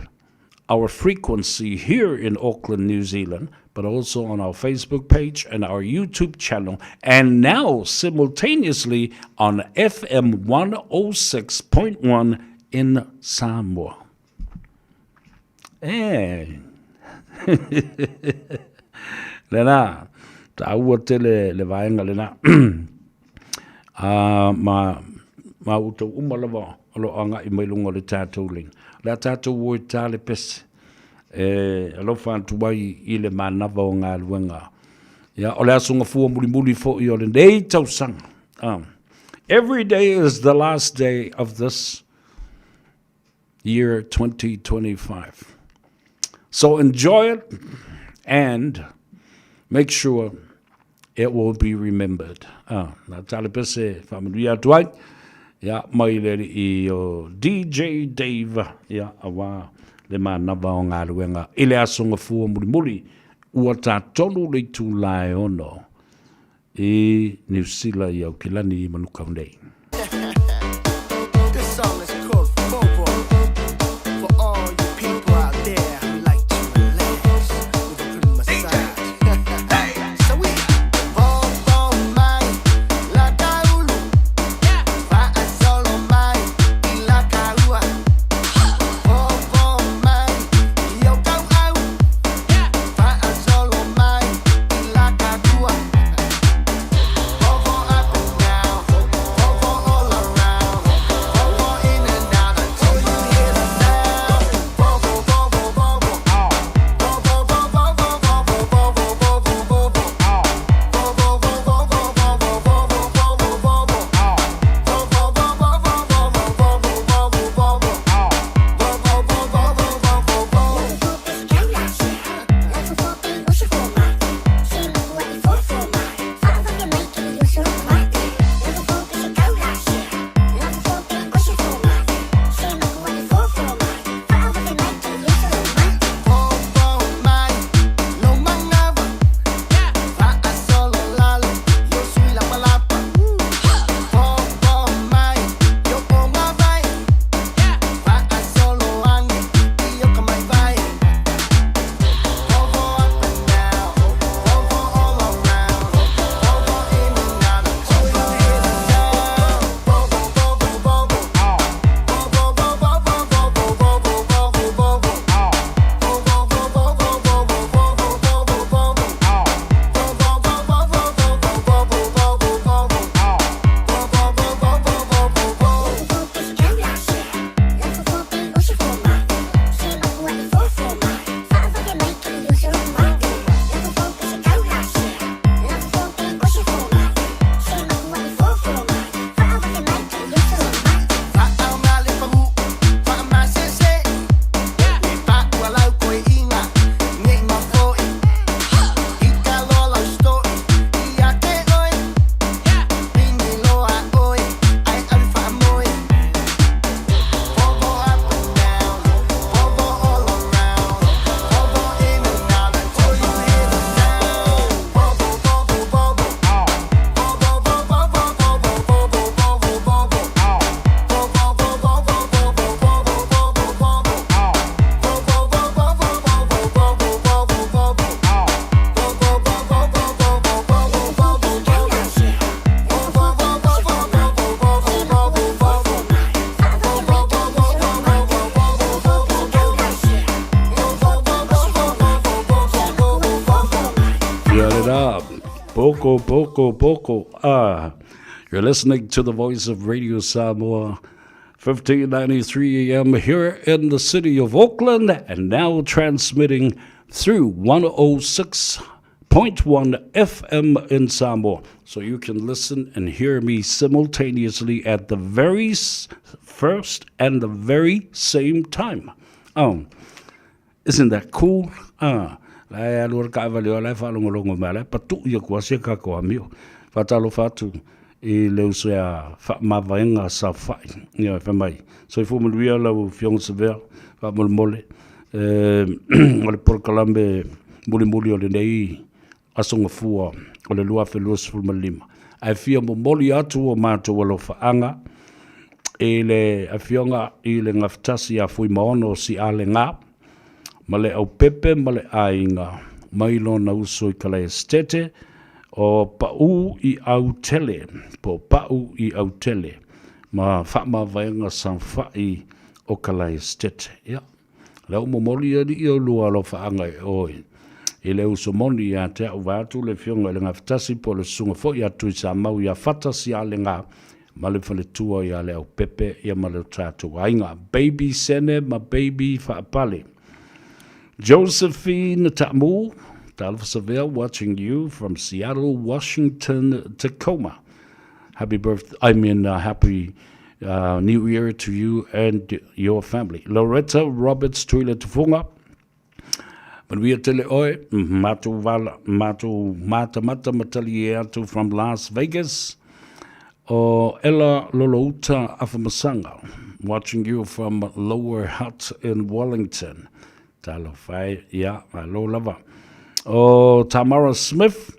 our frequency here in Auckland, New Zealand, but also on our Facebook page and our YouTube channel, and now simultaneously on FM 106.1 in Samoa. E! Lena, taua tele le vaega lena. A ma, ma outou uma lava o lo o agai mai luga o le tatou link. O le a tatou o e ta le pese e alofa atu ai i le manava o galuega. Ia, o le aso gafua mulimuli foi o lenei tausaga. Every day is the last day of this year 2025. So enjoy it and make sure it will be remembered. Ah, na tale pese whamanuia atu ai. Ia, mai le i o DJ Dave, ia, awa le manava o galuega i le aso gafua mulimuli, ua tā tonu le itula e ono i Niu Sila i Aukilani i Manukau nei. Ia le rā, poko, poko, poko, ā. You're listening to the voice of Radio Samoa, 1593 AM here in the city of Auckland, and now transmitting through 106.1 FM in Samoa. So you can listen and hear me simultaneously at the very first and the very same time. Um, isn't that cool? Ah, la e alu o le kaavale o la e faalogologo mai, la e patuʻi aku a sia kākou amio. Faatalofa atu i le uso ia Faamavaega Saofai. Ia, fai mai, soifua manuia lau Afioga Savea, faamolemole, o le polokalame mulimuli o lenei Aso Gafua o le 2025. Ae fia momoli atu o matou alofaaga i le Afioga i le Gafatasi ia Fuimaono Sialega ma le Aupepe ma le aiga mai lona uso i Kalaesetete o Paʻu i Autele, po o Paʻu i Autele, ma Faamavaega Saofai o Kalaesetete. Ia, lea ua momoli alii o lua alofaaga e oe i le uso moni ia te au vaeatu le Afioga i le Gafatasi po o le Susuga foi ia Tuisamau ia Fata Sialega ma le faletua ia Leaupepe ia ma le tatou aiga. Baby Sene ma Baby Faapale. Josephine Ta'amu, talofa Savea, watching you from Seattle, Washington, Tacoma. Happy birthday, I mean happy new year to you and your family. Loretta Roberts Tuila Tufunga, Manuia tele oe, matou vala, matou matamata matali e atu from Las Vegas. O Ella Lolouta Afamasanga, watching you from Lower Hutt in Wellington. Talofa e, ia, malo lava. O Tamara Smith,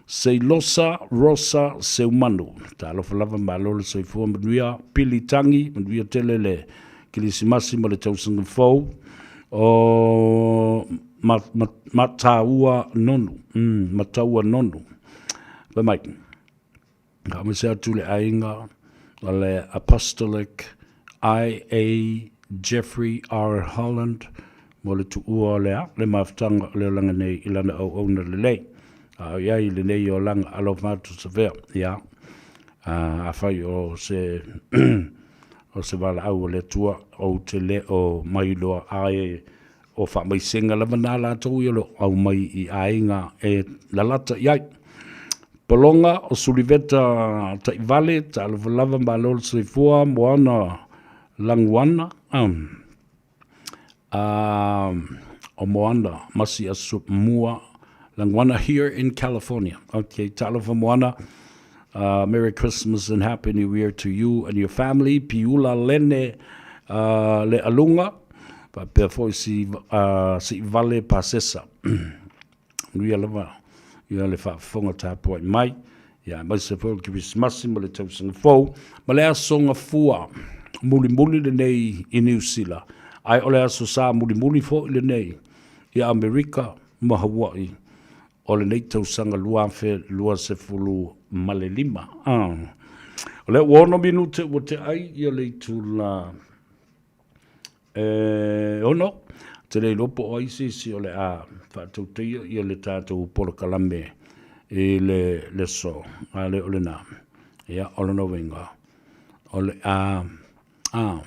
Seilosa Rosa Seumanu. Talofa lava, malo le soifua manuia, pili tangi, manuia tele le Kilisimasi ma le tausaga fou. O ma, ma, Mataua Nonu, Mataua Nonu. Fai mai, Faamaise atu le aiga o le Apostolic I.A. Jeffrey R. Holland mo le tuua o le a, le mafutaga o le olaga nei i lana auauna lelei. A o i ai lenei olaga alofa atu Savea, ia, afai o se o se valaau o le Atua, ou te le o mailoa ai O faamaisega lava na latou ia o lo o aumai i aiga e lalata i ai. Pologa o Suliveta Taivale, talofa lava malo le soifua, Moana Laguana, o Moana Masi Asu Mua Laguana here in California. Okay, talofa Moana. Merry Christmas and Happy New Year to you and your family. Piula Lene Le Alunga, faapea foi si Siivale Pasesa. Manuia lava ia le faafofoga tapuai mai, ia aemaise foi o le Kerisimasi ma le tausaga fou, ma le Aso Gafua mulimuli lenei i Niu Sila, ae o le Aso Sa mulimuli foi lenei i Amerika ma Hawaii o lenei tausaga 2025. O lea ua 6 minute ua tea ai ia le itula e 6, te le iloa po o ai se isi o le a faatautaia ia le tatou polokalame i le le aso, a le o lena. Ia, o lona uiga, o le a, a,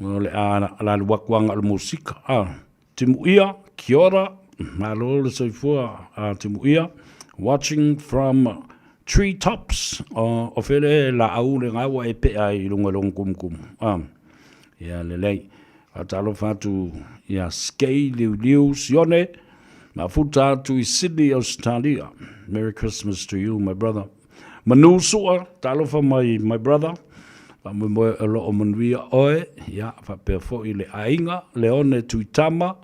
o le a alu atu aga o le musika, a. Timuia, kia ora, malo le soifua a Timuia, watching from tree tops, o fele laau le gaua e pea ai i lunga i lona kumukumu. Ia lelei, faatalofa atu ia Skei Liuliu Sione, mafuta atu i Sydney, Australia. Merry Christmas to you, my brother. Manu Sua, talofa mai my brother, faamoemoe o lo o manuia oe, ia, faapea foi le aiga, Leone Tuitama,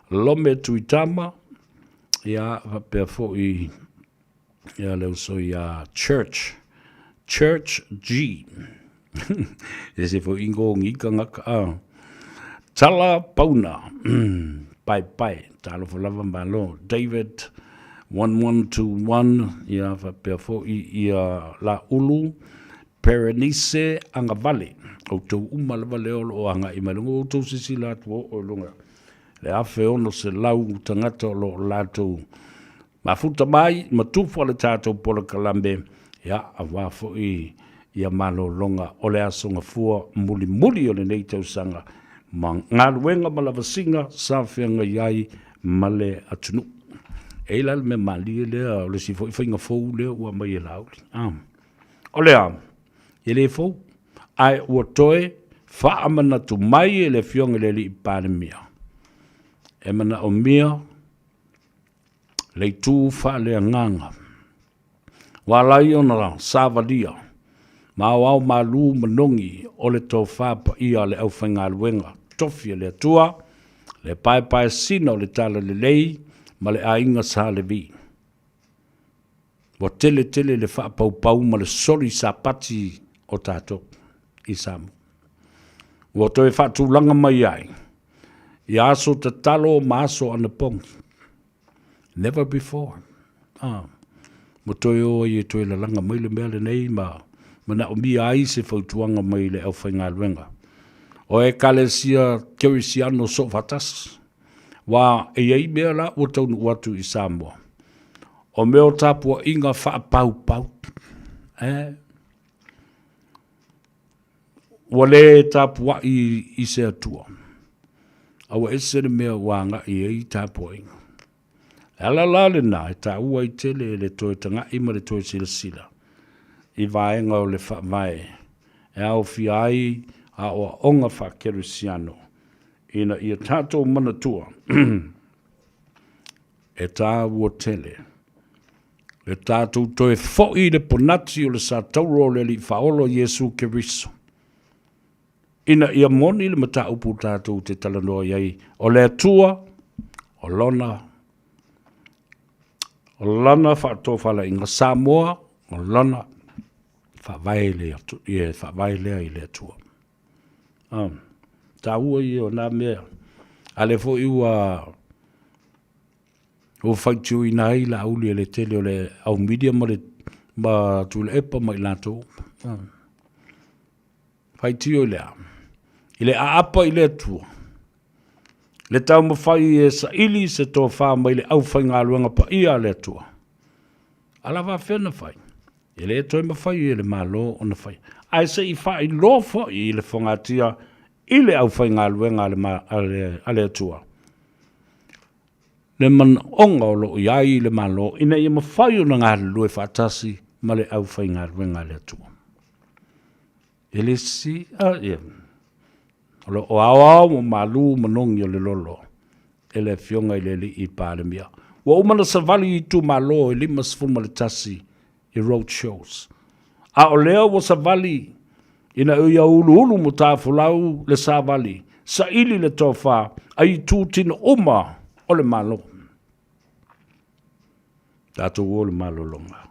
Lome Tuitama, ia, faapea foi ia le uso ia Church, Church G. E se foi ingoa tagata, a. Tala Pauna, Paepae, talofa lava malo. David 1121, ia faapea foi ia Laulu Berenice Agavale. Outou uma lava lea o lo o agai mai luga, ua outou silasila atu ua oo i luga le 1600 tagata o lo o latou mafuta mai ma tufa le tatou polokalame, ia, aua foi. Ia malologa o le Aso Gafua mulimuli o lenei tausaga ma galuega ma lavasiga sa feagai ai ma le atunuu. E i ai la le mea malie lea o le isi foi faiga fou lea ua aumai e Laauli. O le a? E le fou, ae ua toe faamanatu mai e le Afioga i le Alii Palemia, e manaomia le itu faaleagaga ua ala ai ona savalia ma aoao malu manogi o le tofa paia a le aufaigaluega tofi a le Atua, le paepaesina o le Talalelei ma le aiga Sa Levi. Ua tele tele le faapaupau ma le soli sapati o tatou i Samoa. Ua toe faatulaga mai ai ia aso tatalo ma aso anapogi. Never before. Ah, ua toe o ai e toe lalaga mai le mea lenei ma manaomia ai se fautuaga mai le aufaigaluega o Ekalesia Kerisiano Soofaatasi. Aua e i ai mea la ua taunuu atu i Samoa, o mea o tapuaiga faapaupau. Eh, ua le tapuai i se Atua, a ua ese le mea ua agai i ai tapuaiga. Le ala la lena e taua ai tele le toe taga'i ma le toe silasila i vaega o le Faavae e aofia ai aoaoga faakerisiano ina ia tatou manatua e taua tele le tatou toe fo'i i le ponati o le satauro o le Alii Faaola o Iesu Keriso, ina ia moni le mataupu tatou te talanoa i ai, o le Atua, o Lona, o Lana faatofalaiga Samoa, o Lona faavae le, faavae lea i le Atua. Taua ia o na mea, a lea foi ua ua faitioina ai Laauli e le tele o le au media ma le ma Tuilaepa ma i latou. Faitio i le a? I le aapa i le Atua, le taumafai e saili se tofa mai le aufaigaluega paia a le Atua. A la faapefea ona fai? E le toe mafai e le Malo ona fai. Ae se i faailoa foi i le fogatia i le aufaigaluega a le Atua le manaoga o lo o i ai le Malo ina ia mafai ona galulue faatasi ma le aufaigaluega a le Atua. E le sisi, a, ia, o lo o aoao ma malu manogi o le lolo e le Afioga i le Alii Palemia. Ua uma ona savali i itumalo e 51 i road shows. A o lea ua savali ina ia uluulu matafolau le savali, saili le tofa a itutino uma o le Malo. Tatou o le malologa.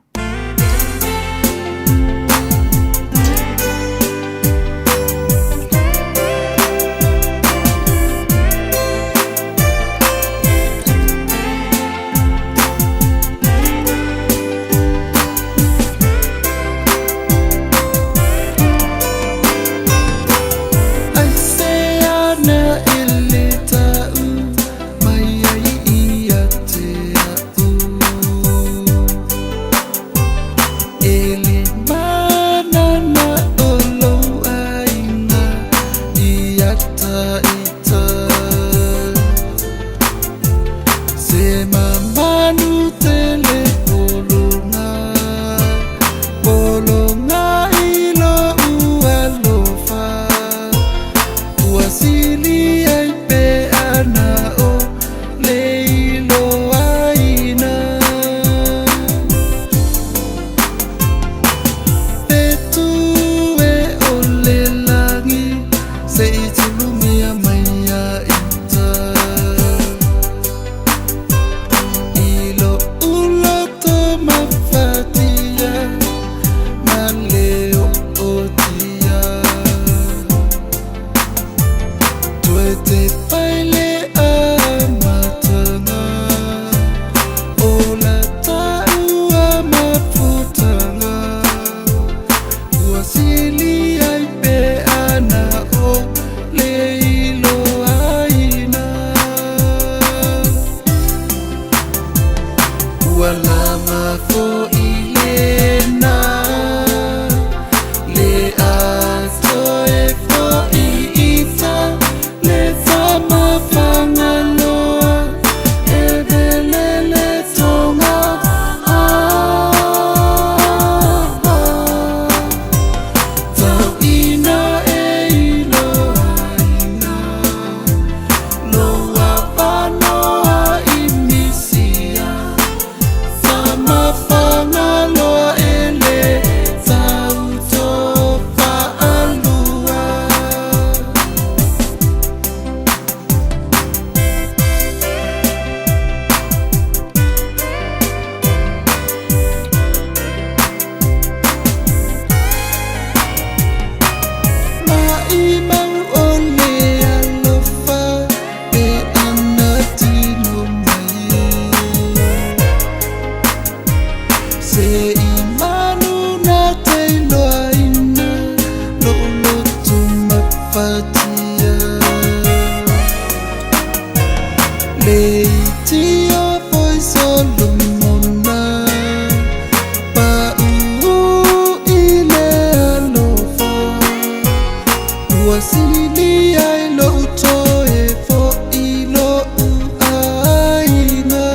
Ua sili ai lou toe fo'i lo'u aiga.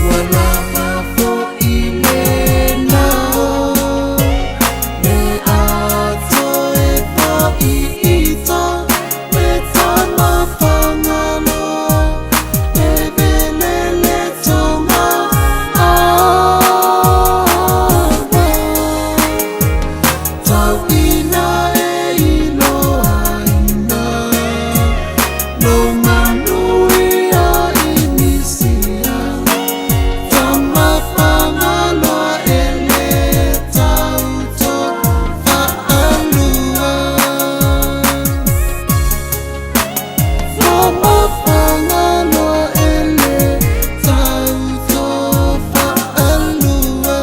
Ua lava fo'i lena le a toe fo'i i le tama Fagaloa e vele le tonga ava. Tau ina e iloaina lou manuia i Misia, tama Fagaloa e le tauto faalua. Tama Fagaloa e le tauto faalua.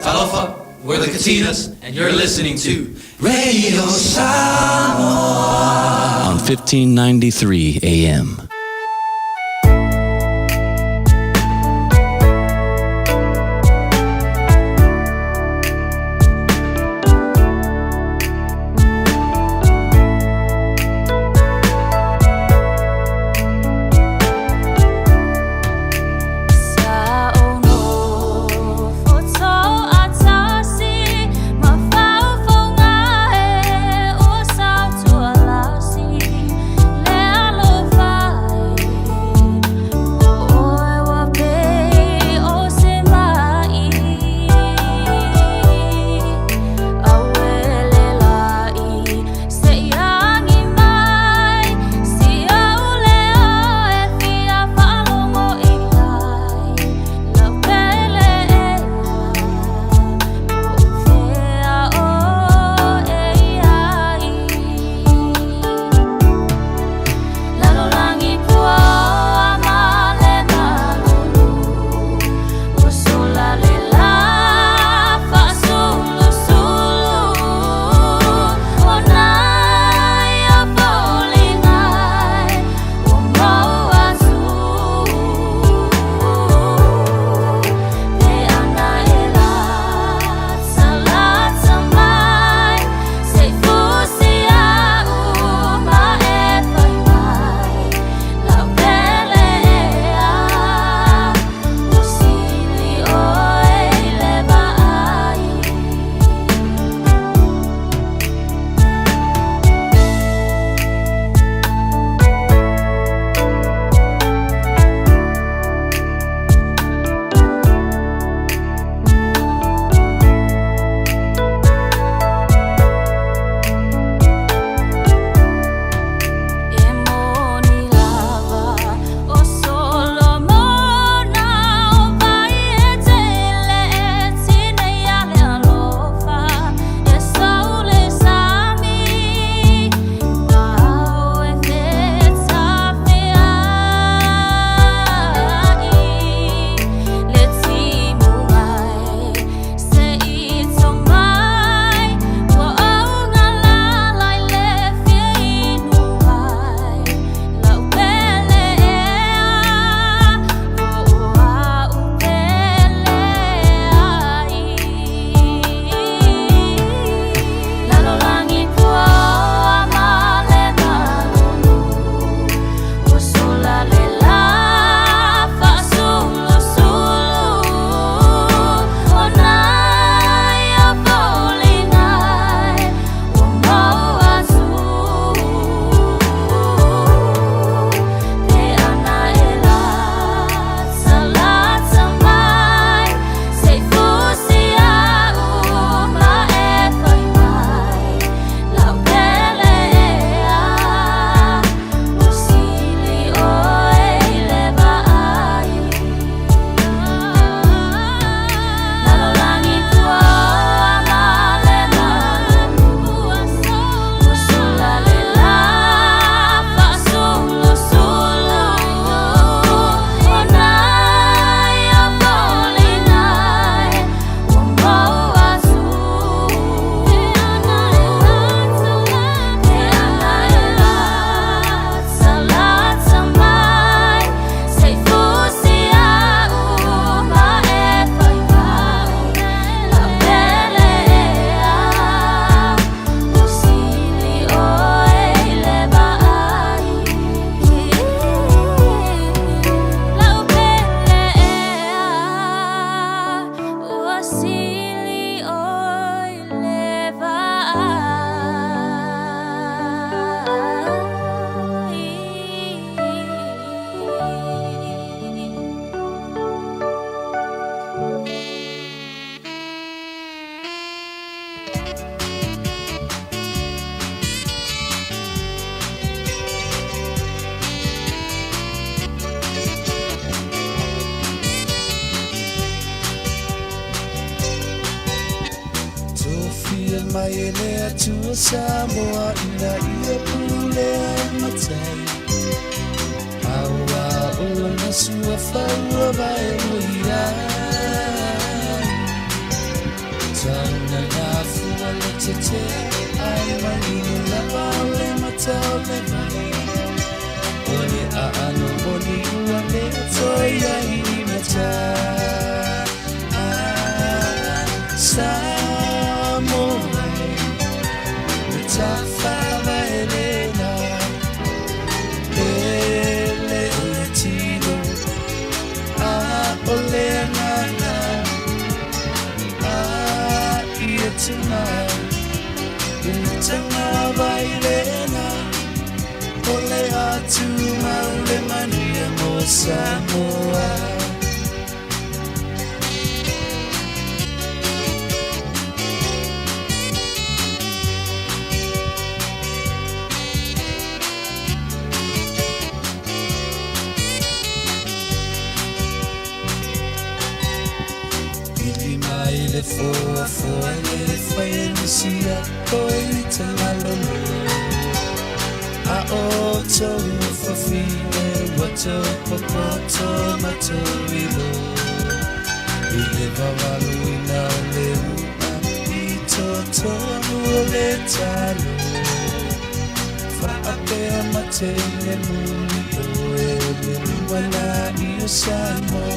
Talofa, we're the Katinas, and you're listening to Radio Samoa on 1593 AM. Sa o nofo atasi ma faufonga e o sautualasi le alofa. mai e le Atua Samoa ina ia pulea e matai. Aua o lona suafa ua vaeluia ai. Tauna nā fua le tete ai manino lava o le mata o le vai. O le aano moni ua mea toi ai i mata. Ah, Samoa e, le tafavaelena, ele o le tino, a o le agaga, a ia tumau, i le tagavaelena, o le a tumau le manuia mo Samoa. Pili mai le foafoa le fai e misia o e tamalolo A o tou fafine ua tou popoto ma tou ilo I le vavaluina o le ua i totonu o le talo Faapea matele muli oe o le lumanai o Samoa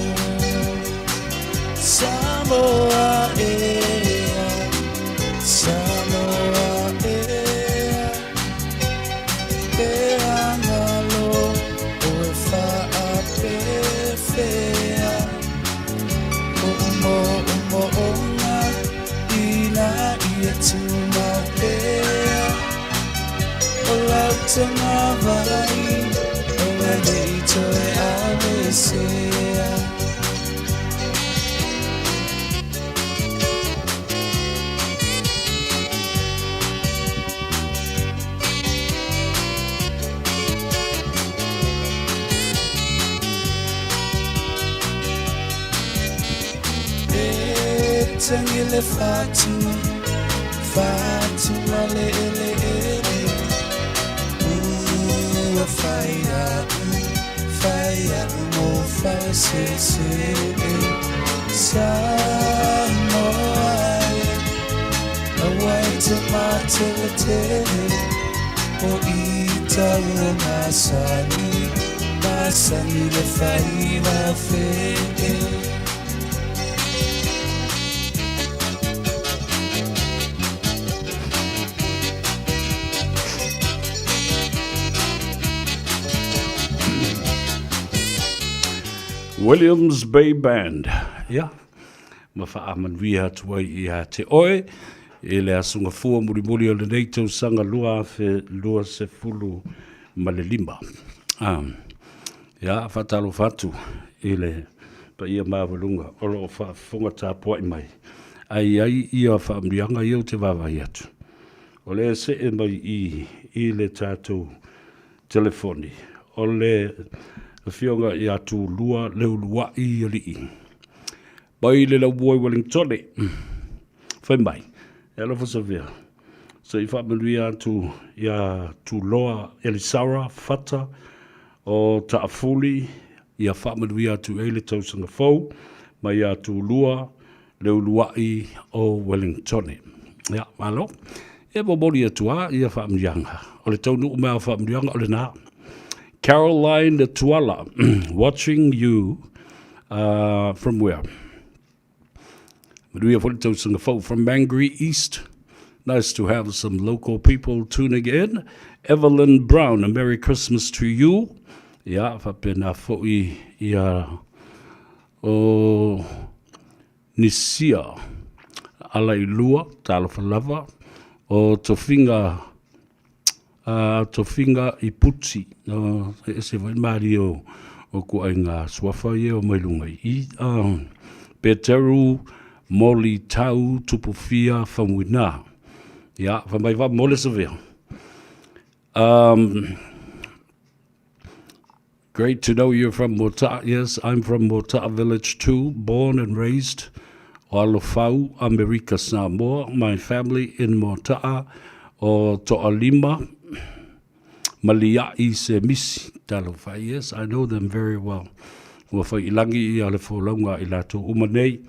Samoa ea Samoa ea Pea ngalo o e whaapefea O umo umo onga ina ia tumau pea O lau tagavai o e lei toe awesea. E tangi le fatu, fatu ma le ele ele. Ua fai a'u, fai a'u mo falasese. Samoa e, aua e te mateletele. O ita ua masani, masani le faiva fe. Williams Bay Band. Ia, ma faamanuia atu ai ia te oe i le aso gafua mulimuli o lenei tausaga 2025. Ah, ia, faatalofa atu i le paia maualuga o lo o faafofoga tapuai mai. Ae i ai ia faamanuiaga ia ou te vaavaai atu. O lea e see mai i i le tatou telefoni, o le Afioga ia Tulua Leuluai Alii mai le Laumua i Wellingtone. Fai mai, e alofa Savea, se i faamanuia atu ia Tuloa Elisara Fata o Taafuli, ia faamanuia atu ai le tausaga fou mai ia Tulua Leuluai o Wellingtone. Ia, malo. E momoli atu lava ia faamanuiaga. O le taunuu mai o faamanuiaga o lena. Caroline Tuala, watching you from where? Manuia foi le tausaga fou from Mangere East. Nice to have some local people tuning in. Evelyn Brown, a Merry Christmas to you. Ia, faapena foi ia o Nisia Alailua, talofa lava, o Tofiga, a Tofiga i Puti, o, e ese foi malie o, o kuaiga suafa ia o mai luga i i, a, Peteru Moli Tau Tupufia Famuina. Ia, fai mai va mo le savea. Um, Great to know you're from Mota'a. Yes, I'm from Mota'a village too, born and raised. O Alofau, Amerika Samoa, my family in Mota'a, o To'alima, ma Lia'i Semisi, talofa, yes, I know them very well. Ua fai i lagi ia le folauga a i latou uma nei,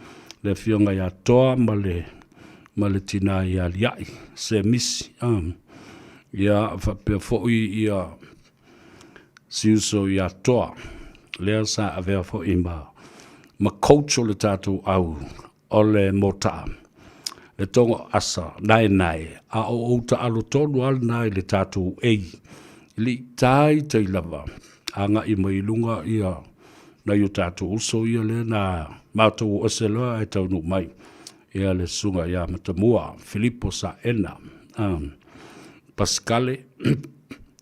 le afioga ia Toa ma le, ma le tinā ia Lia'i Semisi, um, ia faapea foi ia si uso ia Toa, lea sa avea foi ma, ma coach o le tatou au o le Mota'a, le togo asa naenae, a o ou taalo tonu lava lena i le tatou ei, e le i taitai lava agai mai i luga ia nai o tatou uso ia lea na matou o ese loa ae taunuu mai ia le susuga ia Matamua Filipo Saena, Pasikale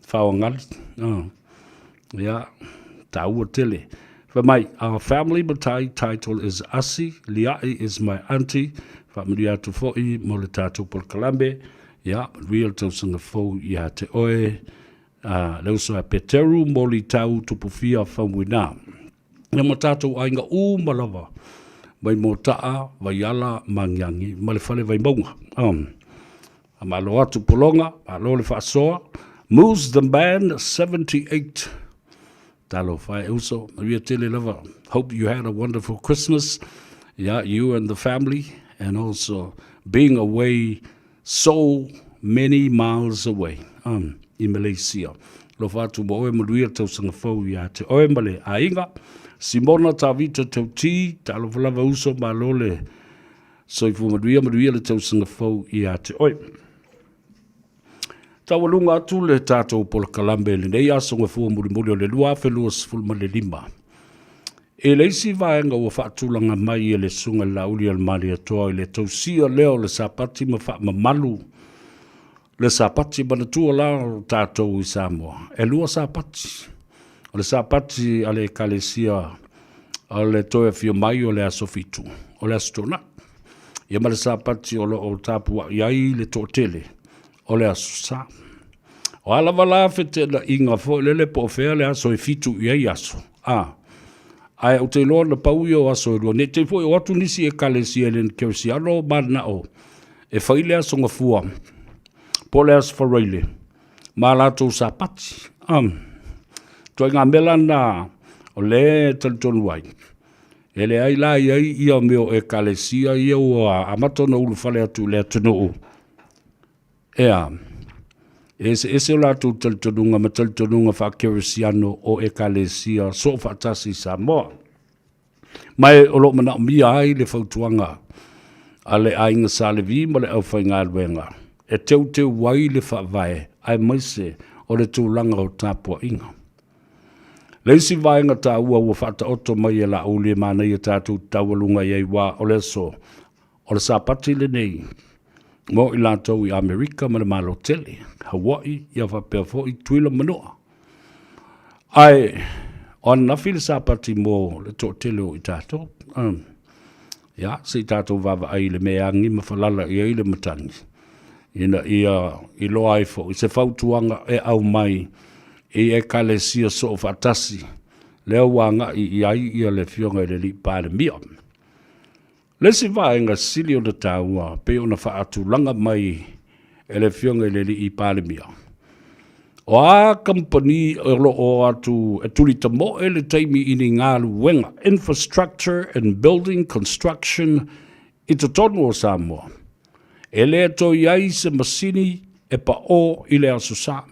Faoagali, ia, taua tele. Fai mai, our family matai title is Asi, Lia'i is my auntie, faamanuia atu foi mo le tatou polokalame, ia, manuia le tausaga fou ia te oe, le uso a Peteru Molitau Tupufia Faumuina. Ia ma tatou aiga uma lava, mai Mota'a, Vaiala, Magiagi ma le Fale Vaimauga. Faamalo atu Pologa, malo le faasoa. Moose the Man 78. Talofa e uso, manuia tele lava. Hope you had a wonderful Christmas. Yeah, you and the family and also being away so many miles away um, i Malaysia. Lofa atu mo oe manuia tausaga fou ia te oe ma le aiga. Simona Tavita Tauti, talofa lava uso, malo le Soifua manuia, manuia le tausaga fou ia te oe. Taualuga atu le tatou polokalame i lenei aso gafua mulimuli o le 2025. I le isi vaega ua faatulaga mai e le Susuga i le Laauli a le Malietoa i le tausia lea o le Sapati ma faamamalu le Sapati, manatua la o tatou i Samoa, e lua Sapati. O le Sapati a le Ekalesia o le toe afio mai o le aso Fitu, o le aso Toonai. Ia ma le Sapati o lo o tapuai ai le toatele, o le aso Sa. O a lava la feteenaiga foi lele po o fea le aso e fitu i ai aso, a, ae ou te iloa na pau ia o aso e lua, ne i te i foi o atu nisi Ekalesia e le Kerisiano mananao e fai le aso Gafua po o le aso Faraile ma a latou Sapati. Um, ituaiga mea la na o lea e talitonu ai, e leai la i ai ia mea o Ekalesia ia ua amata ona ulufale atu i le atunuu, ea, e eseese o latou talitonuga ma talitonuga faakerisiano o Ekalesia soofaatasi i Samoa. Ma e o lo o manaomia ai le fautuaga a le aiga Sa Levi ma le aufaigaluega e teuteu ai le faavae aemaise o le tulaga o tapuaiga. Le isi vaega taua ua faataoto mai e Laauli e manaia tatou te taualuga i ai uā o le aso o le Sapati lenei mo i latou i Amerika ma le Malo Tele, Hawaii ia faapea foi Tutuila ma Manua. Ae o ananafi le Sapati mo le toatele o i tatou. Um, ia, se i tatou vaavaai i le mea e agi ma falala i ai le matagi, ina ia iloa ai foi se fautuaga e aumai i Ekalesia Soofaatasi, lea ua agai i ai ia le Afioga i le Alii Palemia. Le isi vaega sili ona taua pei ona faatulaga mai e le Afioga i le Alii Palemia, o a kamupani o lo o atu e tulitamoe le taimi i ni galuega, infrastructure and building construction, i totonu o Samoa, e le toe i ai se masini e paʻō i le Aso Sa.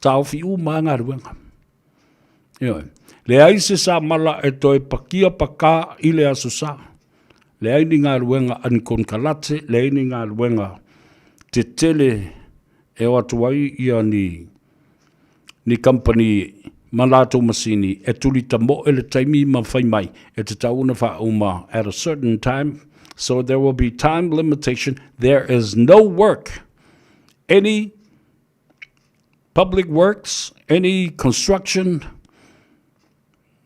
Taofi uma lava galuega. Ioe. Leai se samala e toe pakia pakā i le Aso Sa. Leai ni galuega a ni konekarate, leai ni galuega tetele e o atu ai ia ni, ni kamupani ma latou masini e tuli tamoe le taimi ma fai mai e tatau ona faauma at a certain time, so there will be time limitation, there is no work, any public works, any construction,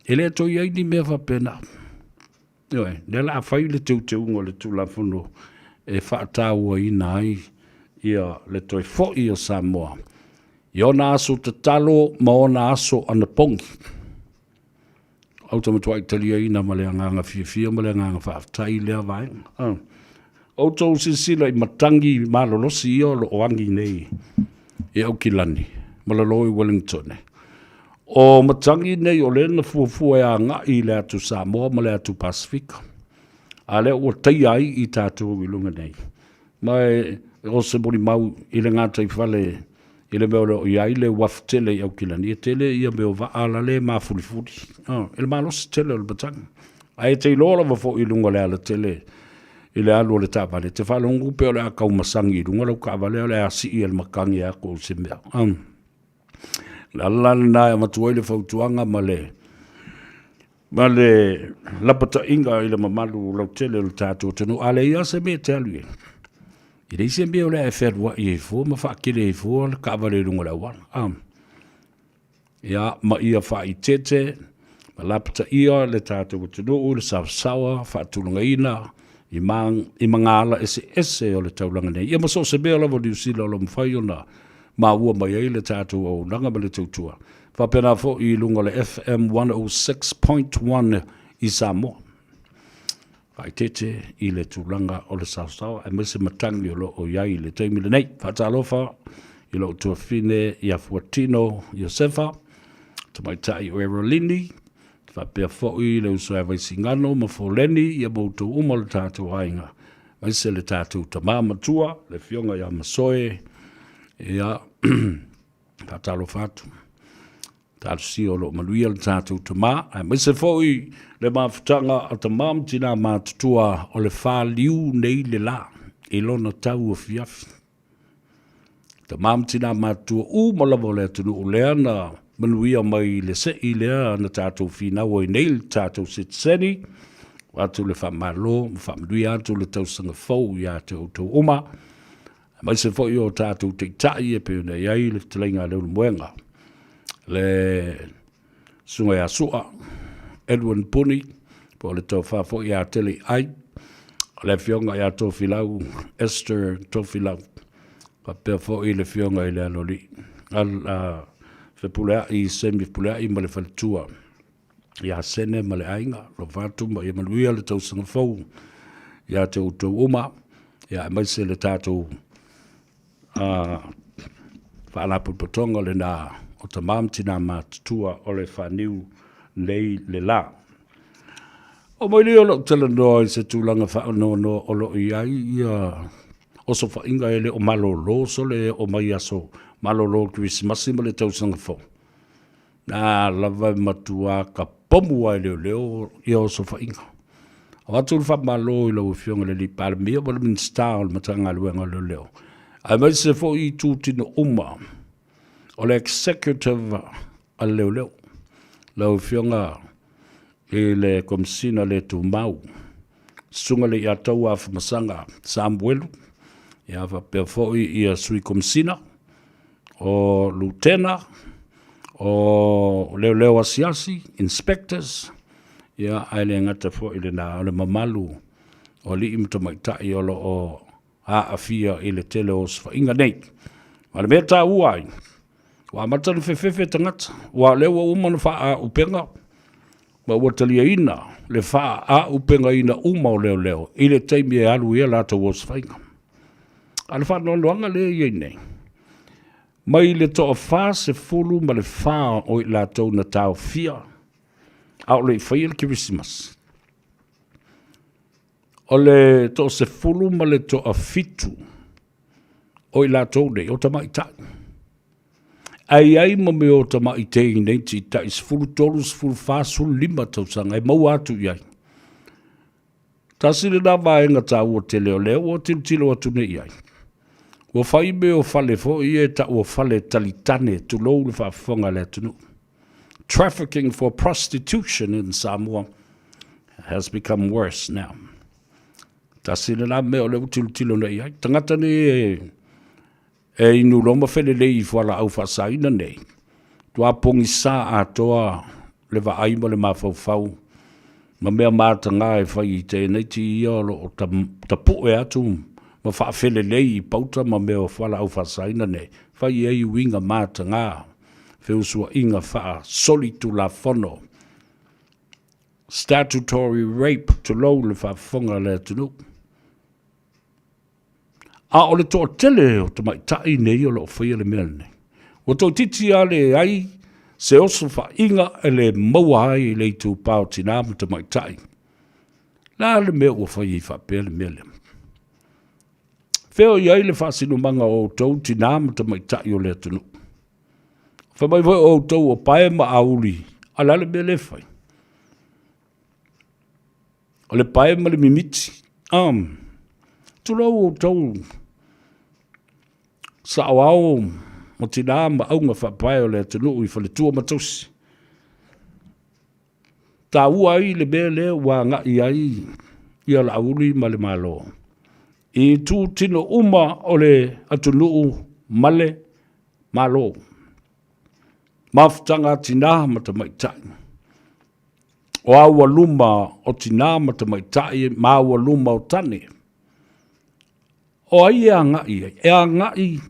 e le toe i ai ni mea faapena. Ioe, lea la a fai le teuteuga o le Tulafono e faatauaina ai ia le toe foi o Samoa i ona aso tatalo ma ona aso anapogi. Ou te matuai taliaina ma le agaga fiafia ma le agaga faafetai i lea vaega. Ah. Outou silasila i matagi malolosi ia o lo o agi nei i Aukilani ma lalo i Wellington. O matagi nei o lea na fuafua e agai i le atu Samoa ma le atu Pasifika. A lea ua taia ai i tatou i luga nei. Ma e, o se molimau i le gataifale i le mea o lo o i ai le uafu tele i Aukilani, e tele ia mea o vaa la le mafulifuli. Oh, e le malosi tele o le matagi. Ae e te iloa lava foi i luga o le alatele i le alu o le taavale, e te faalogo pei o le a tau masagi i luga lau taavale a o le a sii e le matagi atu o se mea. Um. Le ala la lena e avatu ai le fautuaga ma le ma le lapataiga i le mamalu lautele o le tatou atunuu, a leai lava se mea e te alu i ai, e leai se mea o le a e fealuai ai fua ma faatele ai fua le taavale i luga o le auala. A. Ia, ma ia faaeteete ma lapataia le tatou atunuu i le saosaoa faatulagaina i, ma, i magaala eseese o le taulaga nei. Ia ma so o se mea lava o Niu Sila o lo o mafai ona maua mai ai le tatou auaunaga ma le tautua. Faapena foi i luga o le FM 106.1 i Samoa. Faaeteete i le tulaga o le saosaoa aemaise matagi o lo o i ai i le taimi lenei. Faatalofa i lou tuafafine ia Fuatino Iosefa, tamaitai o Erolini, faapea foi le uso ia Vaisigano ma Foleni, ia ma outou uma o le tatou aiga, aemaise le tatou tama matua, le afioga ia Masoe, ia faatalofa atu. Talosia o lo o manuia le tatou tama, aemaise foi le mafutaga a tama ma tina matutua o le faliu nei le la i lona tau afiafi. Tama ma tina matutua uma lava o le atunuu lea na manuia mai le sei lea na tatou finau ai nei le tatou sitiseni, atu le faamalo ma faamanuia atu le tausaga fou ia te outou uma. Aemaise foi o tatou taitai e pei ona i ai le fetalaiga a Leulumoega, le Susuga ia Sua, Edwin Puni, po o le tofa foi ia Teleai, o le afioga ia Tofilau, Esther Tofilau, faapea foi le afioga i le Aloalii, Fepuleai, Semi Fepuleai ma le faletua ia Sene ma le aiga, alofa atu ma ia manuia le tausaga fou ia te outou uma, ia aemaise le tatou faalapotopotoga lena o tama ma tina matutua o le faaniu nei le la. O mai lea o lou talanoa i se tulaga faanoanoa o lo o i ai ia osofaiga e le o malolo sole e oo mai aso malolo Kerisimasi ma le tausaga fou. Na lava e matua kapomu lava e leoleo ia osofaiga. Avatu le faamalo i lau Afioga i le Alii Palemia ma le Minisita o le Matagaluega o Leoleo, aemaise foi itutino uma o le Executive a le Leoleo, lau Afioga i le Komesina le Tumau, Susuga i le Iataua Afamasaga Samuelu, ia faapea foi ia Sui Komesina, o Lutena, o Leoleo Asiasi, Inspectors, ia ae le gata foi i lena, o le mamalu o alii ma tamaitai o lo o aafia i le tele o osofaiga nei. Ma le mea taua ai, ua amata ona fefefe tagata, aua o lea ua uma ona faaauupega ma ua taliaina le faaauupegaina uma o leoleo i le taimi e alu ai a latou osofaiga. A o le faanoanoaga lea e i ai nei, mai le 44 o i latou na taofia a o le i faia le Kerisimasi, o le 17 o i latou nei o tamaitai. Ae i ai ma mea o tamai teine itiiti 13, 14, 15 tausaga e maua atu i ai. Tasi lena vaega taua tele o lea ua tilotilo atu nei i ai. Ua fai mea o fale foi ia e tau o fale talitane, tulou le faafofoga a le atunuu. Trafficking for prostitution in Samoa has become worse now. Tasi lena mea o lea ua tilotilo nei i ai. Tagata nei e E inu loa ma felelei i fualaau faasaina nei, ua pogisa atoa le vaai ma le mafaufau ma mea mataga e fai i teineiti ia o lo o tapue atu ma faafelelei i pauta ma mea o fualaau faasaina nei, fai i ai uiga mataga, feusuaiga faasolitulafono. Statutory rape, tulou le faafofoga a le atunuu. A o le toatele o tamaitai nei o lo o faia le mea lenei. Ua toeitiiti lava leai se osofaiga e le maua ai i le itupa o tina ma tamaitai. O le a le mea ua fai ai faapea le mea lea? Fea o i ai le faasinomaga o outou tina ma tamaitai o le atunuu? Fai mai foi o outou o pae ma auli, a o le a le mea lea e fai? O le pae ma le mimiti. Tulou outou saoao ma tina ma auga faapae o le atunuu i faletua ma tausi. Taua ai le mea lea ua agai ai ia Laauli ma le Malo i itutino uma o le atunuu ma le Malo. Mafutaga a tina ma tamaitai. O aualuma o tina ma tamaitai ma aualuma o tane. O ai e agai i ai? E agai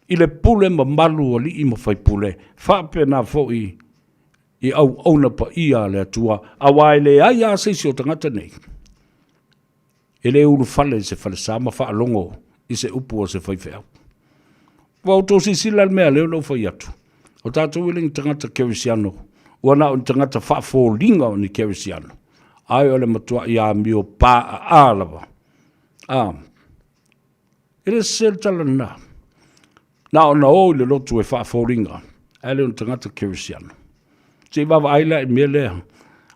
i le pule mamalu a alii ma faipule, faapena foi i auauna paia a le Atua, aua e leai lava se isi o tagata nei e le ulufale i se falesa ma faalogo i se upu a se faifeau. Ua outou silasila i le mea lea na ou fai atu, o tatou e le ni tagata kerisiano, ua na o ni tagata faafoliga o ni kerisiano, ae o le matuai amio paaa lava. A, E le sese le tala lena. Na ona o i le lotu e faafoliga, ae le o ni tagata kerisiano. Se i vaavaai la i mea lea.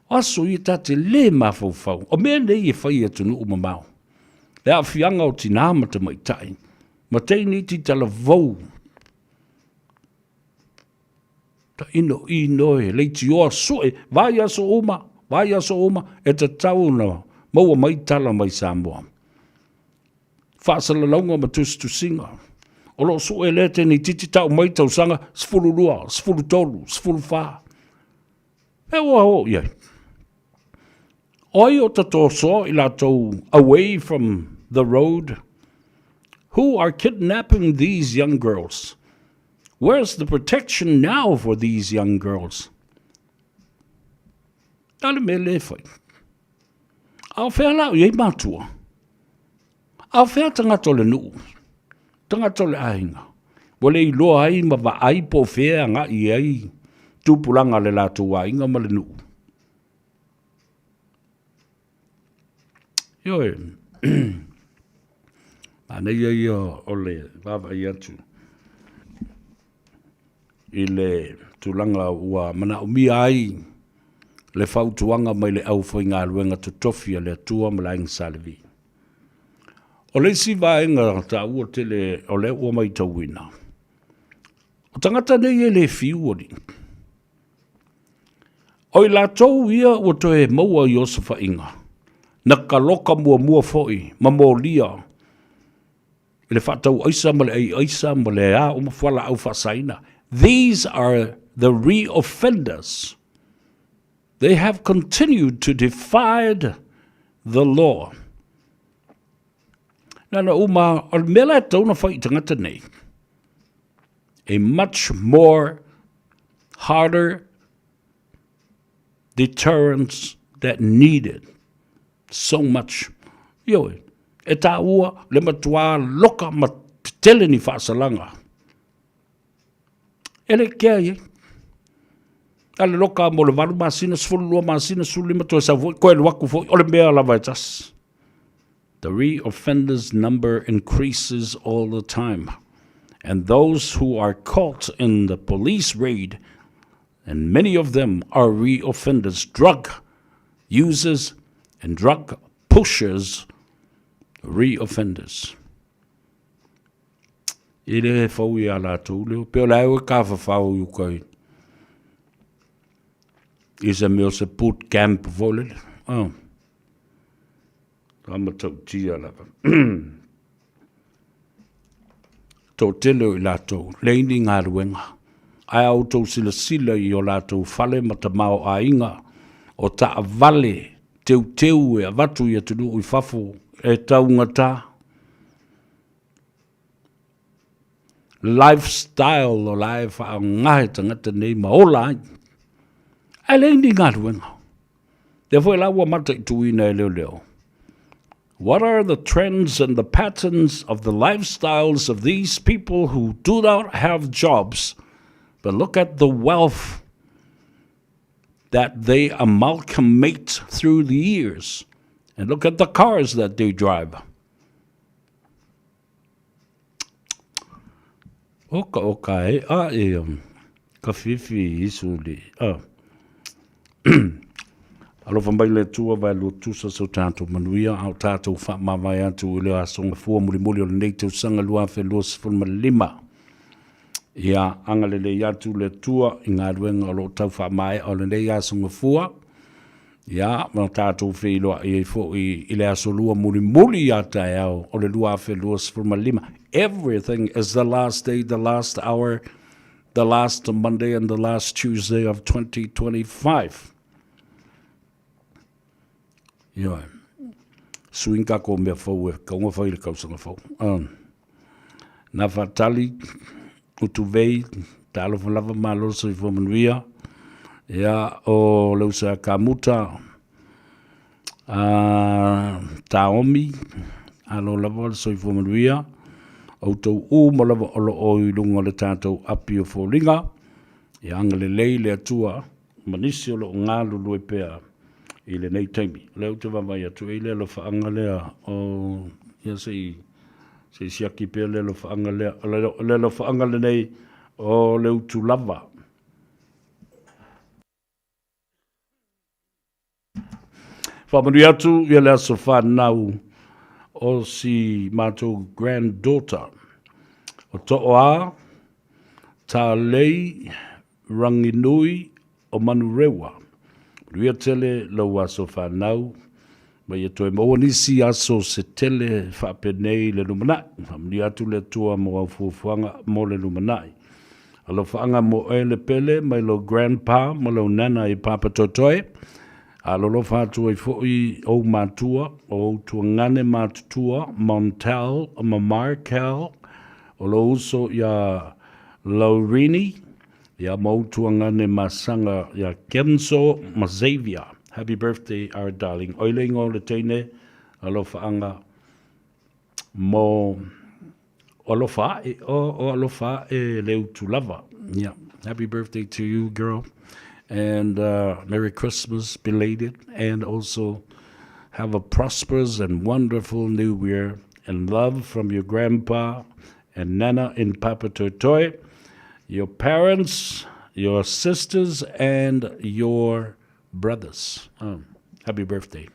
O aso ia ta te le mafaufau. O mea nei e fai e atunuu mamao. Le aafiaga o tina ma tamaitai, ma teine iti talavou. Taino ino e leitioa sue, vaiaso uma, vaiaso uma, e tatau ona maua mai tala mai Samoa. Faasalalauga ma tusitusiga. O lo o sue lea teneititi tau mai tausaga 12, 13, 14. E ua o i ai. O ai o tatosoa i latou away from the road? Who are kidnapping these young girls? Where's the protection now for these young girls? A le mea le fai. A o fea la o i ai matua? A o fea tagata o le nuu? Tagata o le aiga? Ua le iloa ai ma vaai po o fea e agai i ai tupulaga a le latou aiga ma le nuu. Ioe, manaia ia o le vaavaai atu i le tulaga ua manaomia ai le fautuaga mai le aufaigaluega totofi a le Atua ma le Aiga Sa Levi. O le isi vaega taua tele o lea ua matauina, o tagata nei e le fiu alii. O i latou ia ua toe maua i osofaiga, na kaloka muamua foi ma molia i le faatau aisa ma le ai aisa ma le a uma fualaau faasaina. These are the re-offenders. They have continued to defy the law. Na na uma, o le mea la e tatau ona fai i tagata nei, a much more harder deterrence that needed. So much. Ioe, e tāua le matuā loka ma tetele ni faasalaga. E le kea i ai. A le loka mo le 8 masina, 12 masina, 15 toe sau foi, koe alu aku foi, o le mea lava e tasi. The re-offenders number increases all the time. And those who are caught in the police raid, and many of them are re-offenders, drug users and drug pushers, re-offenders. E le fau i a latou leo. Pe o la e ka whawhao i uka i. I se mea o se boot camp fo lele. Oh. Ka matautia lava. Toatele o i latou, leai ni galuega, ae a outou silasila i o latou fale ma tamaoaiga, o taavale teuteu e avatu i atunuu i fafo e taugata, lifestyle o la e faaaoga e tagata nei ma ola ai. Ae leai ni galuega. Lea foi la ua mataituina e leoleo. What are the trends and the patterns of the lifestyles of these people who do not have jobs, but look at the wealth that they amalgamate through the years, and look at the cars that they drive. Oka oka e a e ka whiwhi isu li a. Alofa mai le Atua vae lua tusa so tātou manuia a o tātou whaamavae atu i le aso gafua mulimuli o lenei tausaga 2025. Ia agalelei atu le Atua i galuega o lo o tau faamaea o lenei aso gafua. Ia, ma tatou feiloai ai foi i le aso lua mulimuli ia taeao o le 2025. Everything is the last day, the last hour, the last Monday and the last Tuesday of 2025. Ioe. Suing ka ko mea fou e kaunga fai le kausaga fou. Um, nā whātali, utuvei, talofa lava malo soifua manuia. Ia, o le usa kamuta, a Taomi, alo lava le soifua manuia. Outou uma lava o lo o i luga o le tātou api o foliga. Ia agalelei le Atua ma nisi o lo o galulue pea i lenei taimi. O lea ou te vaavaai atu i le alofaaga lea o, ia se i, se i siaki pea le alofaaga lea. O le, le alofaaga lenei o le utu lava. Faamanuia atu ia le aso fanau o si matou granddaughter o Tooa Talei Ranginui o Manurewa. Manuia tele lou aso fanau, ma ia toe maua nisi aso se tele faapenei i le lumanai. Faamanuia atu le Atua mo au fuafuaga mo le lumanai. Alofaaga mo oe le pele mai lou grandpa ma lou nana i Papatoetoe. Alolofa atu ai foi ou matua, o ou tuagane matutua, Montel ma Markel, o lou uso iā Laurini, ia ma ou tuagane masaga iā Kenzo ma Xavier. Happy birthday our darling. Oi le ingoa o le teine, alofaaga mo O alofa ae, o, o alofa ae le utu lava. Yeah. Happy birthday to you, girl. And uh, Merry Christmas, belated. And also have a prosperous and wonderful new year. And love from your grandpa and Nana in Papatoetoe, your parents, your sisters, and your brothers. Um, happy birthday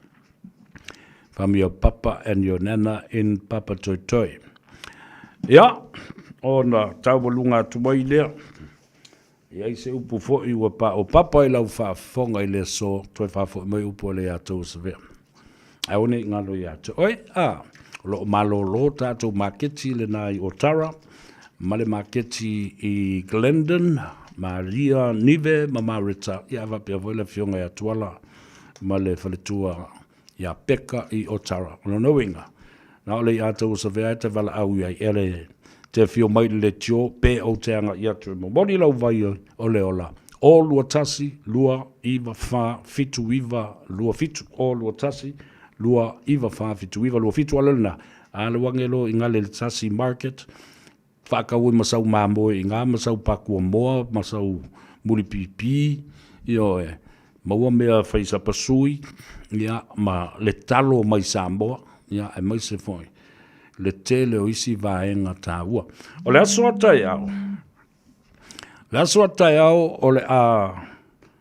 from your papa and your nana in Papatoetoe. Ia, ona taualunga atu mai lea. I ai se upu foi ua pa o papa i lau faafofoga i le aso, toe faafoi mai upu a le ia tou Savea. Aua ne i galo ia te oe, a, o lo o malōlō tātou maketi lenā i Otara, ma le maketi i Glendon, Maria Nive ma Marita, ia faapea foi le afioga ia Tuala ma le faletua ia Peka i Otara. O lona uiga, na o le ia tou o Savea e te valaau i ai, e le te afio mai i le leitio pe ou te agai atu e momoli lau vai o le ola, o 21 2 9 4 7 9 2 7, o 21 2 9 4 7 9 2 7, ala lena, a le wangelo i ngale le tasi market, whaakau i masau mamoe i ngā masau pakua moa, masau mulipipi, io e, maua mea whaisapasui, ia, ma le talo mai Samoa, ia, e mai se foi, le tele o isi vaega tāua. O le aso a taeao, le aso a taeao o le a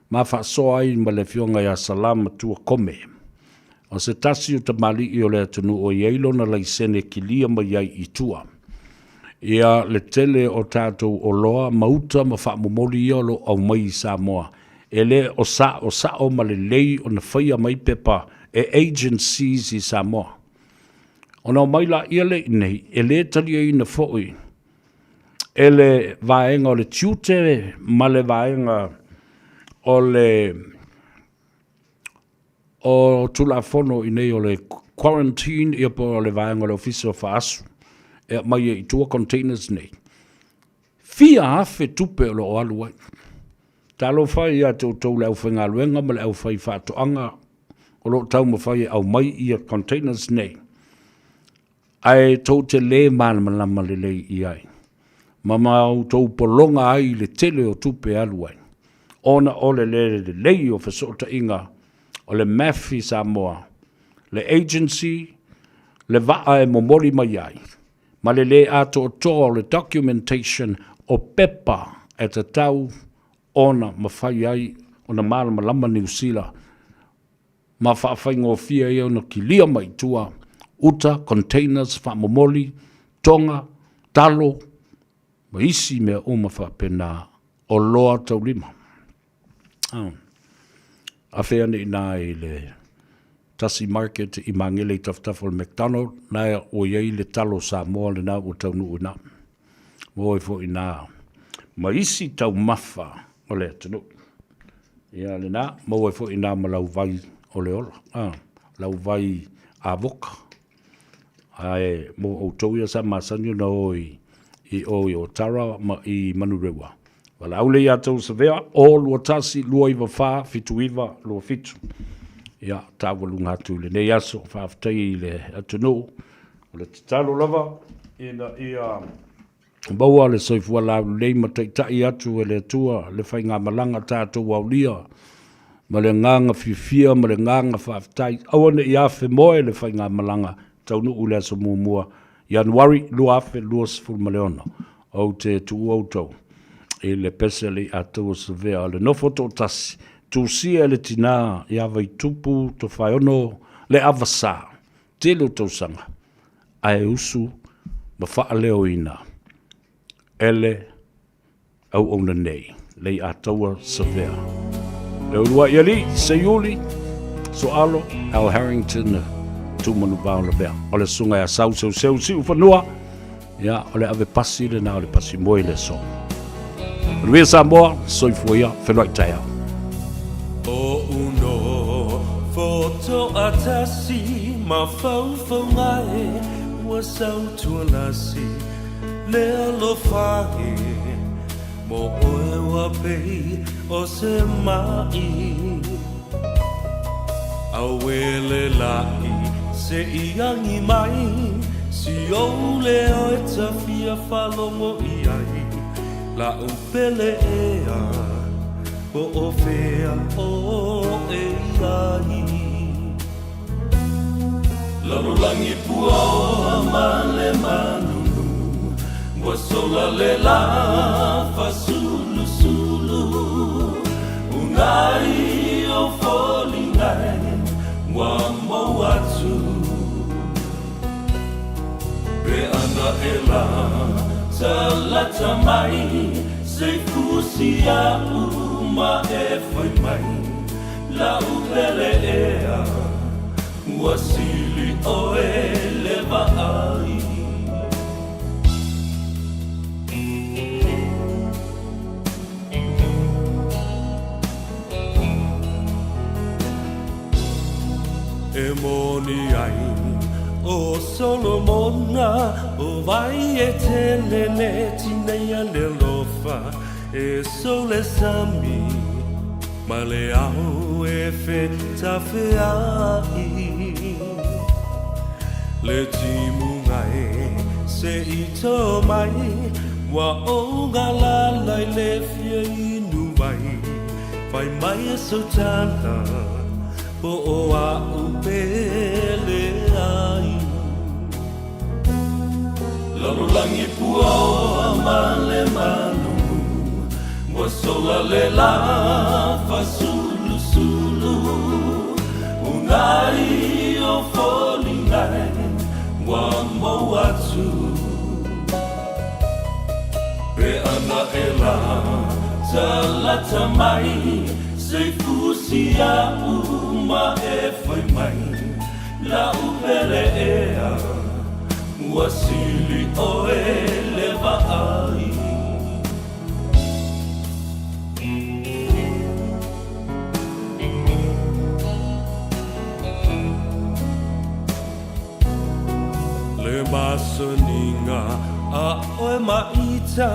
ma faasoa ai ma le afioga ia Salama Tua Kome. O se tasi o tamalii o le atunuu o i ai lona laisene kilia mai ai i tua. Ia le tele o tatou oloa ma uta ma faamomoli ia o lo o aumai i Samoa, e le o saosao ma lelei ona faia mai pepa e agencies i Samoa. Ona omai laia lea i inei, e le taliaina foi e le vaega o le tiute ma le vaega o le o Tulafono i nei o le quarantine ia po o le vaega o le Ofisa o Faasu e aumai ai i tua containers nei. Fia afe tupe o lo o alu ai. Talofa ia te outou le aufaigaluega ma le aufaifaatoaga o lo o taumafai e aumai ia containers nei, ae tou te le malamalama lelei i ai, ma ma outou pologa ai i le tele o tupe e alu ai, ona o le le lelei o fesootaiga o le MAF i Samoa, le agency, le vaa e momoli mai ai, ma le le atoatoa o le documentation o pepa e tatau ona mafai ai ona malamalama Niu Sila ma faafaigofie ai ona kilia mai tua uta, containers, faamomoli, toga, talo ma isi mea uma faapena, oloa taulima. Afe ane i ina i le tasi market i Magele i tafatafa o le McDonald, na ua i ai le talo Samoa lena ua taunuu i ina. Ua o ai foi i ina ma isi taumafa o le atunuu. Ia lena, maua ai foi i ina ma lau vai o le ola, lau vai avoka. Ae mo outou ia sa masani ona o i i o i Otara ma i Manurewa. Valaau lea ia tou Savea, o 21 294 79 27. Ia, taualuga atu i lenei aso, faafetai i le atunuu. O le tatalo lava ina ia maua le soifua laulelei ma taitai atu e le Atua le faigamalaga tatou aulia ma le agaga fiafia ma le agaga faafetai. Aua ne i afemoe le faigamalaga taunuu i le aso muamua Ianuari 2026. Ou te tuua outou i le pese a le Ataua Savea o le nofo toatasi, tusia e le tina ia Vaitupu Tofaeono le Avasa, tele o tausaga, ae usu ma faaleoina e le auauna nei, Leiataua Savea. Le uluai alii, Seiuli, Soalo, Al Harrington, Tumanuvao Lavea. O le susuga ia Sau Seuseu Siufanua, ia, o le ave pasi lena o le pasi moe i le aso. Manuia Samoa, soifua ia, feiloai taeao. O uno fotoatasi ma faufauga e ua sautualasi le alofa e mo oe ua pei o se ma'i Auele la'i se i agi mai si ou leo e tafia faalogo i ai La'u pele ea po o fea oe i ai Lalolagi puaoa ma le malulu Ua sola le la fasulusulu Unai o foliga e ua mou atu Pe ana e la talata mai Se fusi a'u ma e fai mai La'u pele ea ua sili ʻoe le vaai. E moni ai ʻo Solomona, ʻO wai e tele le tineia le alofa E sou le sami ma le ao e fetafeaʻi Le timuga e se i tō mai Ua ou galala i le fia inu wai Fai mai e sau tala po o a'u pele ai Lalolagi puaoa ma le malulu Ua sola le la fasulusulu Unai o foliga e ua mou atu Pe ana e la talata mai Se fusi a'u ma e fai mai La'u pele ea ua sili ʻoe le vaai. Le masaniga a ʻoe ma ita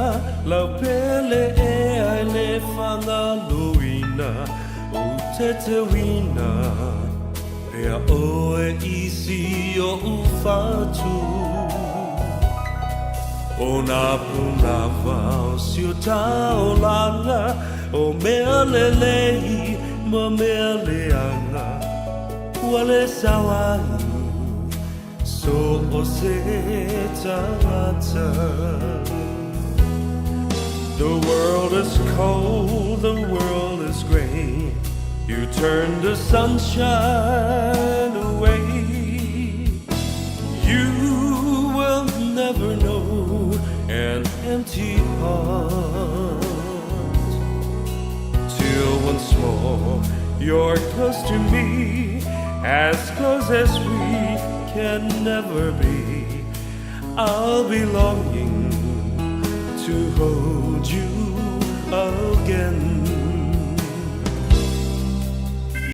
lau pele ea i le Fagaloa. teiteuina pea oe i si oʻu fatu. ʻO nā pūnawa o si o taolaga, ʻO mea lelei ma mea leaga, Ua le sao ai so o se tagata. The world is cold, the world is gray. You turn the sunshine away. You will never know an empty heart till once more you're close to me, as close as we can never be. I'll be longing to hold you.